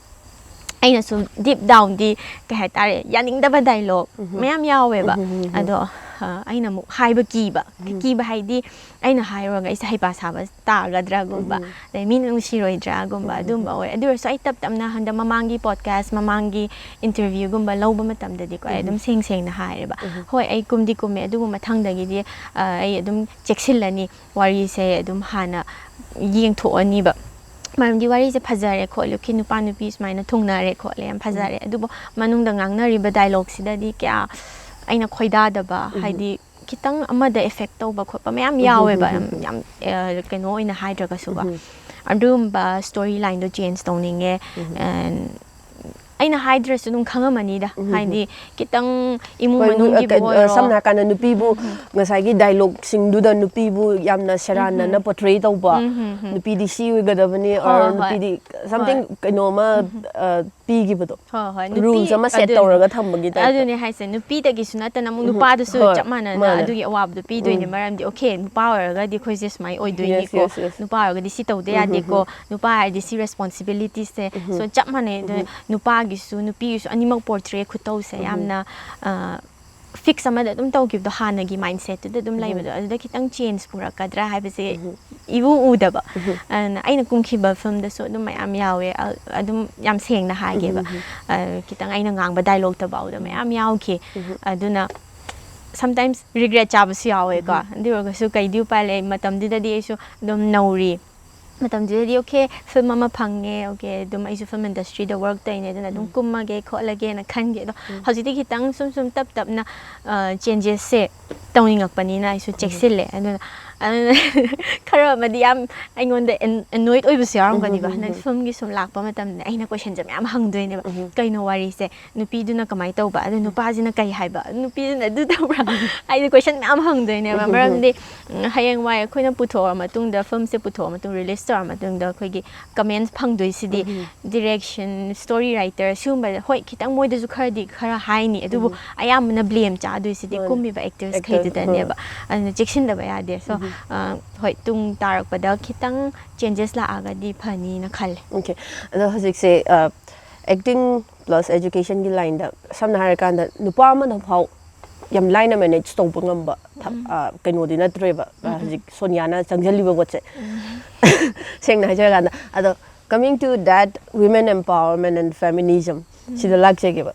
ꯑꯩꯅꯁꯨ ꯗꯤꯞ ꯗꯥꯎꯟꯗꯤ, ꯀꯩ ꯍꯥꯏꯇꯥꯔꯦ, ꯌꯥꯅꯤꯡꯗꯕ ꯗꯥꯏꯂꯣꯛ ꯃꯌꯥꯝ ꯌꯥꯎꯋꯦꯕ꯫ ꯑꯗꯣ ꯑ, ꯑꯩꯅ ꯑꯃꯨꯛ ꯍꯥꯏꯕ ꯀꯤꯕ, ꯀꯤꯕ ꯍꯥꯏꯗꯤ ꯑꯩꯅ ꯍꯥꯏꯔꯨꯔꯒ ꯑꯩꯁꯦ ꯍꯩꯄꯥ ꯁꯥꯕ ꯇꯥꯒꯗ꯭ꯔꯥꯒꯨꯝꯕ, ꯑꯗꯩ ꯃꯤꯅ ꯅꯨꯡꯁꯤꯔꯣꯏꯗ꯭ꯔꯥꯒꯨꯝꯕ ꯑꯗꯨꯝꯕ ꯑꯣꯏ꯫ ꯑꯗꯨ ꯑꯣꯏꯔꯁꯨ ꯑꯩ ꯇꯞ ꯇꯞꯅ ꯍꯟꯗꯛ ꯃꯃꯥꯡꯒꯤ ꯄꯣꯗꯀꯥꯁ, ꯃꯃꯥꯡꯒꯤ ꯏꯟꯇꯔꯚ꯭ꯌꯨꯒꯨꯝꯕ ꯂꯧꯕ ꯃꯇꯝꯗꯗꯤꯀꯣ, ꯑꯩ ꯑꯗꯨꯝ ꯁꯦꯡ ꯁꯦꯡꯅ ꯍꯥꯏꯔꯦꯕ, "ꯍꯣꯏ, ꯑꯩ ꯀꯨꯝꯗꯤ ꯀꯨꯝꯃꯦ, ꯑꯗꯨꯕꯨ ꯃꯊꯪꯗꯒꯤꯗꯤ, ꯑ, ꯑꯩ ꯑꯗꯨꯝ ꯆꯦꯛꯁꯤꯜꯂꯅꯤ, ꯋꯥꯔꯤꯁꯦ ꯑꯗꯨꯝ ꯍꯥꯟꯅ ꯌꯦꯡꯊꯣꯛꯑꯅꯤꯕ꯫ ꯃꯔꯝꯗꯤ ꯋꯥꯔꯤꯁꯦ ꯐꯖꯔꯦ ꯈꯣꯠꯂꯦ, ꯑꯣꯀꯦ, ꯅꯨꯄꯥ ꯅꯨꯄꯤ ꯁꯨꯃꯥꯏꯅ ꯊꯨꯡꯅꯔꯦ ꯈꯣꯠꯂꯦ, ꯌꯥꯝ ꯐꯖꯔꯦ, ꯑꯗꯨꯕꯨ ꯃꯅꯨꯡꯗ ꯉꯥꯡꯅꯔꯤꯕ ꯗꯥꯏꯂꯣꯛꯁꯤꯗꯗꯤ ꯀꯌꯥ ꯑꯩꯅ ꯈꯣꯏꯗꯥꯗꯕ, ꯍꯥꯏꯗꯤ ꯈꯤꯇꯪ ꯑꯃꯗ ꯑꯦꯐꯦꯛ ꯇꯧꯕ ꯈꯣꯠꯄ ꯃꯌꯥꯝ ꯌꯥꯎꯋꯦꯕ, ꯌꯥꯝ, ꯌꯥꯝ, ꯑ, ꯀꯩꯅꯣ ꯑꯣꯏꯅ ꯍꯥꯏꯗ꯭ꯔꯒꯁꯨꯀꯣ꯫ ꯑꯗꯨꯒꯨꯝꯕ ꯁ꯭ꯇꯣꯔꯤ ꯂꯥꯏꯟꯗꯣ ꯆꯦꯟꯖ ꯇꯧꯅꯤꯡꯉꯦ꯫ And ꯑꯩꯅ ꯍꯥꯏꯗ꯭ꯔꯁꯨ ꯑꯗꯨꯝ ꯈꯪꯉꯝꯃꯅꯤꯗ, ꯍꯥꯏꯗꯤ ꯈꯤꯇꯪ ꯏꯃꯨꯡ ꯍꯣꯏ, ꯅꯨ- ꯑ, ꯃꯅꯨꯡꯒꯤꯕꯨ ꯀꯩ- ꯑ, ꯑꯣꯏꯔꯣ꯫ ꯁꯝꯅ ꯍꯥꯏꯔꯀꯥꯟꯗ ꯅꯨꯄꯤꯕꯨ ꯉꯁꯥꯏꯒꯤ ꯗꯥꯏꯂꯣꯛꯁꯤꯡꯗꯨꯗ ꯅꯨꯄꯤꯕꯨ ꯌꯥꯝꯅ ꯁꯦꯔꯥꯟꯅꯅ ꯄꯣꯔꯇ꯭ꯔꯦ ꯇꯧꯕ, ꯅꯨꯄꯤꯗꯤ ꯁꯤ ꯑꯣꯏꯒꯗꯕꯅꯤ, ꯍꯣꯏ, or ꯍꯣꯏ꯫ ꯅꯨꯄꯤꯗꯤ something ꯀꯩꯅꯣꯃ, ꯑ, ꯄꯤꯈꯤꯕꯗꯣ꯫ ꯍꯣꯏ, ꯍꯣꯏ, ꯅꯨꯄꯤ ꯔꯨꯜꯁ ꯑꯃ ꯁꯦꯠ ꯑꯗꯨꯅꯤ꯫ ꯇꯧꯔꯒ ꯊꯝꯕꯒꯤ ꯇꯥꯏꯞꯇ꯫ ꯑꯗꯨꯅꯦ ꯍꯥꯏꯁꯦ, ꯅꯨꯄꯤꯗꯒꯤꯁꯨ ꯅꯠꯇꯅ ꯑꯃꯨꯛ ꯅꯨꯄꯥꯗꯨꯁꯨ ꯍꯣꯏ, ꯆꯞ ꯃꯥꯟꯅꯅ ꯃꯥꯅꯦ꯫ ꯑꯗꯨꯒꯤ ꯑꯋꯥꯕꯗꯣ ꯄꯤꯗꯣꯏꯅꯦ꯫ ꯃꯔꯝꯗꯤ, ꯑꯣꯀꯦ, ꯅꯨꯄꯥ ꯑꯣꯏꯔꯒꯗꯤ ꯑꯩꯈꯣꯏꯁꯦ ꯁꯨꯃꯥꯏꯅ ꯑꯣꯏꯗꯣꯏꯅꯤꯀꯣ, Yes, yes, yes. ꯅꯨꯄꯥ ꯑꯣꯏꯔꯒꯗꯤ ꯁꯤ ꯇꯧꯗ ꯌꯥꯗꯦꯀꯣ, ꯅꯨꯄꯥ ꯍꯥꯏꯔꯗꯤ ꯁꯤ ꯔꯦꯁꯄꯣꯟꯁꯤꯕꯤꯂꯤꯇꯤꯁꯦ꯫ So ꯆꯞ ꯃꯥꯟꯅꯩ꯫ ꯑꯗꯨ ꯅꯨꯄꯥꯒꯤꯁꯨ ꯅꯨꯄꯤꯒꯤꯁꯨ ꯑꯅꯤꯃꯛ ꯄꯣꯔꯇ꯭ꯔꯦ ꯈꯨꯇꯧꯁꯦ ꯌꯥꯝꯅ, ꯑ, ꯐꯤꯛꯁ ꯑꯃꯗ ꯑꯗꯨꯝ ꯇꯧꯈꯤꯕꯗꯣ, ꯍꯥꯟꯅꯒꯤ ꯃꯥꯏꯟꯁꯦꯠꯇꯨꯗ ꯑꯗꯨꯝ ꯂꯩꯕꯗꯣ, ꯑꯗꯨꯗ ꯈꯤꯇꯪ ꯆꯦꯟꯖ ꯄꯨꯔꯛꯀꯗ꯭ꯔꯥ ꯍꯥꯏꯕꯁꯦ ꯏꯎ ꯎꯗꯕ꯫ ꯑꯗꯨꯅ ꯑꯩꯅ ꯀꯨꯝꯈꯤꯕ ꯐꯤꯂꯝꯗꯁꯨ ꯑꯗꯨꯝ ꯃꯌꯥꯝ ꯌꯥꯎꯋꯦ, ꯑ- ꯑꯗꯨꯝ ꯌꯥꯝ ꯁꯦꯡꯅ ꯍꯥꯏꯒꯦꯕ꯫ ꯑ, ꯈꯤꯇꯪ ꯑꯩꯅ ꯉꯥꯡꯕ ꯗꯥꯏꯂꯣꯛꯇꯐꯥꯎꯗ ꯃꯌꯥꯝ ꯌꯥꯎꯈꯤ꯫ ꯑꯗꯨꯅ ꯁꯝꯇꯥꯏꯝꯁ ꯔꯤꯒ꯭ꯔꯦꯠ ꯆꯥꯕꯁꯨ ꯌꯥꯎꯋꯦꯀꯣ꯫ ꯑꯗꯨ ꯑꯣꯏꯔꯒꯁꯨ ꯀꯩꯗꯤ ꯎꯄꯥꯏ ꯂꯩ, ꯃꯇꯝꯗꯨꯗꯗꯤ ꯑꯩꯁꯨ ꯑꯗꯨꯝ ꯅꯧꯔꯤ꯫ ꯃꯇꯝꯗꯨꯗꯗꯤ ꯑꯣꯀꯦ, ꯐꯤꯂꯝ ꯑꯃ ꯐꯪꯉꯦ, ꯑꯣꯀꯦ, ꯑꯗꯨꯝ ꯑꯩꯁꯨ ꯐꯤꯂꯝ ꯏꯟꯗꯁꯇ꯭ꯔꯤꯗ ꯋꯔꯛ ꯇꯧꯔꯤꯅꯦ, ꯑꯗꯨꯅ ꯑꯗꯨꯝ ꯀꯨꯝꯃꯒꯦ ꯈꯣꯠꯂꯒꯦꯅ ꯈꯟꯒꯦ꯫ ꯑꯗꯣ ꯍꯧꯖꯤꯛꯇꯤ ꯈꯤꯇꯪ ꯁꯨꯝ ꯁꯨꯝ ꯇꯞ ꯇꯞꯅ ꯆꯦꯟꯖꯦꯁꯁꯦ ꯇꯧꯅꯤꯡꯉꯛꯄꯅꯤꯅ ꯑꯩꯁꯨ ꯆꯦꯛꯁꯤꯜꯂꯦ꯫ ꯑꯗꯨꯅ ꯑꯗꯨꯅ ꯈꯔ ꯑꯃꯗꯤ ꯌꯥꯝ ꯑꯩꯉꯣꯟꯗ ꯑꯦꯅꯣꯏꯠ ꯑꯣꯏꯕꯁꯨ ꯌꯥꯎꯔꯝꯒꯅꯤꯕ꯫ ꯍꯟꯗꯛ ꯐꯤꯂꯝꯒꯤ ꯁꯨꯝ ꯂꯥꯛꯄ ꯃꯇꯝꯗ ꯑꯩꯅ ꯀꯣꯏꯁꯟꯁꯦ ꯃꯌꯥꯝ ꯍꯪꯗꯣꯏꯅꯦꯕ꯫ ꯀꯩꯅꯣ ꯋꯥꯔꯤꯁꯦ? ꯅꯨꯄꯤꯗꯨꯅ ꯀꯃꯥꯏꯅ ꯇꯧꯕ? ꯑꯗꯨ ꯅꯨꯄꯥꯁꯤꯅ ꯀꯩ ꯍꯥꯏꯕ? ꯅꯨꯄꯤꯗꯨꯅ ꯑꯗꯨ ꯇꯧꯕ꯭ꯔꯥ? ꯍꯥꯏꯗꯤ ꯀꯣꯏꯁꯟ ꯃꯌꯥꯝ ꯍꯪꯗꯣꯏꯅꯦꯕ꯫ ꯃꯔꯝꯗꯤ ꯎꯝ, ꯍꯌꯦꯡꯋꯥꯏ ꯑꯩꯈꯣꯏꯅ ꯄꯨꯊꯣꯛꯑ ꯃꯇꯨꯡꯗ, ꯐꯤꯂꯝꯁꯦ ꯄꯨꯊꯣꯛꯑ ꯃꯇꯨꯡ, ꯔꯤꯂꯤꯁ ꯇꯧꯔ ꯃꯇꯨꯡꯗ ꯑꯩꯈꯣꯏꯒꯤ ꯀꯃꯦꯟꯁ ꯐꯪꯗꯣꯏꯁꯤꯗꯤ ꯗꯤꯔꯦꯛꯁꯟ, ꯁ꯭ꯇꯣꯔꯤ ꯔꯥꯏꯇꯔ, ꯁꯤꯒꯨꯝꯕꯗ ꯍꯣꯏ, ꯈꯤꯇꯪ ꯃꯣꯏꯗꯁꯨ ꯈꯔꯗꯤ ꯈꯔ ꯍꯥꯏꯅꯤ, ꯑꯗꯨꯕꯨ ꯑꯌꯥꯝꯕꯅ ꯕ꯭ꯂꯦꯝ ꯆꯥꯗꯣꯏꯁꯤꯗꯤ ꯃꯥꯅꯦ꯫ ꯀꯨꯝꯃꯤꯕ ꯑꯦꯛꯇꯔꯁ ꯑꯦꯛꯇꯔ, ꯈꯩꯗꯨꯗꯅꯦꯕ꯫ ꯑꯗꯨꯅ ꯆꯦꯛꯁꯤꯟꯗꯕ ꯌꯥꯗꯦ꯫ ꯁꯣ, ꯑ, ꯍꯣꯏ, ꯇꯨꯡ ꯇꯥꯔꯛꯄꯗ ꯈꯤꯇꯪ ꯆꯦꯟꯖꯦꯁ ꯂꯥꯛꯑꯒꯗꯤ ꯐꯅꯤꯅ ꯈꯜꯂꯦ꯫ ꯑꯣꯀꯦ꯫ ꯑꯗꯣ ꯍꯧꯖꯤꯛꯁꯦ, ꯑ, ꯑꯦꯛꯇꯤꯡ ꯄ꯭ꯂꯁ ꯑꯦꯖꯨꯀꯦꯁꯟꯒꯤ ꯂꯥꯏꯟꯗ, ꯁꯝꯅ ꯍꯥꯏꯔꯀꯥꯟꯗ, ꯅꯨꯄꯥ ꯑꯃꯅ ꯐꯥꯎ ꯌꯥꯝ ꯂꯥꯏꯅ ꯃꯦꯅꯦꯖ ꯇꯧꯕ ꯉꯝꯕ ꯊ-, ꯑ, ꯀꯩꯅꯣꯗꯤ ꯅꯠꯇ꯭ꯔꯦꯕ꯫ ꯑ, ꯍꯧꯖꯤꯛ ꯁꯣꯅꯤꯌꯥꯅ ꯆꯪꯁꯤꯜꯂꯤꯕ ꯄꯣꯠꯁꯦ꯫ ꯁꯦꯡꯅ ꯍꯥꯏꯖꯔꯀꯥꯟꯗ꯫ ꯑꯗꯣ, coming to that, women empowerment and feminism, ꯁꯤꯗ ꯂꯥꯛꯆꯒꯦꯕ꯫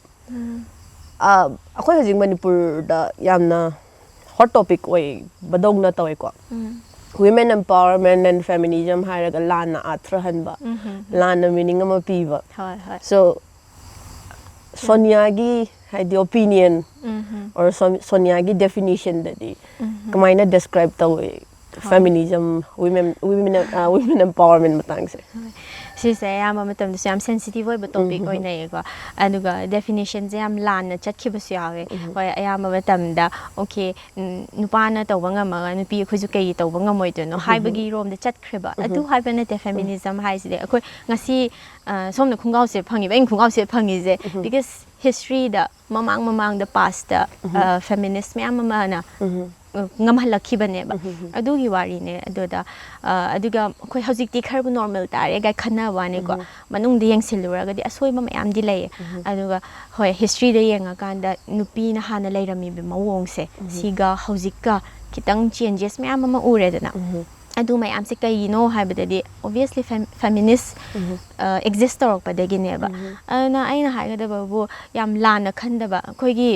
ꯑ, ꯑꯩꯈꯣꯏ ꯍꯧꯖꯤꯛ ꯃꯅꯤꯄꯨꯔꯗ ꯌꯥꯝꯅ ꯍꯣꯠ topic ꯑꯣꯏꯕꯗꯧꯅ ꯇꯧꯋꯦꯀꯣ꯫ Women empowerment and feminism ꯍꯥꯏꯔꯒ ꯂꯥꯟꯅ ꯑꯥꯊ꯭ꯔ ꯍꯟꯕ, ꯂꯥꯟꯅ ꯃꯤꯅꯤꯡ ꯑꯃ ꯄꯤꯕ꯫ ꯍꯣꯏ, ꯍꯣꯏ꯫ So, ꯁꯣꯅꯤꯌꯥꯒꯤ ꯍꯥꯏꯗꯤ ꯑꯣꯄꯤꯅꯤꯌꯟ or ꯁꯣ-, ꯁꯣꯅꯤꯌꯥꯒꯤ ꯗꯦꯐꯤꯅꯤꯁꯟꯗꯗꯤ ꯀꯃꯥꯏꯅ ꯗꯦꯁꯀ꯭ꯔꯥꯏꯕ ꯇꯧꯋꯤ? ꯍꯣꯏ꯫ Feminism, women, women, ꯑ, women empowerment ꯃꯇꯥꯡꯁꯦ꯫ ꯍꯣꯏ꯫ ꯁꯤꯁꯦ ꯑꯌꯥꯝꯕ ꯃꯇꯝꯗꯁꯨ ꯌꯥꯝ ꯁꯦꯟꯁꯤꯇꯤꯚ ꯑꯣꯏꯕ ꯇꯣꯄꯤꯛ ꯑꯣꯏꯅꯩꯌꯦꯀꯣ꯫ ꯑꯗꯨꯒ ꯗꯦꯐꯤꯅꯦꯁꯟꯁꯦ ꯌꯥꯝ ꯂꯥꯟꯅ ꯆꯠꯈꯤꯕꯁꯨ ꯌꯥꯎꯋꯦ꯫ ꯍꯣꯏ, ꯑꯌꯥꯝꯕ ꯃꯇꯝꯗ, ꯑꯣꯀꯦ, ꯎꯝ, ꯅꯨꯄꯥꯅ ꯇꯧꯕ ꯉꯝꯃꯒ ꯅꯨꯄꯤ ꯑꯩꯈꯣꯏꯁꯨ ꯀꯩꯒꯤ ꯇꯧꯕ ꯉꯝꯃꯣꯏꯗꯣꯏꯅꯣ ꯍꯥꯏꯕꯒꯤ ꯔꯣꯝꯗ ꯆꯠꯈ꯭ꯔꯦꯕ꯫ ꯑꯗꯨ ꯍꯥꯏꯕ ꯅꯠꯇꯦ ꯐꯦꯃꯤꯅꯤꯖꯝ ꯍꯥꯏꯁꯤꯗꯤ꯫ ꯑꯩꯈꯣꯏ ꯉꯁꯤ, ꯑ, ꯁꯣꯝꯅ ꯈꯣꯡꯒ꯭ꯔꯥꯎ ꯁꯦꯠ ꯐꯪꯉꯤꯕ, ꯑꯩꯅ ꯈꯣꯡꯒ꯭ꯔꯥꯎ ꯁꯦꯠ ꯐꯪꯉꯤꯁꯦ because ꯍꯤꯁꯇ꯭ꯔꯤꯗ, ꯃꯃꯥꯡ ꯃꯃꯥꯡꯗ, ꯄꯥꯁꯇ, ꯑ, ꯐꯦꯃꯤꯅꯤꯁ ꯃꯌꯥꯝ ꯑꯃꯅ ꯉꯝꯍꯜꯂꯛꯈꯤꯕꯅꯦꯕ꯫ ꯑꯗꯨꯒꯤ ꯋꯥꯔꯤꯅꯦ꯫ ꯑꯗꯨꯗ ꯑ, ꯑꯗꯨꯒ ꯑꯩꯈꯣꯏ ꯍꯧꯖꯤꯛꯇꯤ ꯈꯔꯕꯨ ꯅꯣꯔꯃꯦꯜ ꯇꯥꯔꯦ ꯀꯥꯏ ꯈꯟꯅꯕ ꯋꯥꯅꯤꯀꯣ꯫ ꯃꯅꯨꯡꯗ ꯌꯦꯡꯁꯤꯜꯂꯨꯔꯒꯗꯤ ꯑꯁꯣꯏꯕ ꯃꯌꯥꯝꯗꯤ ꯂꯩꯌꯦ꯫ ꯑꯗꯨꯒ ꯍꯣꯏ, ꯍꯤꯁꯇ꯭ꯔꯤꯗ ꯌꯦꯡꯉꯀꯥꯟꯗ ꯅꯨꯄꯤꯅ ꯍꯥꯟꯅ ꯂꯩꯔꯝꯃꯤꯕ ꯃꯑꯣꯡꯁꯦ, ꯁꯤꯒ ꯍꯧꯖꯤꯛꯀ ꯈꯤꯇꯪ ꯆꯦꯟꯖꯦꯁ ꯃꯌꯥꯝ ꯑꯃ ꯎꯔꯦꯗꯅ꯫ ꯑꯗꯨ ꯃꯌꯥꯝꯁꯦ ꯀꯩꯒꯤꯅꯣ ꯍꯥꯏꯕꯗꯗꯤ, obviously, ꯐꯦꯃꯤꯅꯤꯁ ꯑꯦꯛꯖꯤꯁ ꯇꯧꯔꯛꯄꯗꯒꯤꯅꯦꯕ꯫ ꯑꯗꯨꯅ ꯑꯩꯅ ꯍꯥꯏꯒꯗꯕꯕꯨ, ꯌꯥꯝ ꯂꯥꯟꯅ ꯈꯟꯗꯕ, ꯑꯩꯈꯣꯏꯒꯤ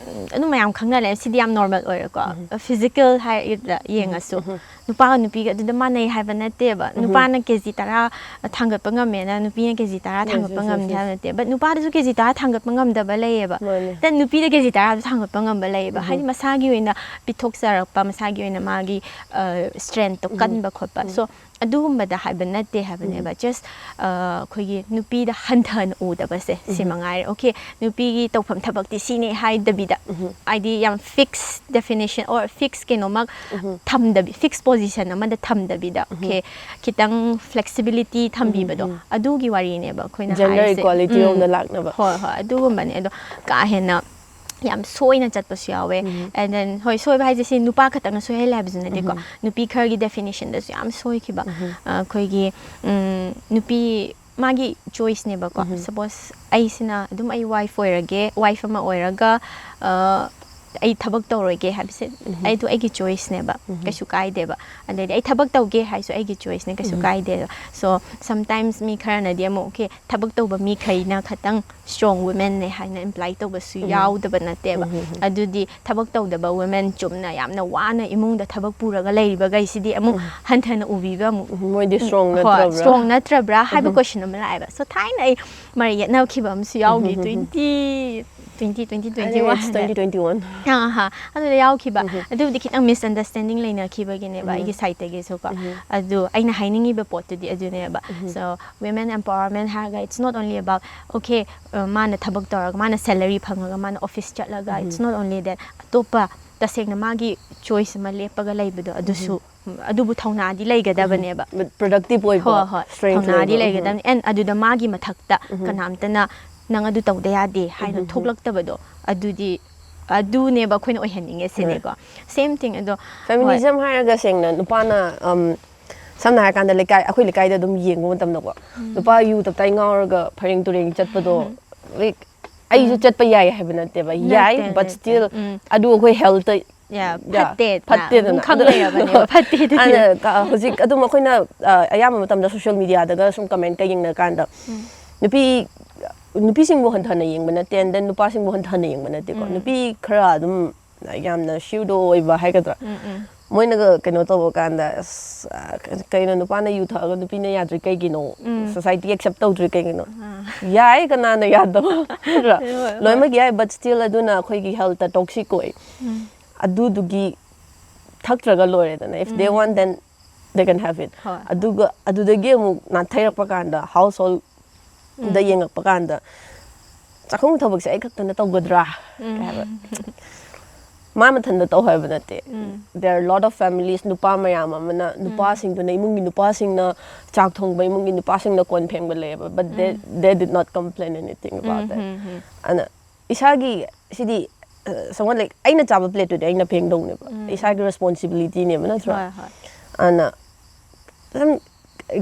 ꯎꯝ, ꯑꯗꯨꯝ ꯃꯌꯥꯝ ꯈꯪꯅ ꯂꯩ, ꯁꯤꯗꯤ ꯌꯥꯝ ꯅꯣꯔꯃꯦꯜ ꯑꯣꯏꯔꯦꯀꯣ꯫ ꯐꯤꯖꯤꯀꯦꯜ ꯍꯥꯏꯔ ꯌꯦꯡꯉꯁꯨ, ꯅꯨꯄꯥꯒ ꯅꯨꯄꯤꯒ ꯑꯗꯨꯗ ꯃꯥꯟꯅꯩ ꯍꯥꯏꯕ ꯅꯠꯇꯦꯕ꯫ ꯅꯨꯄꯥꯅ ꯀꯦ ꯖꯤ ꯇꯔꯥ ꯊꯥꯡꯒꯠꯄ ꯉꯝꯃꯦꯅ ꯅꯨꯄꯤꯅ ꯀꯦ ꯖꯤ ꯇꯔꯥ ꯊꯥꯡꯒꯠꯄ ꯉꯝꯗꯦ ꯍꯥꯏꯕ ꯅꯠꯇꯦ꯫ But ꯅꯨꯄꯥꯗꯁꯨ ꯀꯦ ꯖꯤ ꯇꯔꯥ ꯊꯥꯡꯒꯠꯄ ꯉꯝꯗꯕ ꯂꯩꯌꯦꯕ꯫ ꯃꯥꯅꯦ꯫ Then ꯅꯨꯄꯤꯗ ꯀꯦ ꯖꯤ ꯇꯔꯥꯁꯨ ꯊꯥꯡꯒꯠꯄ ꯉꯝꯕ ꯂꯩꯌꯦꯕ꯫ ꯍꯥꯏꯗꯤ ꯃꯁꯥꯒꯤ ꯑꯣꯏꯅ ꯄꯤꯊꯣꯛꯆꯔꯛꯄ, ꯃꯁꯥꯒꯤ ꯑꯣꯏꯅ ꯃꯥꯒꯤ ꯁ꯭ꯇꯔꯦꯡꯇꯣ ꯀꯟꯕ ꯈꯣꯠꯄ꯫ So ꯑꯗꯨꯒꯨꯝꯕꯗ ꯍꯥꯏꯕ ꯅꯠꯇꯦ ꯍꯥꯏꯕꯅꯦꯕ꯫ Just ꯑꯩꯈꯣꯏꯒꯤ ꯅꯨꯄꯤꯗ ꯍꯟꯊꯅ ꯎꯗꯕꯁꯦ ꯁꯤ ꯃꯉꯥꯏꯔꯦ꯫ Okay, ꯅꯨꯄꯤꯒꯤ ꯇꯧꯐꯝ ꯊꯕꯛꯇꯤ ꯁꯤꯅꯦ ꯍꯥꯏꯗꯕꯤꯗ, ꯍꯥꯏꯗꯤ ꯌꯥꯝ ꯐꯤꯛꯁ ꯗꯦꯐꯤꯅꯤꯁꯟ ꯑꯣꯔ ꯐꯤꯛꯁ ꯀꯩꯅꯣꯃꯛ ꯊꯝꯗꯕꯤ, ꯐꯤꯛꯁ ꯄꯣꯖꯤꯁꯟ ꯑꯃꯗ ꯊꯝꯗꯕꯤꯗ, okay, ꯈꯤꯇꯪ ꯐ꯭ꯂꯦꯛꯁꯤꯕꯤꯂꯤꯇꯤ ꯊꯝꯕꯤꯕꯗꯣ, ꯑꯗꯨꯒꯤ ꯋꯥꯔꯤꯅꯦꯕ ꯑꯩꯈꯣꯏꯅ ꯖꯦꯟꯗꯔ ꯍꯥꯏꯔꯤꯁꯦ꯫ ꯏꯀ꯭ꯋꯥꯂꯤꯇꯤ ꯎꯝ꯫ ꯔꯣꯝꯗ ꯂꯥꯛꯅꯕ꯫ ꯍꯣꯏ ꯍꯣꯏ, ꯑꯗꯨꯒꯨꯝꯕꯅꯦ꯫ ꯑꯗꯣ ꯀꯥ ꯍꯦꯟꯅ ꯌꯥꯝ ꯁꯣꯏꯅ ꯆꯠꯄꯁꯨ ꯌꯥꯎꯋꯦ꯫ And then, ꯍꯣꯏ, ꯁꯣꯏꯕ ꯍꯥꯏꯁꯦ ꯁꯤ ꯅꯨꯄꯥ ꯈꯛꯇꯪꯅ ꯁꯣꯏꯍꯜꯂꯦ ꯍꯥꯏꯕꯁꯨ ꯅꯠꯇꯦꯀꯣ꯫ ꯅꯨꯄꯤ ꯈꯔꯒꯤ ꯗꯦꯐꯤꯅꯤꯁꯟꯗꯁꯨ ꯌꯥꯝ ꯁꯣꯏꯈꯤꯕ꯫ ꯑ, ꯑꯩꯈꯣꯏꯒꯤ ꯎꯝ, ꯅꯨꯄꯤ ꯃꯥꯒꯤ ꯆꯣꯏꯁꯅꯦꯕꯀꯣ꯫ Suppose ꯑꯩꯁꯤꯅ ꯑꯗꯨꯝ ꯑꯩ ꯋꯥꯏꯐ ꯑꯣꯏꯔꯒꯦ, ꯋꯥꯏꯐ ꯑꯃ ꯑꯣꯏꯔꯒ ꯑ, ꯑꯩ ꯊꯕꯛ ꯇꯧꯔꯣꯏꯒꯦ ꯍꯥꯏꯕꯁꯦ, ꯑꯩꯗꯣ ꯑꯩꯒꯤ ꯆꯣꯏꯁꯅꯦꯕ, ꯀꯩꯁꯨ ꯀꯥꯏꯗꯦꯕ꯫ ꯑꯗꯩꯗꯤ ꯑꯩ ꯊꯕꯛ ꯇꯧꯒꯦ ꯍꯥꯏꯁꯨ ꯑꯩꯒꯤ ꯆꯣꯏꯁꯅꯦ, ꯀꯩꯁꯨ ꯀꯥꯏꯗꯦꯕ꯫ So sometimes ꯃꯤ ꯈꯔꯅꯗꯤ ꯑꯃꯨꯛ, okay, ꯊꯕꯛ ꯇꯧꯕ ꯃꯤꯈꯩꯅ ꯈꯇꯪ ꯁ꯭ꯇꯔꯣꯡ ꯋꯨꯃꯦꯟꯅꯦ ꯍꯥꯏꯅ ꯏꯝꯄ꯭ꯂꯥꯏ ꯇꯧꯕꯁꯨ ꯌꯥꯎꯗꯕ ꯅꯠꯇꯦꯕ꯫ ꯑꯗꯨꯗꯤ ꯊꯕꯛ ꯇꯧꯗꯕ ꯋꯨꯃꯦꯟ, ꯆꯨꯝꯅ ꯌꯥꯝꯅ ꯋꯥꯅ ꯏꯃꯨꯡꯗ ꯊꯕꯛ ꯄꯨꯔꯒ ꯂꯩꯔꯤꯕꯈꯩꯁꯤꯗꯤ ꯑꯃꯨꯛ ꯍꯟꯊꯅ ꯎꯕꯤꯕ ꯑꯃꯨꯛ꯫ ꯎꯝ, ꯃꯣꯏꯗꯤ ꯁ꯭ꯇꯔꯣꯡ ꯍꯣꯏ, ꯅꯠꯇ꯭ꯔꯕ꯭ꯔꯥ? ꯁ꯭ꯇꯔꯣꯡ ꯅꯠꯇ꯭ꯔꯕ꯭ꯔꯥ ꯍꯥꯏꯕ ꯀꯣꯏꯁꯟ ꯑꯃ ꯂꯥꯛꯑꯦꯕ꯫ So ꯊꯥꯏꯅ ꯑꯩ ꯃꯔꯩ ꯌꯦꯠꯅꯈꯤꯕ ꯑꯃꯁꯨ ꯌꯥꯎꯈꯤ, twenty, twenty, twenty, I twenty think one it's ꯍꯥꯏꯅ꯫ twenty twenty-one. ꯑꯥ, ꯑꯥ, ꯑꯗꯨꯗ ꯌꯥꯎꯈꯤꯕ꯫ ꯑꯗꯨꯕꯨꯗꯤ ꯈꯤꯇꯪ ꯃꯤꯁꯑꯟꯗꯔꯁ꯭ꯇꯦꯟꯗꯤꯡ ꯂꯩꯅꯈꯤꯕꯒꯤꯅꯦꯕ, ꯑꯩꯒꯤ ꯁꯥꯏꯠꯇꯒꯤꯁꯨꯀꯣ꯫ ꯑꯗꯨ ꯑꯩꯅ ꯍꯥꯏꯅꯤꯡꯉꯤꯕ ꯄꯣꯠꯇꯨꯗꯤ ꯑꯗꯨꯅꯦꯕ꯫ So women empowerment ꯍꯥꯏꯔꯒ, it's not only about, okay, ꯑ, ꯃꯥꯅ ꯊꯕꯛ ꯇꯧꯔꯒ, ꯃꯥꯅ ꯁꯦꯂꯔꯤ ꯐꯪꯉꯒ, ꯃꯥꯅ ꯑꯣꯐꯤꯁ ꯆꯠꯂꯒ, it's not only that. ꯑꯇꯣꯞꯄ ꯇꯁꯦꯡꯅ ꯃꯥꯒꯤ ꯆꯣꯏꯁ ꯑꯃ ꯂꯦꯞꯄꯒ ꯂꯩꯕꯗꯣ, ꯑꯗꯨꯁꯨ, ꯎꯝ, ꯑꯗꯨꯕꯨ ꯊꯧꯅꯥꯗꯤ ꯂꯩꯒꯗꯕꯅꯦꯕ꯫ But productive ꯑꯣꯏꯕ, ꯍꯣꯏ, ꯍꯣꯏ, strength ꯊꯧꯅꯥꯗꯤ ꯂꯩꯕ, ꯂꯩꯒꯗꯕꯅꯤ꯫ And ꯑꯗꯨꯗ ꯃꯥꯒꯤ ꯃꯊꯛꯇ ꯀꯅꯥꯝꯇꯅ "ꯅꯪ ꯑꯗꯨ ꯇꯧꯗ ꯌꯥꯗꯦ" ꯍꯥꯏꯅ ꯊꯣꯛꯂꯛꯇꯕꯗꯣ, ꯑꯗꯨꯗꯤ ꯑꯗꯨꯅꯦꯕ ꯑꯩꯈꯣꯏꯅ ꯑꯣꯏꯍꯟꯅꯤꯡꯉꯦ ꯁꯤꯅꯦꯀꯣ, same thing ꯑꯗꯣ. Feminism ꯍꯥꯏꯔꯒ ꯁꯦꯡꯅ ꯅꯨꯄꯥꯅ, ꯎꯝ, ꯁꯝꯅ ꯍꯥꯏꯔꯀꯥꯟꯗ ꯂꯩꯀꯥꯏ, ꯑꯩꯈꯣꯏ ꯂꯩꯀꯥꯏꯗ ꯑꯗꯨꯝ ꯌꯦꯡꯕ ꯃꯇꯝꯗꯀꯣ, ꯅꯨꯄꯥ ꯌꯨ ꯇꯞꯇꯥꯏ ꯉꯥꯎꯔꯒ ꯐꯔꯦꯡ ꯇꯨꯔꯦꯡ ꯆꯠꯄꯗꯣ, like, ꯑꯩꯁꯨ ꯆꯠꯄ ꯌꯥꯏ ꯍꯥꯏꯕ ꯅꯠꯇꯦꯕ, ꯌꯥꯏ, ꯅꯠꯇꯦ, but ꯅꯠꯇꯦ. Still ꯎꯝ. ꯑꯗꯨ ꯑꯩꯈꯣꯏ health Yeah, Yeah, ꯐꯠꯇꯦ, ꯐꯠꯇꯦꯗꯅ. ꯑꯗꯨꯝ ꯈꯪ ꯂꯩꯔꯕꯅꯦꯕ, ꯐꯠꯇꯦꯗꯨꯗꯤ. ꯑꯗꯨꯅ ꯀ- ꯍꯧꯖꯤꯛ ꯑꯗꯨꯝ ꯑꯩꯈꯣꯏꯅ, ꯑ, ꯑꯌꯥꯝꯕ ꯃꯇꯝꯗ social mediaꯗꯒ ꯁꯨꯝ commentꯀ ꯌꯦꯡꯅꯔꯀꯥꯟꯗ, ꯅꯨꯄꯤ, ꯅꯨꯄꯤꯁꯤꯡꯕꯨ ꯍꯟꯊꯅ ꯌꯦꯡꯕ ꯅꯠꯇꯦ, and then ꯅꯨꯄꯥꯁꯤꯡꯕꯨ ꯍꯟꯊꯅ ꯌꯦꯡꯕ ꯅꯠꯇꯦꯀꯣ, ꯅꯨꯄꯤ ꯈꯔ ꯑꯗꯨꯝ ꯌꯥꯝꯅ pseudo ꯑꯣꯏꯕ ꯍꯥꯏꯒꯗ꯭ꯔꯥ, ꯃꯣꯏꯅꯒ ꯀꯩꯅꯣ ꯇꯧꯕ ꯀꯥꯟꯗ, "ꯑꯁ, ꯑ, ꯀꯩꯅꯣ, ꯅꯨꯄꯥꯅ ꯌꯨ ꯊꯛꯑꯒ ꯅꯨꯄꯤꯅ ꯌꯥꯗ꯭ꯔꯤ ꯀꯩꯒꯤꯅꯣ? Society accept ꯇꯧꯗ꯭ꯔꯤ ꯀꯩꯒꯤꯅꯣ?" ꯌꯥꯏ, ꯀꯅꯥꯅ ꯌꯥꯗꯕ? ꯅꯠꯇ꯭ꯔꯥ? ꯍꯣꯏ, ꯍꯣꯏ. ꯂꯣꯏꯅꯃꯛ ꯌꯥꯏ, but still ꯑꯗꯨꯅ ꯑꯩꯈꯣꯏꯒꯤ healthꯇ toxic ꯑꯣꯏ꯫ ꯑꯗꯨꯗꯨꯒꯤ ꯊꯛꯇ꯭ꯔꯒ ꯂꯣꯏꯔꯦꯗꯅ, if they want, then they can have it. ꯍꯣꯏ. ꯑꯗꯨꯒ ꯑꯗꯨꯗꯒꯤ ꯑꯃꯨꯛ ꯅꯥꯊꯩꯔꯛꯄ ꯀꯥꯟꯗ, householdꯗ ꯌꯦꯡꯉꯛꯄ ꯀꯥꯟꯗ, ꯆꯥꯛꯈꯨꯝ ꯊꯕꯛꯁꯦ ꯑꯩ ꯈꯛꯇꯅ ꯇꯧꯒꯗ꯭ꯔꯥ? ꯀꯩ ꯍꯥꯏꯕ? ꯃꯥ ꯃꯊꯟꯇ ꯇꯧ ꯍꯥꯏꯕ ꯅꯠꯇꯦ. There are a lot of families, ꯅꯨꯄꯥ ꯃꯌꯥꯝ ꯑꯃꯅ, ꯅꯨꯄꯥꯁꯤꯡꯗꯨꯅ, ꯏꯃꯨꯡꯒꯤ ꯅꯨꯄꯥꯁꯤꯡꯅ ꯆꯥꯛ ꯊꯣꯡꯕ, ꯏꯃꯨꯡꯒꯤ ꯅꯨꯄꯥꯁꯤꯡꯅ ꯀꯣꯟ ꯐꯦꯡꯕ ꯂꯩꯌꯦꯕ, but they, they did not complain anything about that. ꯑꯗꯨꯅ ꯏꯁꯥꯒꯤ, ꯁꯤꯗꯤ, ꯑ, someone, like, ꯑꯩꯅ ꯆꯥꯕ plateꯇꯨꯗꯤ ꯑꯩꯅ ꯐꯦꯡꯗꯧꯅꯦꯕ, ꯏꯁꯥꯒꯤ responsibilityꯅꯦꯕ, ꯅꯠꯇ꯭ꯔꯣ? ꯍꯣꯏ, ꯍꯣꯏ. ꯑꯗꯨꯅ ꯑꯗꯨꯝ,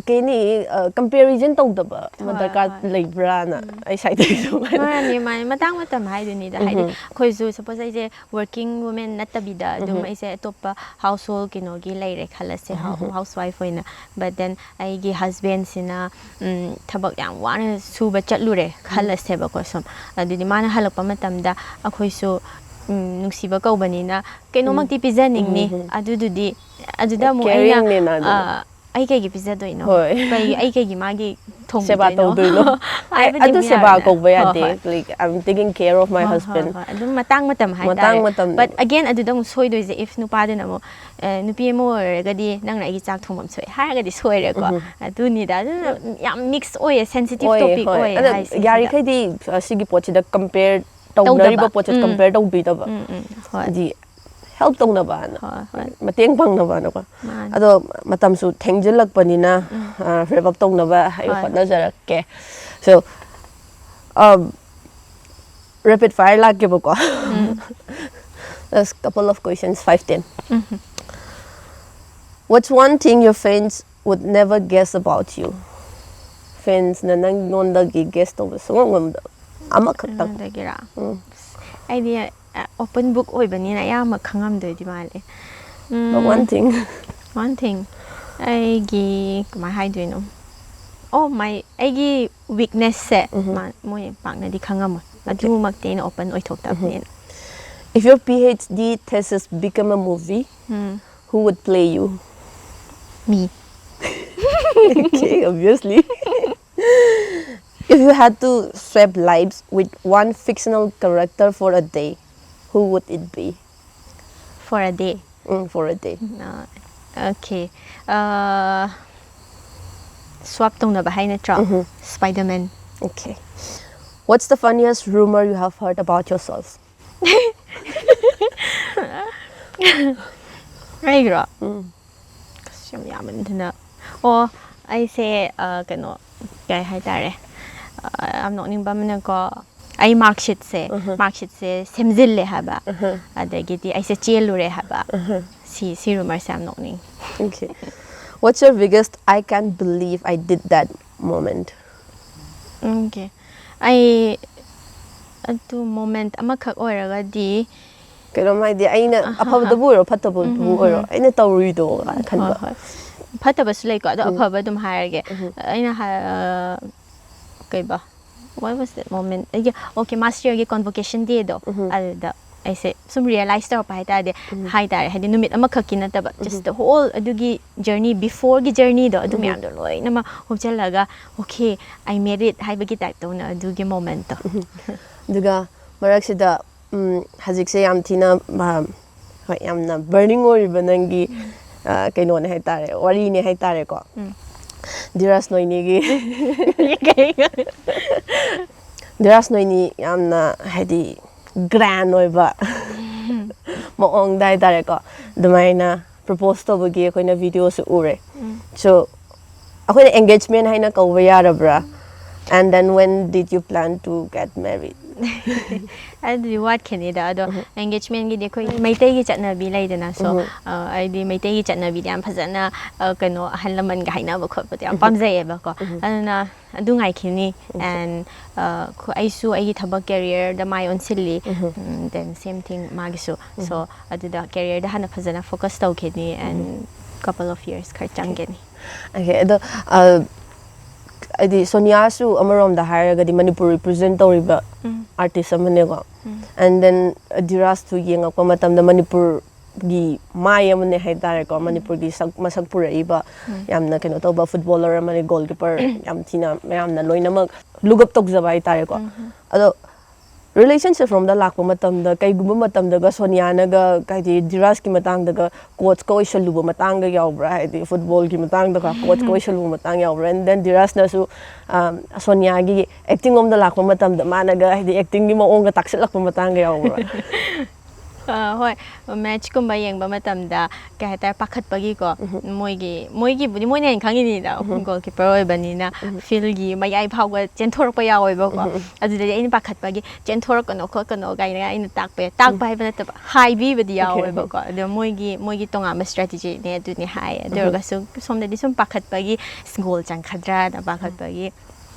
ꯀꯩꯅꯤ, ꯑ, comparison ꯇꯧꯗꯕ ꯑꯃ ꯍꯣꯏ, ꯗꯔꯀꯥꯔ ꯍꯣꯏ. ꯂꯩꯕ꯭ꯔꯥꯅ ꯑꯩ ꯁꯥꯏꯗꯒꯤ ꯁꯨꯃꯥꯏꯅ. ꯃꯥꯅꯦ, ꯃꯥꯅꯦ. ꯃꯇꯥꯡ ꯃꯇꯝ ꯍꯥꯏꯗꯨꯅꯤꯗ. ꯍꯥꯏꯗꯤ, ꯑꯩꯈꯣꯏꯁꯨ, suppose, ꯑꯩꯁꯦ working woman ꯅꯠꯇꯕꯤꯗ ꯑꯗꯨꯝ ꯑꯩꯁꯦ ꯑꯇꯣꯞꯄ household ꯀꯩꯅꯣꯒꯤ ꯂꯩꯔꯦ ꯈꯜꯂꯁꯦ, hou-, housewife ꯑꯣꯏꯅ. But then ꯑꯩꯒꯤ husbandꯁꯤꯅ, ꯎꯝ, ꯊꯕꯛ ꯌꯥꯝ ꯋꯥꯅ ꯁꯨꯕ ꯆꯠꯂꯨꯔꯦ ꯈꯜꯂꯁꯦꯕꯀꯣ ꯁꯨꯝ. ꯑꯗꯨꯗꯤ ꯃꯥꯅ ꯍꯜꯂꯛꯄ ꯃꯇꯝꯗ ꯑꯩꯈꯣꯏꯁꯨ, ꯎꯝ, ꯅꯨꯡꯁꯤꯕ ꯀꯧꯕꯅꯤꯅ ꯀꯩꯅꯣꯃꯛꯇꯤ ꯄꯤꯖꯅꯤꯡꯅꯤ꯫ ꯑꯗꯨꯗꯨꯗꯤ, ꯑꯗꯨꯗ ꯑꯃꯨꯛ ꯑꯩꯅ, Caringꯅꯦꯅ ꯑꯗꯨꯅ. ꯑ, ꯑꯩ ꯀꯩꯒꯤ ꯄꯤꯖꯗꯣꯏꯅꯣ? ꯍꯣꯏ. ꯀꯩ, ꯑꯩ ꯀꯩꯒꯤ ꯃꯥꯒꯤ ꯁꯦꯕꯥ ꯊꯣꯡꯕꯤꯗꯣꯏꯅꯣ? ꯇꯧꯗꯣꯏꯅꯣ? ꯑꯦ, ꯍꯥꯏꯕꯗꯤ ꯑꯗꯨ ꯑꯃꯨꯛ ꯁꯦꯕꯥ ꯌꯥꯔꯦꯅ. ꯀꯧꯕ ꯍꯣꯏ, ꯌꯥꯗꯦ. ꯍꯣꯏ. Like, I'm taking care of my ꯍꯣꯏ, ꯍꯣꯏ, husband. ꯍꯣꯏ. ꯑꯗꯨꯝ ꯃꯇꯥꯡ ꯃꯇꯝ ꯍꯥꯏꯇꯥꯔꯦ. ꯃꯇꯥꯡ ꯃꯇꯝ. But again, ꯑꯗꯨꯗ ꯑꯃꯨꯛ ꯁꯣꯏꯗꯣꯏꯁꯦ, if ꯅꯨꯄꯥꯗꯨꯅ ꯑꯃꯨꯛ, ꯑꯦ, ꯅꯨꯄꯤ ꯑꯃ ꯑꯣꯏꯔꯒꯗꯤ ꯅꯪꯅ ꯑꯩꯒꯤ ꯆꯥꯛ ꯊꯣꯡꯐꯝ ꯁꯣꯛꯑꯦ ꯍꯥꯏꯔꯒꯗꯤ ꯁꯣꯏꯔꯦꯀꯣ. ꯑꯗꯨꯅꯤꯗ. ꯑꯗꯨꯅ ꯌꯥꯝ mix ꯑꯣꯏꯌꯦ, sensitive ꯑꯣꯏ, topic ꯍꯣꯏ. ꯑꯣꯏꯌꯦ ꯑꯗ ꯍꯥꯏꯁꯦ ꯁꯤꯗ. ꯌꯥꯔꯤꯈꯩꯗꯤ, ꯑ, ꯁꯤꯒꯤ ꯄꯣꯠꯁꯤꯗ compare ꯇꯧꯗꯕ. ꯇꯧꯅꯔꯤꯕ ꯄꯣꯠꯁꯦ ꯎꯝ. Compare ꯇꯧꯕꯤꯗꯕ. ꯎꯝ, ꯎꯝ, ꯍꯣꯏ. ꯍꯥꯏꯗꯤ help ꯇꯧꯅꯕꯅ, ꯍꯣꯏ, ꯍꯣꯏ. ꯃꯇꯦꯡ ꯄꯥꯡꯅꯕꯅꯀꯣ. ꯃꯥꯅꯦ. ꯑꯗꯣ ꯃꯇꯝꯁꯨ ꯊꯦꯡꯖꯤꯜꯂꯛꯄꯅꯤꯅ, ꯑ, wrap up ꯇꯧꯅꯕ ꯑꯩ ꯍꯣꯏ. ꯍꯣꯠꯅꯖꯔꯛꯀꯦ. So, um, rapid fire ꯂꯥꯛꯀꯦꯕꯀꯣ. There's a couple of questions, five, ten. What's one thing your friends would never guess about you? Friends ꯅ ꯅꯪꯉꯣꯟꯗꯒꯤ guess ꯇꯧꯕ ꯁꯨꯡꯉꯝ ꯉꯝꯗꯕ ꯑꯃꯈꯛꯇꯪ. ꯑꯩꯉꯣꯟꯗꯒꯤꯔꯥ? ꯎꯝ. ꯑꯩꯗꯤ open book ꯑꯣꯏꯕꯅꯤꯅ ꯑꯌꯥꯝꯕ ꯈꯪꯉꯝꯗꯣꯏꯗꯤ ꯃꯥꯜꯂꯦ. ꯎꯝ, But one thing. One thing. ꯑꯩꯒꯤ ꯀꯃꯥꯏ ꯍꯥꯏꯗꯣꯏꯅꯣ? Oh my, ꯑꯩꯒꯤ weakness ꯁꯦ ꯎꯝꯍꯨꯝ. ꯃꯥ- ꯃꯣꯏ ꯄꯥꯛꯅꯗꯤ ꯈꯪꯉꯝꯃꯣꯏ. ꯑꯗꯨꯃꯛꯇꯤ ꯑꯩꯅ open ꯑꯣꯏꯊꯣꯛꯇꯕꯅꯤꯅ. If your PhD thesis become a movie, um. who would play you? Me. Okay, obviously. If you had to swap lives with one fictional character for a day, who would it be? For a day. Mm, for a day. No. Okay. Uh, swap ꯇꯧꯅꯕ ꯍꯥꯏ ꯅꯠꯇ꯭ꯔꯣ? ꯎꯝꯍꯨꯝ. Spider-Man. Okay. What's the funniest rumor you have heard about yourself? ꯑꯩꯒꯤꯔꯣ? ꯎꯝ. ꯑꯁ, ꯌꯥꯝ ꯌꯥꯝꯃꯟꯗꯅ. ꯑꯣ, ꯑꯩꯁꯦ, ꯑ, ꯀꯩꯅꯣ, ꯀꯩ ꯍꯥꯏꯇꯥꯔꯦ? ꯑ, ꯌꯥꯝ ꯅꯣꯛꯅꯤꯡꯕ ꯑꯃꯅꯀꯣ, ꯑꯩ mark sheet ꯁꯦ, ꯎꯝꯍꯨꯝ. Mark sheet ꯁꯦ ꯁꯦꯝꯖꯤꯜꯂꯦ ꯍꯥꯏꯕ. ꯎꯝꯍꯨꯝ. ꯑꯗꯒꯤꯗꯤ ꯑꯩꯁꯦ ꯆꯦꯜꯂꯨꯔꯦ ꯍꯥꯏꯕ. ꯎꯝꯍꯨꯝ. ꯁꯤ, ꯁꯤ rumor ꯁꯦ ꯌꯥꯝ ꯅꯣꯛꯅꯤꯡꯉꯤ. Okay. What's your biggest "I can't believe I did that" moment? Okay. ꯑꯩ ꯑꯗꯨ moment ꯑꯃꯈꯛ ꯑꯣꯏꯔꯒꯗꯤ, ꯀꯩꯅꯣꯝ ꯍꯥꯏꯗꯤ ꯑꯩꯅ ꯑꯍꯥ. ꯑꯐꯕꯗꯕꯨ ꯑꯣꯏꯔꯣ ꯐꯠꯇꯕꯕꯨ ꯎꯝ, ꯎꯝ, ꯑꯣꯏꯔꯣ ꯎꯝ. ꯑꯩꯅ ꯇꯧꯔꯨꯏꯗꯣ ꯀꯥꯏꯅ ꯈꯟꯕ. ꯍꯣꯏ, ꯍꯣꯏ. ꯐꯠꯇꯕꯁꯨ ꯂꯩꯀꯣ, ꯑꯗꯣ ꯎꯝ. ꯑꯐꯕ ꯑꯗꯨꯝ ꯍꯥꯏꯔꯒꯦ. ꯎꯝ. ꯑꯩꯅ ꯍꯥꯏ-, ꯑ, ꯀꯩꯕ? What was that moment? ꯑꯩꯒꯤ, okay, master ꯒꯤ convocation day ꯗꯣ, ꯎꯝ. ꯑꯗꯨꯗ ꯑꯩꯁꯦ ꯁꯨꯝ realize ꯇꯧꯔꯛꯄ ꯍꯥꯏꯇꯥꯔꯗꯤ, ꯎꯝ. ꯍꯥꯏꯇꯥꯔꯦ, ꯍꯥꯏꯗꯤ ꯅꯨꯃꯤꯠ ꯑꯃꯈꯛꯀꯤ ꯅꯠꯇꯕ, ꯎꯝ. just the whole ꯑꯗꯨꯒꯤ journey, before ꯒꯤ journey ꯗꯣ, ꯑꯗꯨ ꯎꯝ. ꯃꯌꯥꯝꯗꯣ ꯂꯣꯏꯅꯃꯛ ꯍꯣꯞꯆꯜꯂꯒ, "Okay, I made it" ꯍꯥꯏꯕꯒꯤ type ꯇꯧꯅ ꯑꯗꯨꯒꯤ moment ꯇꯣ. ꯑꯗꯨꯒ ꯃꯔꯛꯁꯤꯗ, ꯎꯝ, ꯍꯧꯖꯤꯛꯁꯦ ꯌꯥꯝ ꯊꯤꯅ, ꯑ, ꯍꯣꯏ, ꯌꯥꯝꯅ burning ꯑꯣꯏꯔꯤꯕ ꯅꯪꯒꯤ, ꯑ, ꯀꯩꯅꯣꯅꯦ ꯍꯥꯏꯇꯥꯔꯦ, ꯋꯥꯔꯤꯅꯦ ꯍꯥꯏꯇꯥꯔꯦꯀꯣ. ꯎꯝ. ꯙꯤꯔꯥꯖ ꯅꯣꯏꯅꯤꯒꯤ ꯙꯤꯔꯥꯖ ꯅꯣꯏꯅꯤ ꯌꯥꯝꯅ, ꯍꯥꯏꯗꯤ, grand ꯑꯣꯏꯕ ꯃꯑꯣꯡꯗ ꯍꯥꯏꯇꯥꯔꯦꯀꯣ, ꯑꯗꯨꯃꯥꯏꯅ propose ꯇꯧꯕꯒꯤ ꯑꯩꯈꯣꯏꯅ video ꯁꯨ ꯎꯔꯦ. ꯎꯝ. So, ꯑꯩꯈꯣꯏꯅ engagement ꯍꯥꯏꯅ ꯀꯧꯕ ꯌꯥꯔꯕ꯭ꯔꯥ? And then when did you plan to get married? ꯑꯗꯨꯗꯤ ꯋꯥꯠꯈꯤꯅꯤꯗ꯫ ꯑꯗꯣ engagement ꯒꯤꯗꯤ ꯑꯩꯈꯣꯏ ꯃꯩꯇꯩꯒꯤ ꯆꯠꯅꯕꯤ ꯂꯩꯗꯅ, so ꯑ, ꯑꯩꯗꯤ ꯃꯩꯇꯩꯒꯤ ꯆꯠꯅꯕꯤꯗꯤ ꯌꯥꯝ ꯐꯖꯅ, ꯑ, ꯀꯩꯅꯣ, ꯑꯍꯜ ꯂꯃꯟꯒ ꯍꯥꯏꯅꯕ ꯈꯣꯠꯄꯗꯣ ꯌꯥꯝ ꯄꯥꯝꯖꯩꯌꯦꯕꯀꯣ꯫ ꯑꯗꯨꯅ ꯑꯗꯨ ꯉꯥꯏꯈꯤꯅꯤ꯫ And ꯑ, ꯈꯣ-, ꯑꯩꯁꯨ ꯑꯩꯒꯤ ꯊꯕꯛ career ꯗ ꯃꯥꯏ ꯑꯣꯟꯁꯤꯜꯂꯤ꯫ Then same thing ꯃꯥꯒꯤꯁꯨ꯫ So ꯑꯗꯨꯗ career ꯗ ꯍꯥꯟꯅ ꯐꯖꯅ focus ꯇꯧꯈꯤꯅꯤ and couple of years ꯈꯔ ꯆꯪꯒꯅꯤ꯫ Okay, ꯑꯗꯣ ꯑ, ꯍꯥꯏꯗꯤ ꯁꯣꯅꯤꯌꯥꯁꯨ ꯑꯃꯔꯣꯝꯗ ꯍꯥꯏꯔꯒꯗꯤ ꯃꯅꯤꯄꯨꯔ represent ꯇꯧꯔꯤꯕ artist ꯑꯃꯅꯦꯀꯣ꯫ And then ꯙꯤꯔꯥꯖꯇꯨ ꯌꯦꯡꯉꯛꯄ ꯃꯇꯝꯗ ꯃꯅꯤꯄꯨꯔꯒꯤ ꯃꯥꯏ ꯑꯃꯅꯦ ꯍꯥꯏꯇꯥꯔꯦꯀꯣ, ꯃꯅꯤꯄꯨꯔꯒꯤ ꯁꯛ ꯃꯁꯛ ꯄꯨꯔꯛꯏꯕ ꯌꯥꯝꯅ ꯀꯩꯅꯣ ꯇꯧꯕ footballer ꯑꯃꯅꯦ, goalkeeper, ꯌꯥꯝ ꯊꯤꯅ ꯃꯌꯥꯝꯅ ꯂꯣꯏꯅꯃꯛ look up ꯇꯧꯖꯕ ꯍꯥꯏꯇꯥꯔꯦꯀꯣ꯫ ꯑꯗꯣ relationship ꯔꯣꯝꯗ ꯂꯥꯛꯄ ꯃꯇꯝꯗ ꯀꯩꯒꯨꯝꯕ ꯃꯇꯝꯗꯒ ꯁꯣꯅꯤꯌꯥꯅꯒ ꯍꯥꯏꯗꯤ ꯙꯤꯔꯥꯖꯀꯤ ꯃꯇꯥꯡꯗꯒ coach ꯀ ꯑꯣꯏꯁꯜꯂꯨꯕ ꯃꯇꯥꯡꯒ ꯌꯥꯎꯕ꯭ꯔꯥ? ꯍꯥꯏꯗꯤ football ꯒꯤ ꯃꯇꯥꯡꯗꯀꯣ coach ꯀ ꯑꯣꯏꯁꯜꯂꯨꯕ ꯃꯇꯥꯡ ꯌꯥꯎꯕ꯭ꯔꯥ? And then ꯙꯤꯔꯥꯖꯅꯁꯨ ꯑ, ꯁꯣꯅꯤꯌꯥꯒꯤ acting ꯂꯣꯝꯗ ꯂꯥꯛꯄ ꯃꯇꯝꯗ ꯃꯥꯅꯒ ꯍꯥꯏꯗꯤ acting ꯒꯤ ꯃꯑꯣꯡꯒ ꯇꯥꯛꯁꯤꯜꯂꯛꯄ ꯃꯇꯥꯡꯒ ꯌꯥꯎꯕ꯭ꯔꯥ? ꯑ, ꯍꯣꯏ, match ꯀꯨꯝꯕ ꯌꯦꯡꯕ ꯃꯇꯝꯗ ꯀꯩ ꯍꯥꯏꯇꯥꯔꯦ, ꯄꯥꯈꯠꯄꯒꯤ ꯀꯣ, ꯃꯣꯏꯒꯤ, ꯃꯣꯏꯒꯤꯕꯨꯗꯤ ꯃꯣꯏꯅ ꯍꯦꯟꯅ ꯈꯪꯉꯤꯅꯤꯗ, goalkeeper ꯑꯣꯏꯕꯅꯤꯅ field ꯒꯤ ꯃꯌꯥꯏ ꯐꯥꯎꯕ ꯆꯦꯟꯊꯣꯔꯛꯄ ꯌꯥꯎꯋꯦꯕꯀꯣ꯫ ꯑꯗꯨꯗꯗꯤ ꯑꯩꯅ ꯄꯥꯈꯠꯄꯒꯤ, "ꯆꯦꯟꯊꯣꯔꯛꯀꯅꯣ ꯈꯣꯠꯀꯅꯣ" ꯀꯥꯏꯅ ꯑꯩꯅ ꯇꯥꯛꯄ ꯌꯥꯏ꯫ ꯇꯥꯛꯄ ꯍꯥꯏꯕ ꯅꯠꯇꯕ, ꯍꯥꯏꯕꯤꯕꯗꯤ ꯌꯥꯎꯋꯦꯕꯀꯣ꯫ ꯑꯗꯣ ꯃꯣꯏꯒꯤ, ꯃꯣꯏꯒꯤ ꯇꯣꯉꯥꯟꯕ strategy ꯅꯦ, ꯑꯗꯨꯅꯦ ꯍꯥꯏ꯫ ꯑꯗꯨ ꯑꯣꯏꯔꯒꯁꯨ ꯁꯣꯝꯗꯗꯤ ꯁꯨꯝ ꯄꯥꯈꯠꯄꯒꯤ, goal ꯆꯪꯒꯗ꯭ꯔꯥꯅ ꯄꯥꯈꯠꯄꯒꯤ,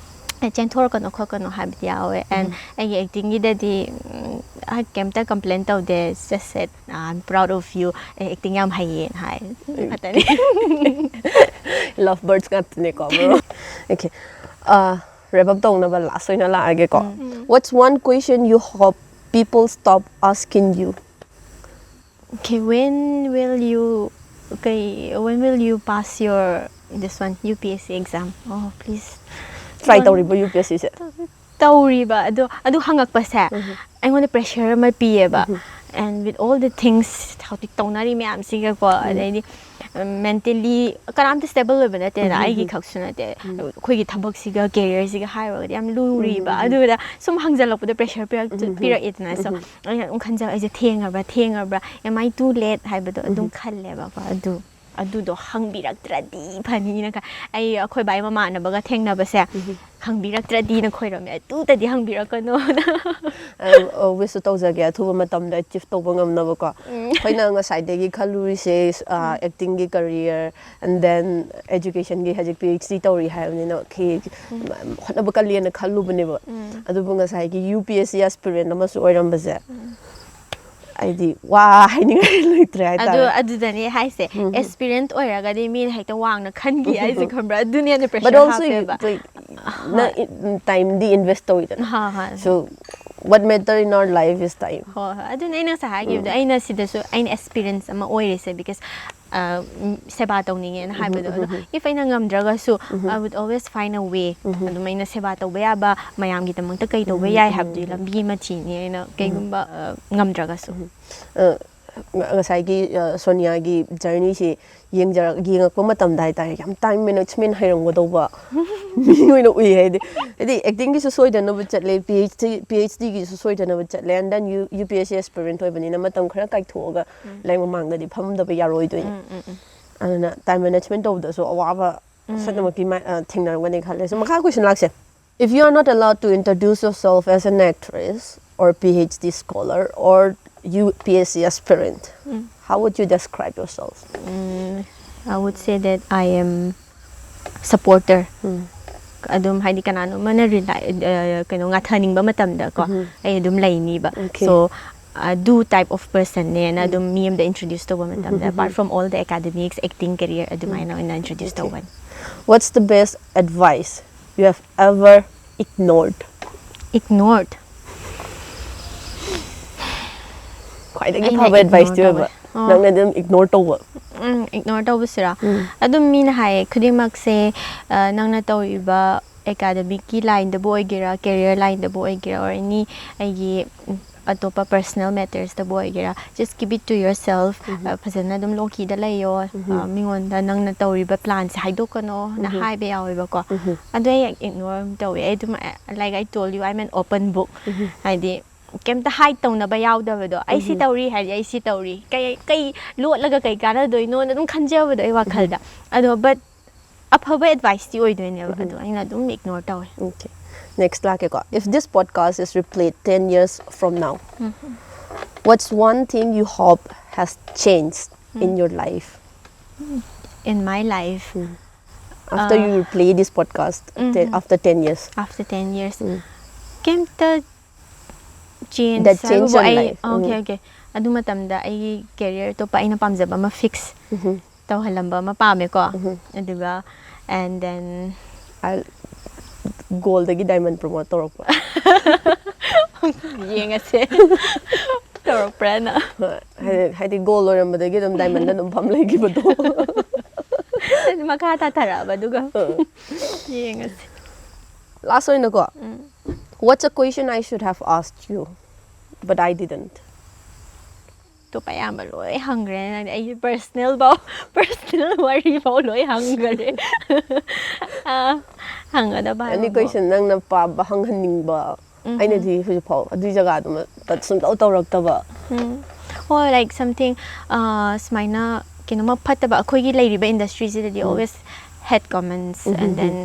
"ꯑꯦ, ꯆꯦꯟꯊꯣꯔꯛꯀꯅꯣ ꯈꯣꯠꯀꯅꯣ" ꯍꯥꯏꯕꯗꯤ ꯌꯥꯎꯋꯦ꯫ And ꯑꯩꯒꯤ acting ꯒꯤꯗꯗꯤ, ꯎꯝ, ꯑ, ꯀꯩꯝꯇ complain ꯇꯧꯗꯦ꯫ Just said, "I'm proud of you, A, acting ꯌꯥꯝ ꯍꯩꯌꯦꯅ" ꯍꯥꯏ꯫ ꯑꯗꯨ ꯈꯛꯇꯅꯤ꯫ Love birds ꯉꯥꯛꯇꯅꯦꯀꯣ, bro꯫ Okay. ꯑ, wrap up ꯇꯧꯅꯕ last ꯑꯣꯏꯅ ꯂꯥꯛꯑꯒꯦꯀꯣ꯫ What's one question you hope people stop asking you? Okay, when will you, ꯀꯩ, when will you pass your, this one, U P S C exam? Oh, please. Try ꯇꯧꯔꯤꯕꯣ U P S C ꯁꯦ? ꯇꯧꯔꯤꯕ, ꯑꯗꯣ ꯑꯗꯨ ꯍꯪꯉꯛꯄꯁꯦ ꯑꯩꯉꯣꯟꯗ pressure ꯑꯃ ꯄꯤꯌꯦꯕ꯫ And with all the things ꯍꯧꯖꯤꯛ ꯇꯧꯅꯔꯤ ꯃꯌꯥꯝꯁꯤꯒꯀꯣ, ꯑꯗꯩꯗꯤ, ꯎꯝ, mentally ꯀꯅꯥꯝꯇ stable ꯑꯣꯏꯕ ꯅꯠꯇꯦꯅ, ꯑꯩꯒꯤ ꯈꯛꯁꯨ ꯅꯠꯇꯦ꯫ ꯑꯩꯈꯣꯏꯒꯤ ꯊꯕꯛꯁꯤꯒ career ꯁꯤꯒ ꯍꯥꯏꯔꯨꯔꯒꯗꯤ ꯌꯥꯝ ꯂꯨꯔꯤꯕ꯫ ꯑꯗꯨꯗ ꯁꯨꯝ ꯍꯪꯖꯜꯂꯛꯄꯗ pressure ꯄꯤꯔꯛ-, ꯄꯤꯔꯛꯑꯦꯗꯅ꯫ So ꯑꯩꯅ ꯑꯗꯨꯝ ꯈꯟꯖꯕ, "ꯑꯩꯁꯦ ꯊꯦꯡꯉꯕ꯭ꯔꯥ, ꯊꯦꯡꯉꯕ꯭ꯔꯥ? Am I too late?" ꯍꯥꯏꯕꯗꯣ ꯑꯗꯨꯝ ꯈꯜꯂꯦꯕꯀꯣ꯫ ꯑꯗꯨ ꯑꯗꯨꯗꯣ ꯍꯪꯕꯤꯔꯛꯇ꯭ꯔꯗꯤ ꯐꯅꯤꯅ ꯈ-, ꯑꯩ ꯑꯩꯈꯣꯏ ꯕꯥꯏ ꯃꯃꯥꯟꯅꯕꯒ ꯊꯦꯡꯅꯕꯁꯦ ꯍꯪꯕꯤꯔꯛꯇ꯭ꯔꯗꯤꯅ ꯈꯣꯏꯔꯝꯃꯦ, ꯑꯗꯨꯗꯗꯤ ꯍꯪꯕꯤꯔꯛꯀꯅꯣ꯫ ꯋꯤꯁꯁꯨ ꯇꯧꯖꯒꯦ ꯑꯊꯨꯕ ꯃꯇꯝꯗ ꯑꯦꯆꯤꯞ ꯇꯧꯕ ꯉꯝꯅꯕꯀꯣ꯫ ꯑꯩꯈꯣꯏꯅ ꯉꯁꯥꯏꯗꯒꯤ ꯈꯜꯂꯨꯔꯤꯁꯦ ꯑꯦꯛꯇꯤꯡꯒꯤ ꯀꯔꯤꯌꯔ, ꯑꯦꯟ ꯗꯦꯟ ꯑꯦꯖꯨꯀꯦꯁꯟꯒꯤ ꯍꯧꯖꯤꯛ ꯄꯤ ꯑꯩꯆ ꯗꯤ ꯇꯧꯔꯤ ꯍꯥꯏꯕꯅꯤꯅ ꯈꯤ-, ꯍꯣꯠꯅꯕ ꯀꯜꯂꯦꯅ ꯈꯜꯂꯨꯕꯅꯦꯕ꯫ ꯑꯗꯨꯕꯨ ꯉꯁꯥꯏꯒꯤ U P S C aspirant ꯑꯃꯁꯨ ꯑꯣꯏꯔꯝꯕꯁꯦ ꯑꯩꯗꯤ ꯋꯥ ꯍꯥꯏꯅꯤꯡꯉꯥꯏ ꯂꯩꯇ꯭ꯔꯦ ꯑꯗꯨ ꯍꯥꯏꯇꯥꯔꯦ꯫ ꯑꯗꯨꯗꯅꯦ ꯍꯥꯏꯁꯦ, ꯑꯦꯁꯄꯤꯔꯦꯟ ꯑꯣꯏꯔꯒꯗꯤ ꯃꯤꯅ ꯍꯦꯛꯇ ꯋꯥꯡꯅ ꯈꯟꯈꯤ ꯍꯥꯏꯁꯦ, ꯈꯪꯕ꯭ꯔꯥ? ꯑꯗꯨꯅ ꯍꯦꯟꯅ But pressure also you- ꯍꯥꯞꯄꯦꯕ꯫ like, ꯅꯪ ꯇꯥꯏꯝꯗꯤ ꯏꯟꯚꯦꯁ ꯇꯧꯋꯤꯗꯅ꯫ ꯍꯣꯏ, ꯍꯣꯏ꯫ So what matter in our life is time. ꯍꯣꯏ, ꯍꯣꯏ, ꯑꯗꯨꯅ ꯑꯩꯅ ꯉꯁꯥꯏ ꯍꯥꯏꯈꯤꯕꯗꯣ, ꯑꯩꯅ ꯁꯤꯗꯁꯨ ꯑꯩꯅ ꯑꯦꯛꯁꯄꯤꯔꯤꯌꯦꯟꯁ ꯑꯃ ꯑꯣꯏꯔꯤꯁꯦ, because ꯁꯦꯕꯥ ꯇꯧꯅꯤꯡꯉꯦꯅ ꯍꯥꯏꯕꯗꯣ, ꯑꯗꯣ ꯏꯐ ꯑꯩꯅ ꯉꯝꯗ꯭ꯔꯒꯁꯨ, I would always find a way. ꯑꯗꯨꯝ ꯑꯩꯅ ꯁꯦꯕꯥ ꯇꯧꯕ ꯌꯥꯕ, ꯃꯌꯥꯝꯒꯤꯗꯃꯛꯇ ꯀꯩ ꯇꯧꯕ ꯌꯥꯏ ꯍꯥꯏꯕꯗꯨꯒꯤ ꯂꯝꯕꯤ ꯑꯃ ꯊꯤꯅꯤ, ꯑꯩꯅ ꯀꯩꯒꯨꯝꯕ ꯑ, ꯉꯝꯗ꯭ꯔꯒꯁꯨ꯫ ꯑ, ꯉ- ꯉꯁꯥꯏꯒꯤ ꯑ, ꯁꯣꯅꯤꯌꯥꯒꯤ ꯖꯔꯅꯤꯁꯤ ꯌꯦꯡꯖꯔꯛ ꯌꯦꯡꯉꯛꯄ ꯃꯇꯝꯗ ꯍꯥꯏꯇꯥꯔꯦ, ꯌꯥꯝ ꯇꯥꯏꯝ ꯃꯦꯅꯦꯖꯃꯦꯟ ꯍꯩꯔꯝꯒꯗꯧꯕ ꯃꯤ ꯑꯣꯏꯅ ꯎꯏ꯫ ꯍꯥꯏꯗꯤ, ꯍꯥꯏꯗꯤ ꯑꯦꯛꯇꯤꯡꯒꯤꯁꯨ ꯁꯣꯏꯗꯅꯕ ꯆꯠꯂꯦ, P H D P H ꯗꯤꯒꯤꯁꯨ ꯁꯣꯏꯗꯅꯕ ꯆꯠꯂꯦ, and then U U P S C aspirant ꯑꯣꯏꯕꯅꯤꯅ ꯃꯇꯝ ꯈꯔ ꯀꯥꯏꯊꯣꯛꯑꯒ ꯂꯥꯏꯔꯤꯛ ꯃꯃꯥꯡꯗꯗꯤ ꯐꯝꯗꯕ ꯌꯥꯔꯣꯏꯗꯣꯏꯅꯤ꯫ ꯑꯗꯨꯅ ꯇꯥꯏꯝ ꯃꯦꯅꯦꯖꯃꯦꯟ ꯇꯧꯕꯗꯁꯨ ꯑꯋꯥꯕ ꯁꯣꯏꯗꯅꯃꯛꯀꯤ ꯃꯥ- ꯑ, ꯊꯦꯡꯅꯔꯝꯒꯅꯤ ꯈꯜꯂꯦ꯫ So, ꯃꯈꯥ ꯀꯣꯏꯁꯟ ꯂꯥꯛꯁꯦ꯫ If you are not allowed to introduce yourself as an actress or P H D scholar or U P S C aspirant, how would you describe yourself? I would say that I am supporter. ꯑꯗꯨꯝ ꯍꯥꯏꯗꯤ ꯀꯅꯥꯅꯣꯝꯃꯅ rely, ꯑ, ꯀꯩꯅꯣ ꯉꯥꯊꯅꯤꯡꯕ ꯃꯇꯝꯗꯀꯣ, ꯑꯩ ꯑꯗꯨꯝ ꯂꯩꯅꯤꯕ꯫ Okay. So ꯑꯗꯨ type of personꯅꯦꯅ ꯑꯗꯨꯝ ꯃꯤ ꯑꯃꯗ introduce ꯇꯧꯕ ꯃꯇꯝꯗ, apart from all the academics, acting career, ꯑꯗꯨꯃꯥꯏꯅ ꯑꯣꯏꯅ introduce Okay. ꯇꯧꯕꯅꯤ꯫ What's the best advice you have ever ignored? Ignored. ꯈ꯭ꯋꯥꯏꯗꯒꯤ ꯑꯩꯅ ꯐꯕ ignore ꯑꯦꯗꯚꯥꯏꯁꯇꯤ ꯑꯣꯏꯕ ꯇꯧꯕ꯫ ꯑꯣ꯫ ꯅꯪꯅ ꯑꯗꯨꯝ ꯏꯒꯅꯣꯔ ꯇꯧꯕ꯫ ꯎꯝ, ꯏꯒꯅꯣꯔ ꯇꯧꯕꯁꯤꯔꯣ? ꯑꯗꯨꯝ ꯃꯤꯅ ꯍꯥꯏꯌꯦ, ꯈꯨꯗꯤꯡꯃꯛꯁꯦ, ꯑ, ꯅꯪꯅ ꯇꯧꯔꯤꯕ ꯑꯦꯀꯥꯗꯃꯤꯛꯀꯤ ꯂꯥꯏꯟꯗꯕꯨ ꯑꯣꯏꯒꯦꯔꯥ, ꯀꯦꯔꯤꯌꯔ ꯂꯥꯏꯟꯗꯕꯨ ꯑꯣꯏꯒꯦꯔꯥ, or any ꯑꯩꯒꯤ, ꯎꯝ, ꯑꯇꯣꯞꯄ personal mattersꯇꯕꯨ ꯑꯣꯏꯒꯦꯔꯥ, just keep it to yourself. ꯑ, ꯐꯖꯅ ꯑꯗꯨꯝ ꯂꯣꯀꯤꯗ ꯂꯩꯌꯣ꯫ ꯑ, ꯃꯤꯉꯣꯟꯗ ꯅꯪꯅ ꯇꯧꯔꯤꯕ ꯄ꯭ꯂꯥꯟꯁꯦ ꯍꯥꯏꯗꯣꯛꯀꯅꯣꯅ ꯍꯥꯏꯕ ꯌꯥꯎꯋꯦꯕꯀꯣ꯫ ꯑꯗꯣ ꯑꯩ ꯏꯒꯅꯣꯔ ꯑꯗꯨꯝ ꯇꯧꯋꯦ꯫ ꯑꯩ ꯑꯗꯨꯝ, ꯑ, like I told you, I'm an open book. ꯍꯥꯏꯗꯤ, ꯀꯩꯝꯇ ꯍꯥꯏꯠ ꯇꯧꯅꯕ ꯌꯥꯎꯗꯕꯗꯣ꯫ ꯑꯩ ꯁꯤ ꯇꯧꯔꯤ ꯍꯥꯏꯗꯤ ꯑꯩ ꯁꯤ ꯇꯧꯔꯤ, ꯀꯩ ꯀꯩ ꯂꯣꯠꯂꯒ ꯀꯩ ꯀꯥꯟꯅꯗꯣꯏꯅꯣꯅ ꯑꯗꯨꯝ ꯈꯟꯖꯕꯗꯣ ꯑꯩ ꯋꯥꯈꯜꯗ꯫ ꯑꯗꯣ ꯕꯠ ꯑꯐꯕ ꯑꯦꯗꯚꯥꯏꯁꯇꯤ ꯑꯣꯏꯗꯣꯏꯅꯦꯕ꯫ ꯑꯗꯣ ꯑꯩꯅ ꯑꯗꯨꯝ ꯏꯒꯅꯣꯔ ꯇꯧꯋꯦ꯫ Okay. Next ꯂꯥꯛꯀꯦꯀꯣ. If this podcast is replayed ten years from now, what's one thing you hope has changed in your life? In my life, After you replay this podcast, te- after ten years. After ten years, ꯀꯩꯝꯇ change That change ꯍꯥꯏꯕꯕꯨ your ꯑꯩ life. Okay, okay. ꯑꯗꯨ ꯃꯇꯝꯗ ꯑꯩꯒꯤ career ꯑꯇꯣꯞꯄ ꯑꯩꯅ ꯄꯥꯝꯖꯕ ꯑꯃ ꯐꯤꯛꯁ ꯇꯧꯍꯜꯂꯝꯕ ꯑꯃ ꯄꯥꯝꯃꯦꯀꯣ꯫ ꯑꯗꯨꯒ and then ꯑ, ꯒꯣꯜꯗꯒꯤ ꯗꯥꯏꯃꯟ ꯄ꯭ꯔꯣꯃꯣꯠ ꯇꯧꯔꯛꯄ꯫ ꯌꯦꯡꯉꯁꯦ꯫ ꯇꯧꯔꯛꯄ꯭ꯔꯥꯅ꯫ ꯍꯣꯏ, ꯍꯥꯏꯗꯤ, ꯍꯥꯏꯗꯤ ꯒꯣꯜ ꯂꯣꯏꯔꯝꯕꯗꯒꯤ ꯑꯗꯨꯝ ꯗꯥꯏꯃꯟꯗ ꯑꯗꯨꯝ ꯐꯝ ꯂꯩꯈꯤꯕꯗꯣ꯫ ꯃꯈꯥ ꯇꯥꯊꯔꯛꯑꯕ ꯑꯗꯨꯒ ꯌꯦꯡꯉꯁꯦ꯫ ꯂꯥꯁ ꯑꯣꯏꯅꯀꯣ, what's a question I should have asked you but I didn't? ꯑꯇꯣꯞꯄ ꯑꯌꯥꯝꯕ ꯂꯣꯏ ꯍꯪꯈ꯭ꯔꯦ ꯅꯪꯗꯤ꯫ ꯑꯩꯒꯤ ꯄꯔꯁꯅꯦꯜ ꯐꯥꯎ, ꯄꯔꯁꯅꯦꯜ ꯋꯥꯔꯤ ꯐꯥꯎ ꯂꯣꯏ ꯍꯪꯈ꯭ꯔꯦ꯫ ꯑꯥ, ꯍꯪꯒꯗꯕ Any ꯍꯥꯏꯕꯕꯨ꯫ Question ꯅꯪꯅ ꯄꯥꯝꯕ ꯍꯪꯍꯟꯅꯤꯡꯕ? ꯑꯩꯅꯗꯤ ꯍꯧꯖꯤꯛꯐꯥꯎ ꯑꯗꯨꯏ ꯖꯒꯥꯗꯨꯃ ꯇꯠ ꯁꯨꯡꯇꯧ ꯇꯧꯔꯛꯇꯕ꯫ ꯎꯝ꯫ ꯍꯣꯏ, like something, ꯑꯥ, ꯁꯨꯃꯥꯏꯅ ꯀꯩꯅꯣꯝꯃ ꯐꯠꯇꯕ ꯑꯩꯈꯣꯏꯒꯤ ꯂꯩꯔꯤꯕ ꯏꯟꯗꯁꯇ꯭ꯔꯤꯁꯤꯗꯗꯤ always hate comments and then,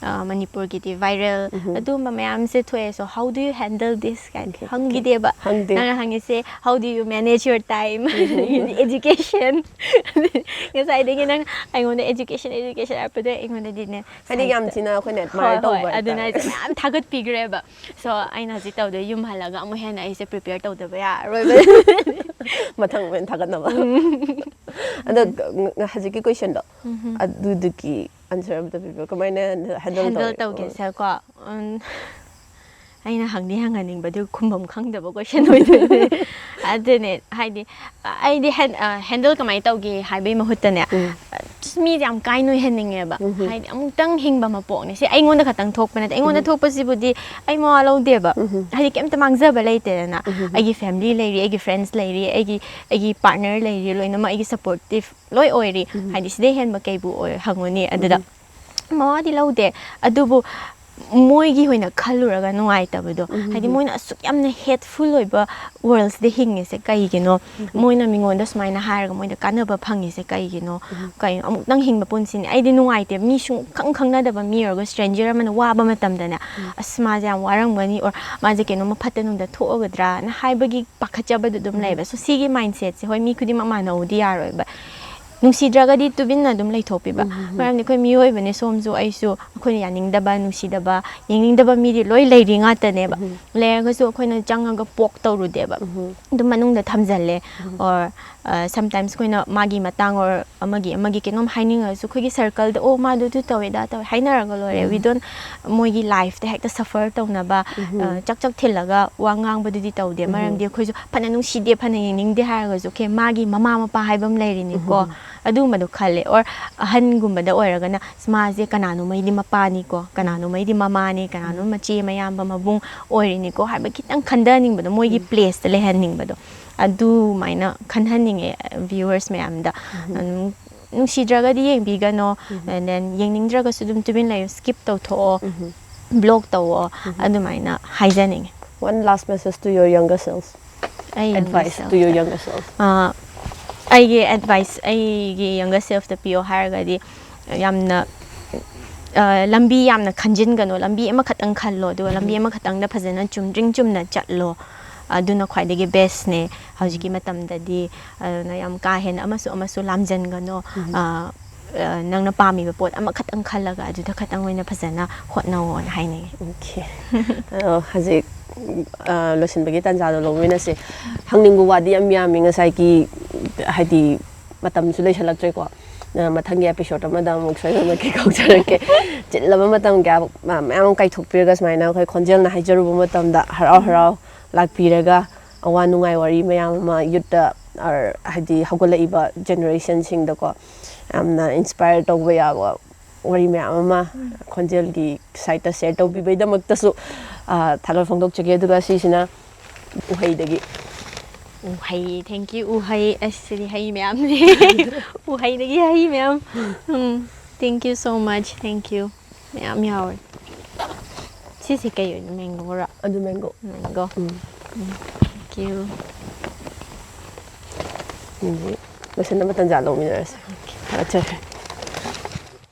ah, ꯃꯅꯤꯄꯨꯔꯒꯤꯗꯤ viral ꯑꯗꯨꯒꯨꯝꯕ ꯃꯌꯥꯝꯁꯦ ꯊꯣꯛꯑꯦ꯫ So how do you handle this ꯀꯥꯏꯅ Okay, okay. ꯍꯪꯈꯤꯗꯦꯕ꯫ ꯍꯪꯗꯦ꯫ ꯅꯪꯅ ꯍꯪꯉꯤꯁꯦ how do you manage your time, education? ꯉꯁꯥꯏꯗꯒꯤ ꯅꯪ ꯑꯩꯉꯣꯟꯗ education education ꯍꯥꯏꯔꯛꯄꯗꯣ ꯑꯩꯉꯣꯟꯗꯗꯤꯅꯦ ꯍꯥꯏꯗꯤ ꯌꯥꯝ ꯊꯤꯅ ꯑꯩꯈꯣꯏꯅ admire ꯍꯣꯏ, ꯍꯣꯏ, ꯇꯧꯕ ꯑꯗꯨꯅ ꯍꯥꯏꯇꯥꯔꯦ꯫ ꯑꯩꯁꯦ ꯃꯌꯥꯝ ꯊꯥꯒꯠꯄꯤꯈ꯭ꯔꯦꯕ꯫ So ꯑꯩꯅ ꯍꯧꯖꯤꯛ ꯇꯧꯗꯣꯏ ꯌꯨꯝ ꯍꯜꯂꯒ ꯑꯃꯨꯛ ꯍꯦꯟꯅ ꯑꯩꯁꯦ prepare ꯇꯧꯗꯕ ꯌꯥꯔꯔꯣꯏꯕ꯫ ꯃꯊꯪ ꯑꯣꯏꯅ ꯊꯥꯒꯠꯅꯕ꯫ ꯑꯗꯣ ꯉ- ꯉ- ꯍꯧꯖꯤꯛꯀꯤ questionꯗꯣ ꯑꯗꯨꯗꯨꯒꯤ answer ꯑꯝꯇ ꯄꯤꯕꯤꯌꯣ꯫ ꯀꯃꯥꯏꯅ handle Handle ꯇꯧꯋꯤ? ꯇꯧꯒꯦꯁꯦꯀꯣ꯫ ꯎꯝ, ꯑꯩꯅ ꯍꯪꯗꯤ ꯍꯪꯍꯟꯅꯤꯡꯕꯗꯨ ꯈꯨꯝꯐꯝ ꯈꯪꯗꯕ question ꯑꯣꯏꯗꯣꯏꯅꯦ꯫ ꯑꯗꯨꯅꯦ ꯍꯥꯏꯗꯤ ꯑꯩꯗꯤ ꯍꯦꯟ- ꯑ, handle ꯀꯃꯥꯏꯅ ꯇꯧꯒꯦ ꯍꯥꯏꯕꯒꯤ ꯃꯍꯨꯠꯇꯅꯦ, just ꯃꯤꯁꯦ ꯌꯥꯝ ꯀꯥꯏꯅ ꯑꯣꯏꯍꯟꯅꯤꯡꯉꯦꯕ꯫ ꯍꯥꯏꯗꯤ ꯑꯃꯨꯛꯇꯪ ꯍꯤꯡꯕ ꯃꯄꯣꯛꯅꯦ ꯁꯤ꯫ ꯑꯩꯉꯣꯟꯗ ꯈꯛꯇꯪ ꯊꯣꯛꯄ ꯅꯠꯇꯦ꯫ ꯑꯩꯉꯣꯟꯗ ꯊꯣꯛꯄꯁꯤꯕꯨꯗꯤ ꯑꯩ ꯃꯋꯥ ꯂꯧꯗꯦꯕ꯫ ꯍꯥꯏꯗꯤ ꯀꯩꯝꯇ ꯃꯥꯡꯖꯕ ꯂꯩꯇꯦꯗꯅ꯫ ꯑꯩꯒꯤ family ꯂꯩꯔꯤ, ꯑꯩꯒꯤ friends ꯂꯩꯔꯤ, ꯑꯩꯒꯤ ꯑꯩꯒꯤ partner ꯂꯩꯔꯤ, ꯂꯣꯏꯅꯃꯛ ꯑꯩꯒꯤ supportive ꯂꯣꯏ ꯑꯣꯏꯔꯤ꯫ ꯍꯥꯏꯗꯤ ꯁꯤꯗꯩ ꯍꯦꯟꯕ ꯀꯩꯕꯨ ꯑꯣꯏ ꯍꯪꯉꯨꯅꯤ꯫ ꯑꯗꯨꯗ ꯃꯋꯥꯗꯤ ꯂꯧꯗꯦ꯫ ꯑꯗꯨꯕꯨ ꯃꯣꯏꯒꯤ ꯑꯣꯏꯅ ꯈꯜꯂꯨꯔꯒ ꯅꯨꯡꯉꯥꯏꯇꯕꯗꯣ, ꯎꯝ, ꯍꯥꯏꯗꯤ ꯎꯝ꯫ ꯃꯣꯏꯅ ꯑꯁꯨꯛ ꯌꯥꯝꯅ ꯍꯦꯠꯐꯨꯜ ꯑꯣꯏꯕ ꯋꯥꯔꯜꯁꯤꯗ ꯍꯤꯡꯉꯤꯁꯦ ꯀꯩꯒꯤꯅꯣ? ꯎꯝ꯫ ꯃꯣꯏꯅ ꯃꯤꯉꯣꯟꯗ ꯁꯨꯃꯥꯏꯅ ꯍꯥꯏꯔꯒ ꯃꯣꯏꯗ ꯀꯥꯟꯅꯕ ꯐꯪꯉꯤꯁꯦ ꯀꯩꯒꯤꯅꯣ? ꯎꯝ꯫ ꯀꯩꯅꯣ, ꯑꯃꯨꯛꯇꯪ ꯍꯤꯡꯕ ꯄꯨꯟꯁꯤꯅꯤ꯫ ꯑꯩꯗꯤ ꯅꯨꯡꯉꯥꯏꯇꯦ, ꯃꯤ ꯁꯨꯡꯈꯪ ꯈꯪꯅꯗꯕ ꯃꯤ ꯑꯣꯏꯔꯒ ꯁ꯭ꯇ꯭ꯔꯦꯟꯖꯔ ꯑꯃꯅ ꯋꯥꯕ ꯃꯇꯝꯗꯅꯦ, ꯎꯝ꯫ "ꯑꯁ, ꯃꯥꯁꯦ ꯌꯥꯝ ꯋꯥꯔꯝꯒꯅꯤ," ꯑꯣꯔ "ꯃꯥꯁꯦ ꯀꯩꯅꯣꯝꯃ ꯐꯠꯇ ꯅꯨꯡꯗ ꯊꯣꯛꯑꯒꯗ꯭ꯔꯥꯅ" ꯍꯥꯏꯕꯒꯤ ꯄꯥꯈꯠꯆꯕꯗꯨ ꯑꯗꯨꯝ ꯎꯝ꯫ ꯂꯩꯌꯦꯕ꯫ So, ꯁꯤꯒꯤ ꯃꯥꯏꯟꯁꯦꯠꯁꯦ, ꯍꯣꯏ, ꯃꯤ ꯈꯨꯗꯤꯡꯃꯛ ꯃꯥꯟꯅꯧꯗꯤ ꯌꯥꯔꯣꯏꯕ꯫ ꯅꯨꯡꯁꯤꯗ꯭ꯔꯒꯗꯤ ꯇꯨꯃꯤꯟꯅ ꯑꯗꯨꯝ ꯂꯩꯊꯣꯛꯄꯤꯕ꯫ ꯎꯝ, ꯎꯝ, ꯎꯝ꯫ ꯃꯔꯝꯗꯤ ꯑꯩꯈꯣꯏ ꯃꯤꯑꯣꯏꯕꯅꯦ, ꯁꯣꯝꯁꯨ ꯑꯩꯁꯨ, ꯑꯩꯈꯣꯏꯅ ꯌꯥꯅꯤꯡꯗꯕ, ꯅꯨꯡꯁꯤꯗꯕ, ꯌꯦꯡꯅꯤꯡꯗꯕ ꯃꯤꯗꯤ ꯂꯣꯏ ꯂꯩꯔꯤ ꯉꯥꯛꯇꯅꯦꯕ꯫ ꯎꯝ꯫ ꯂꯩꯔꯒꯁꯨ ꯑꯩꯈꯣꯏꯅ ꯆꯪꯉꯒ ꯄꯣꯛ ꯇꯧꯔꯨꯗꯦꯕ꯫ ꯎꯝ꯫ ꯑꯗꯨꯝ ꯃꯅꯨꯡꯗ ꯊꯝꯖꯜꯂꯦ꯫ ꯎꯝ꯫ Or, ꯑ, sometimes ꯑꯩꯈꯣꯏꯅ ꯃꯥꯒꯤ ꯃꯇꯥꯡ or ꯑꯃꯒꯤ, ꯑꯃꯒꯤ ꯀꯩꯅꯣꯝ ꯍꯥꯏꯅꯤꯡꯉꯁꯨ, ꯑꯩꯈꯣꯏꯒꯤ ꯁꯔꯀꯜꯗ, "ꯑꯣ, ꯃꯥꯗꯨ ꯑꯗꯨ ꯇꯧꯋꯦ, ꯑꯗꯥ ꯇꯧꯋꯦ" ꯍꯥꯏꯅꯔꯒ ꯂꯣꯏꯔꯦ꯫ ꯎꯝ꯫ We don't, ꯃꯣꯏꯒꯤ ꯂꯥꯏꯐꯇ ꯍꯦꯛꯇ ꯁꯐꯔ ꯇꯧꯅꯕ, ꯎꯝ꯫ ꯑ, ꯆꯛ ꯆꯛ ꯊꯤꯜꯂꯒ ꯋꯥ ꯉꯥꯡꯕꯗꯨꯗꯤ ꯇꯧꯗꯦ꯫ ꯎꯝ꯫ ꯃꯔꯝꯗꯤ ꯑꯩꯈꯣꯏꯁꯨ ꯐꯅ ꯅꯨꯡꯁꯤꯗꯦ, ꯐꯅ ꯌꯦꯡꯅꯤꯡꯗꯦ ꯍꯥꯏꯔꯒꯁꯨ, "Okay, ꯃꯥꯒꯤ ꯃꯃꯥ ꯃꯄꯥ ꯍꯥꯏꯕ ꯑꯃ ꯂꯩꯔꯤꯅꯤꯀꯣ", ꯎꯝ꯫ ꯑꯗꯨꯒꯨꯝꯕꯗꯣ ꯈꯜꯂꯦ꯫ Or ꯑꯍꯟꯒꯨꯝꯕꯗ ꯑꯣꯏꯔꯒꯅ, "ꯑꯁ, ꯃꯥꯁꯦ ꯀꯅꯥꯅꯣꯃꯩꯗꯤ ꯃꯄꯥꯅꯤꯀꯣ, ꯀꯅꯥꯅꯣꯃꯩꯗꯤ ꯃꯃꯥꯅꯤ, ꯀꯅꯥꯅꯣ ꯎꯝ꯫ ꯃꯆꯦ, ꯃꯌꯥꯝꯕ, ꯃꯕꯨꯡ ꯑꯣꯏꯔꯤꯅꯤꯀꯣ" ꯍꯥꯏꯕ ꯈꯤꯇꯪ ꯈꯟꯊꯅꯤꯡꯕꯗꯣ, ꯃꯣꯏꯒꯤ ꯎꯝ꯫ ꯄ꯭ꯂꯦꯁꯇ ꯂꯩꯍꯟꯅꯤꯡꯕꯗꯣ, ꯑꯗꯨꯃꯥꯏꯅ ꯈꯟꯍꯟꯅꯤꯡꯉꯦ ꯚ꯭ꯌꯨꯋꯔꯁ ꯃꯌꯥꯝꯗ꯫ ꯎꯝ꯫ ꯑꯗꯨꯝ ꯅꯨꯡꯁꯤꯗ꯭ꯔꯒꯗꯤ ꯌꯦꯡꯕꯤꯒꯅꯣ, ꯎꯝ꯫ And then ꯌꯦꯡꯅꯤꯡꯗ꯭ꯔꯒꯁꯨ ꯑꯗꯨꯝ ꯇꯨꯃꯤꯟ ꯂꯩꯌꯨ, ꯁ꯭ꯀꯤꯞ ꯇꯧꯊꯣꯛꯑꯣ, ꯎꯝ꯫ ꯕ꯭ꯂꯣꯛ ꯇꯧꯑꯣ, ꯎꯝ꯫ ꯑꯗꯨꯃꯥꯏꯅ ꯍꯥꯏꯖꯅꯤꯡꯉꯤ꯫ One last message to your younger self. ꯑꯩ younger Advice self. To your younger self. ꯑꯥ, ꯑꯩꯒꯤ ꯑꯦꯗꯚꯥꯏꯁ ꯑꯩꯒꯤ ꯌꯪꯒꯔ ꯁꯦꯜꯐꯇ ꯄꯤꯌꯣ ꯍꯥꯏꯔꯒꯗꯤ, ꯌꯥꯝꯅ, ꯑ, ꯂꯝꯕꯤ ꯌꯥꯝꯅ ꯈꯟꯖꯤꯟꯒꯅꯨ, ꯂꯝꯕꯤ ꯑꯃꯈꯛꯇꯪ ꯈꯜꯂꯣ, ꯑꯗꯨꯒ ꯂꯝꯕꯤ ꯎꯝ꯫ ꯑꯃꯈꯛꯇꯪꯗ ꯐꯖꯅ ꯆꯨꯝꯗ꯭ꯔꯤꯡ ꯆꯨꯝꯅ ꯆꯠꯂꯣ, ꯑꯗꯨꯅ ꯈ꯭ꯋꯥꯏꯗꯒꯤ ꯕꯦꯁꯅꯦ ꯍꯧꯖꯤꯛꯀꯤ ꯎꯝ꯫ ꯃꯇꯝꯗꯗꯤ꯫ ꯑꯗꯨꯅ ꯌꯥꯝ ꯀꯥ ꯍꯦꯟꯅ ꯑꯃꯁꯨ ꯑꯃꯁꯨ ꯂꯥꯝꯖꯟꯒꯅꯣ, ꯎꯝ꯫ ꯑ, ꯑ, ꯅꯪꯅ ꯄꯥꯝꯃꯤꯕ ꯄꯣꯠ ꯑꯃꯈꯛꯇꯪ ꯈꯜꯂꯒ ꯑꯗꯨꯗ ꯈꯛꯇꯪ ꯑꯣꯏꯅ ꯐꯖꯅ ꯍꯣꯠꯅꯧꯑꯣꯅ ꯍꯥꯏꯅꯤꯡꯉꯤ꯫ Okay. ꯑꯗꯣ ꯍꯧꯖꯤꯛ, ꯑ, ꯂꯣꯏꯁꯤꯟꯕꯒꯤ ꯇꯥꯟꯖꯥꯗꯣ ꯂꯧꯃꯤꯟꯅꯁꯦ꯫ ꯍꯪꯅꯤꯡꯕ ꯋꯥꯗꯤ ꯌꯥꯝ ꯌꯥꯝꯃꯤ, ꯉꯁꯥꯏꯒꯤ, ꯍꯥꯏꯗꯤ, ꯃꯇꯝꯁꯨ ꯂꯩꯁꯜꯂꯛꯇ꯭ꯔꯦꯀꯣ꯫ ꯑ, ꯃꯊꯪꯒꯤ ꯑꯦꯄꯤꯁꯣꯗ ꯑꯃꯗ ꯑꯃꯨꯛ ꯁꯣꯏꯗꯅꯃꯛꯀꯤ ꯀꯧꯖꯔꯛꯀꯦ꯫ ꯆꯤꯜꯂꯕ ꯃꯇꯝ ꯀꯌꯥ, ꯃ-, ꯃꯌꯥꯝ ꯑꯃ ꯀꯥꯏꯊꯣꯛꯄꯤꯔꯒ ꯁꯨꯃꯥꯏꯅ ꯑꯩꯈꯣꯏ ꯈꯣꯟꯖꯦꯜꯅ ꯍꯥꯏꯖꯔꯨꯕ ꯃꯇꯝꯗ ꯍꯔꯥꯎ ꯍꯔꯥꯎ ꯂꯥꯛꯄꯤꯔꯒ ꯑꯋꯥ ꯅꯨꯡꯉꯥꯏ ꯋꯥꯔꯤ ꯃꯌꯥꯝ ꯑꯃ ꯌꯨꯠꯇ, ꯑ, ꯍꯥꯏꯗꯤ ꯍꯧꯒꯠꯂꯛꯏꯕ ꯖꯦꯅꯦꯔꯦꯁꯟꯁꯤꯡꯗꯀꯣ ꯌꯥꯝꯅ ꯏꯟꯁꯄꯥꯌꯔ ꯇꯧꯕ ꯌꯥꯕ ꯋꯥꯔꯤ ꯃꯌꯥꯝ ꯑꯃ ꯎꯝ꯫ ꯈꯣꯟꯖꯦꯜꯒꯤ ꯁꯥꯏꯠꯇ ꯁꯤꯌꯔ ꯇꯧꯕꯤꯕꯩꯗꯃꯛꯇꯁꯨ, ꯑ, ꯊꯥꯒꯠ ꯐꯣꯡꯗꯣꯛꯆꯒꯦ꯫ ꯑꯗꯨꯒ ꯁꯤꯁꯤꯅ ꯎꯍꯩꯗꯒꯤ꯫ ꯎꯍꯩ, thank you, ꯎꯍꯩ꯫ ꯑꯁ, ꯁꯤꯗꯤ ꯍꯩ ꯃꯌꯥꯝꯅꯦ꯫ ꯎꯍꯩꯗꯒꯤ ꯍꯩ ꯃꯌꯥꯝ꯫ ꯎꯝ, thank you so much, thank you꯫ ꯃꯌꯥꯝ ꯌꯥꯎꯔꯦ꯫ ꯁꯤꯁꯦ ꯀꯩ ꯑꯣꯏꯅꯣ? Mangoꯔꯣ? ꯑꯗꯨ mango. Mango. Um. Thank you. ꯑꯗꯨꯗꯤ ꯂꯣꯏꯁꯤꯟꯅꯕ ꯇꯟꯖꯥ ꯂꯧꯃꯤꯟꯅꯔꯁꯦ. ꯊꯥꯒꯠꯆꯔꯤ.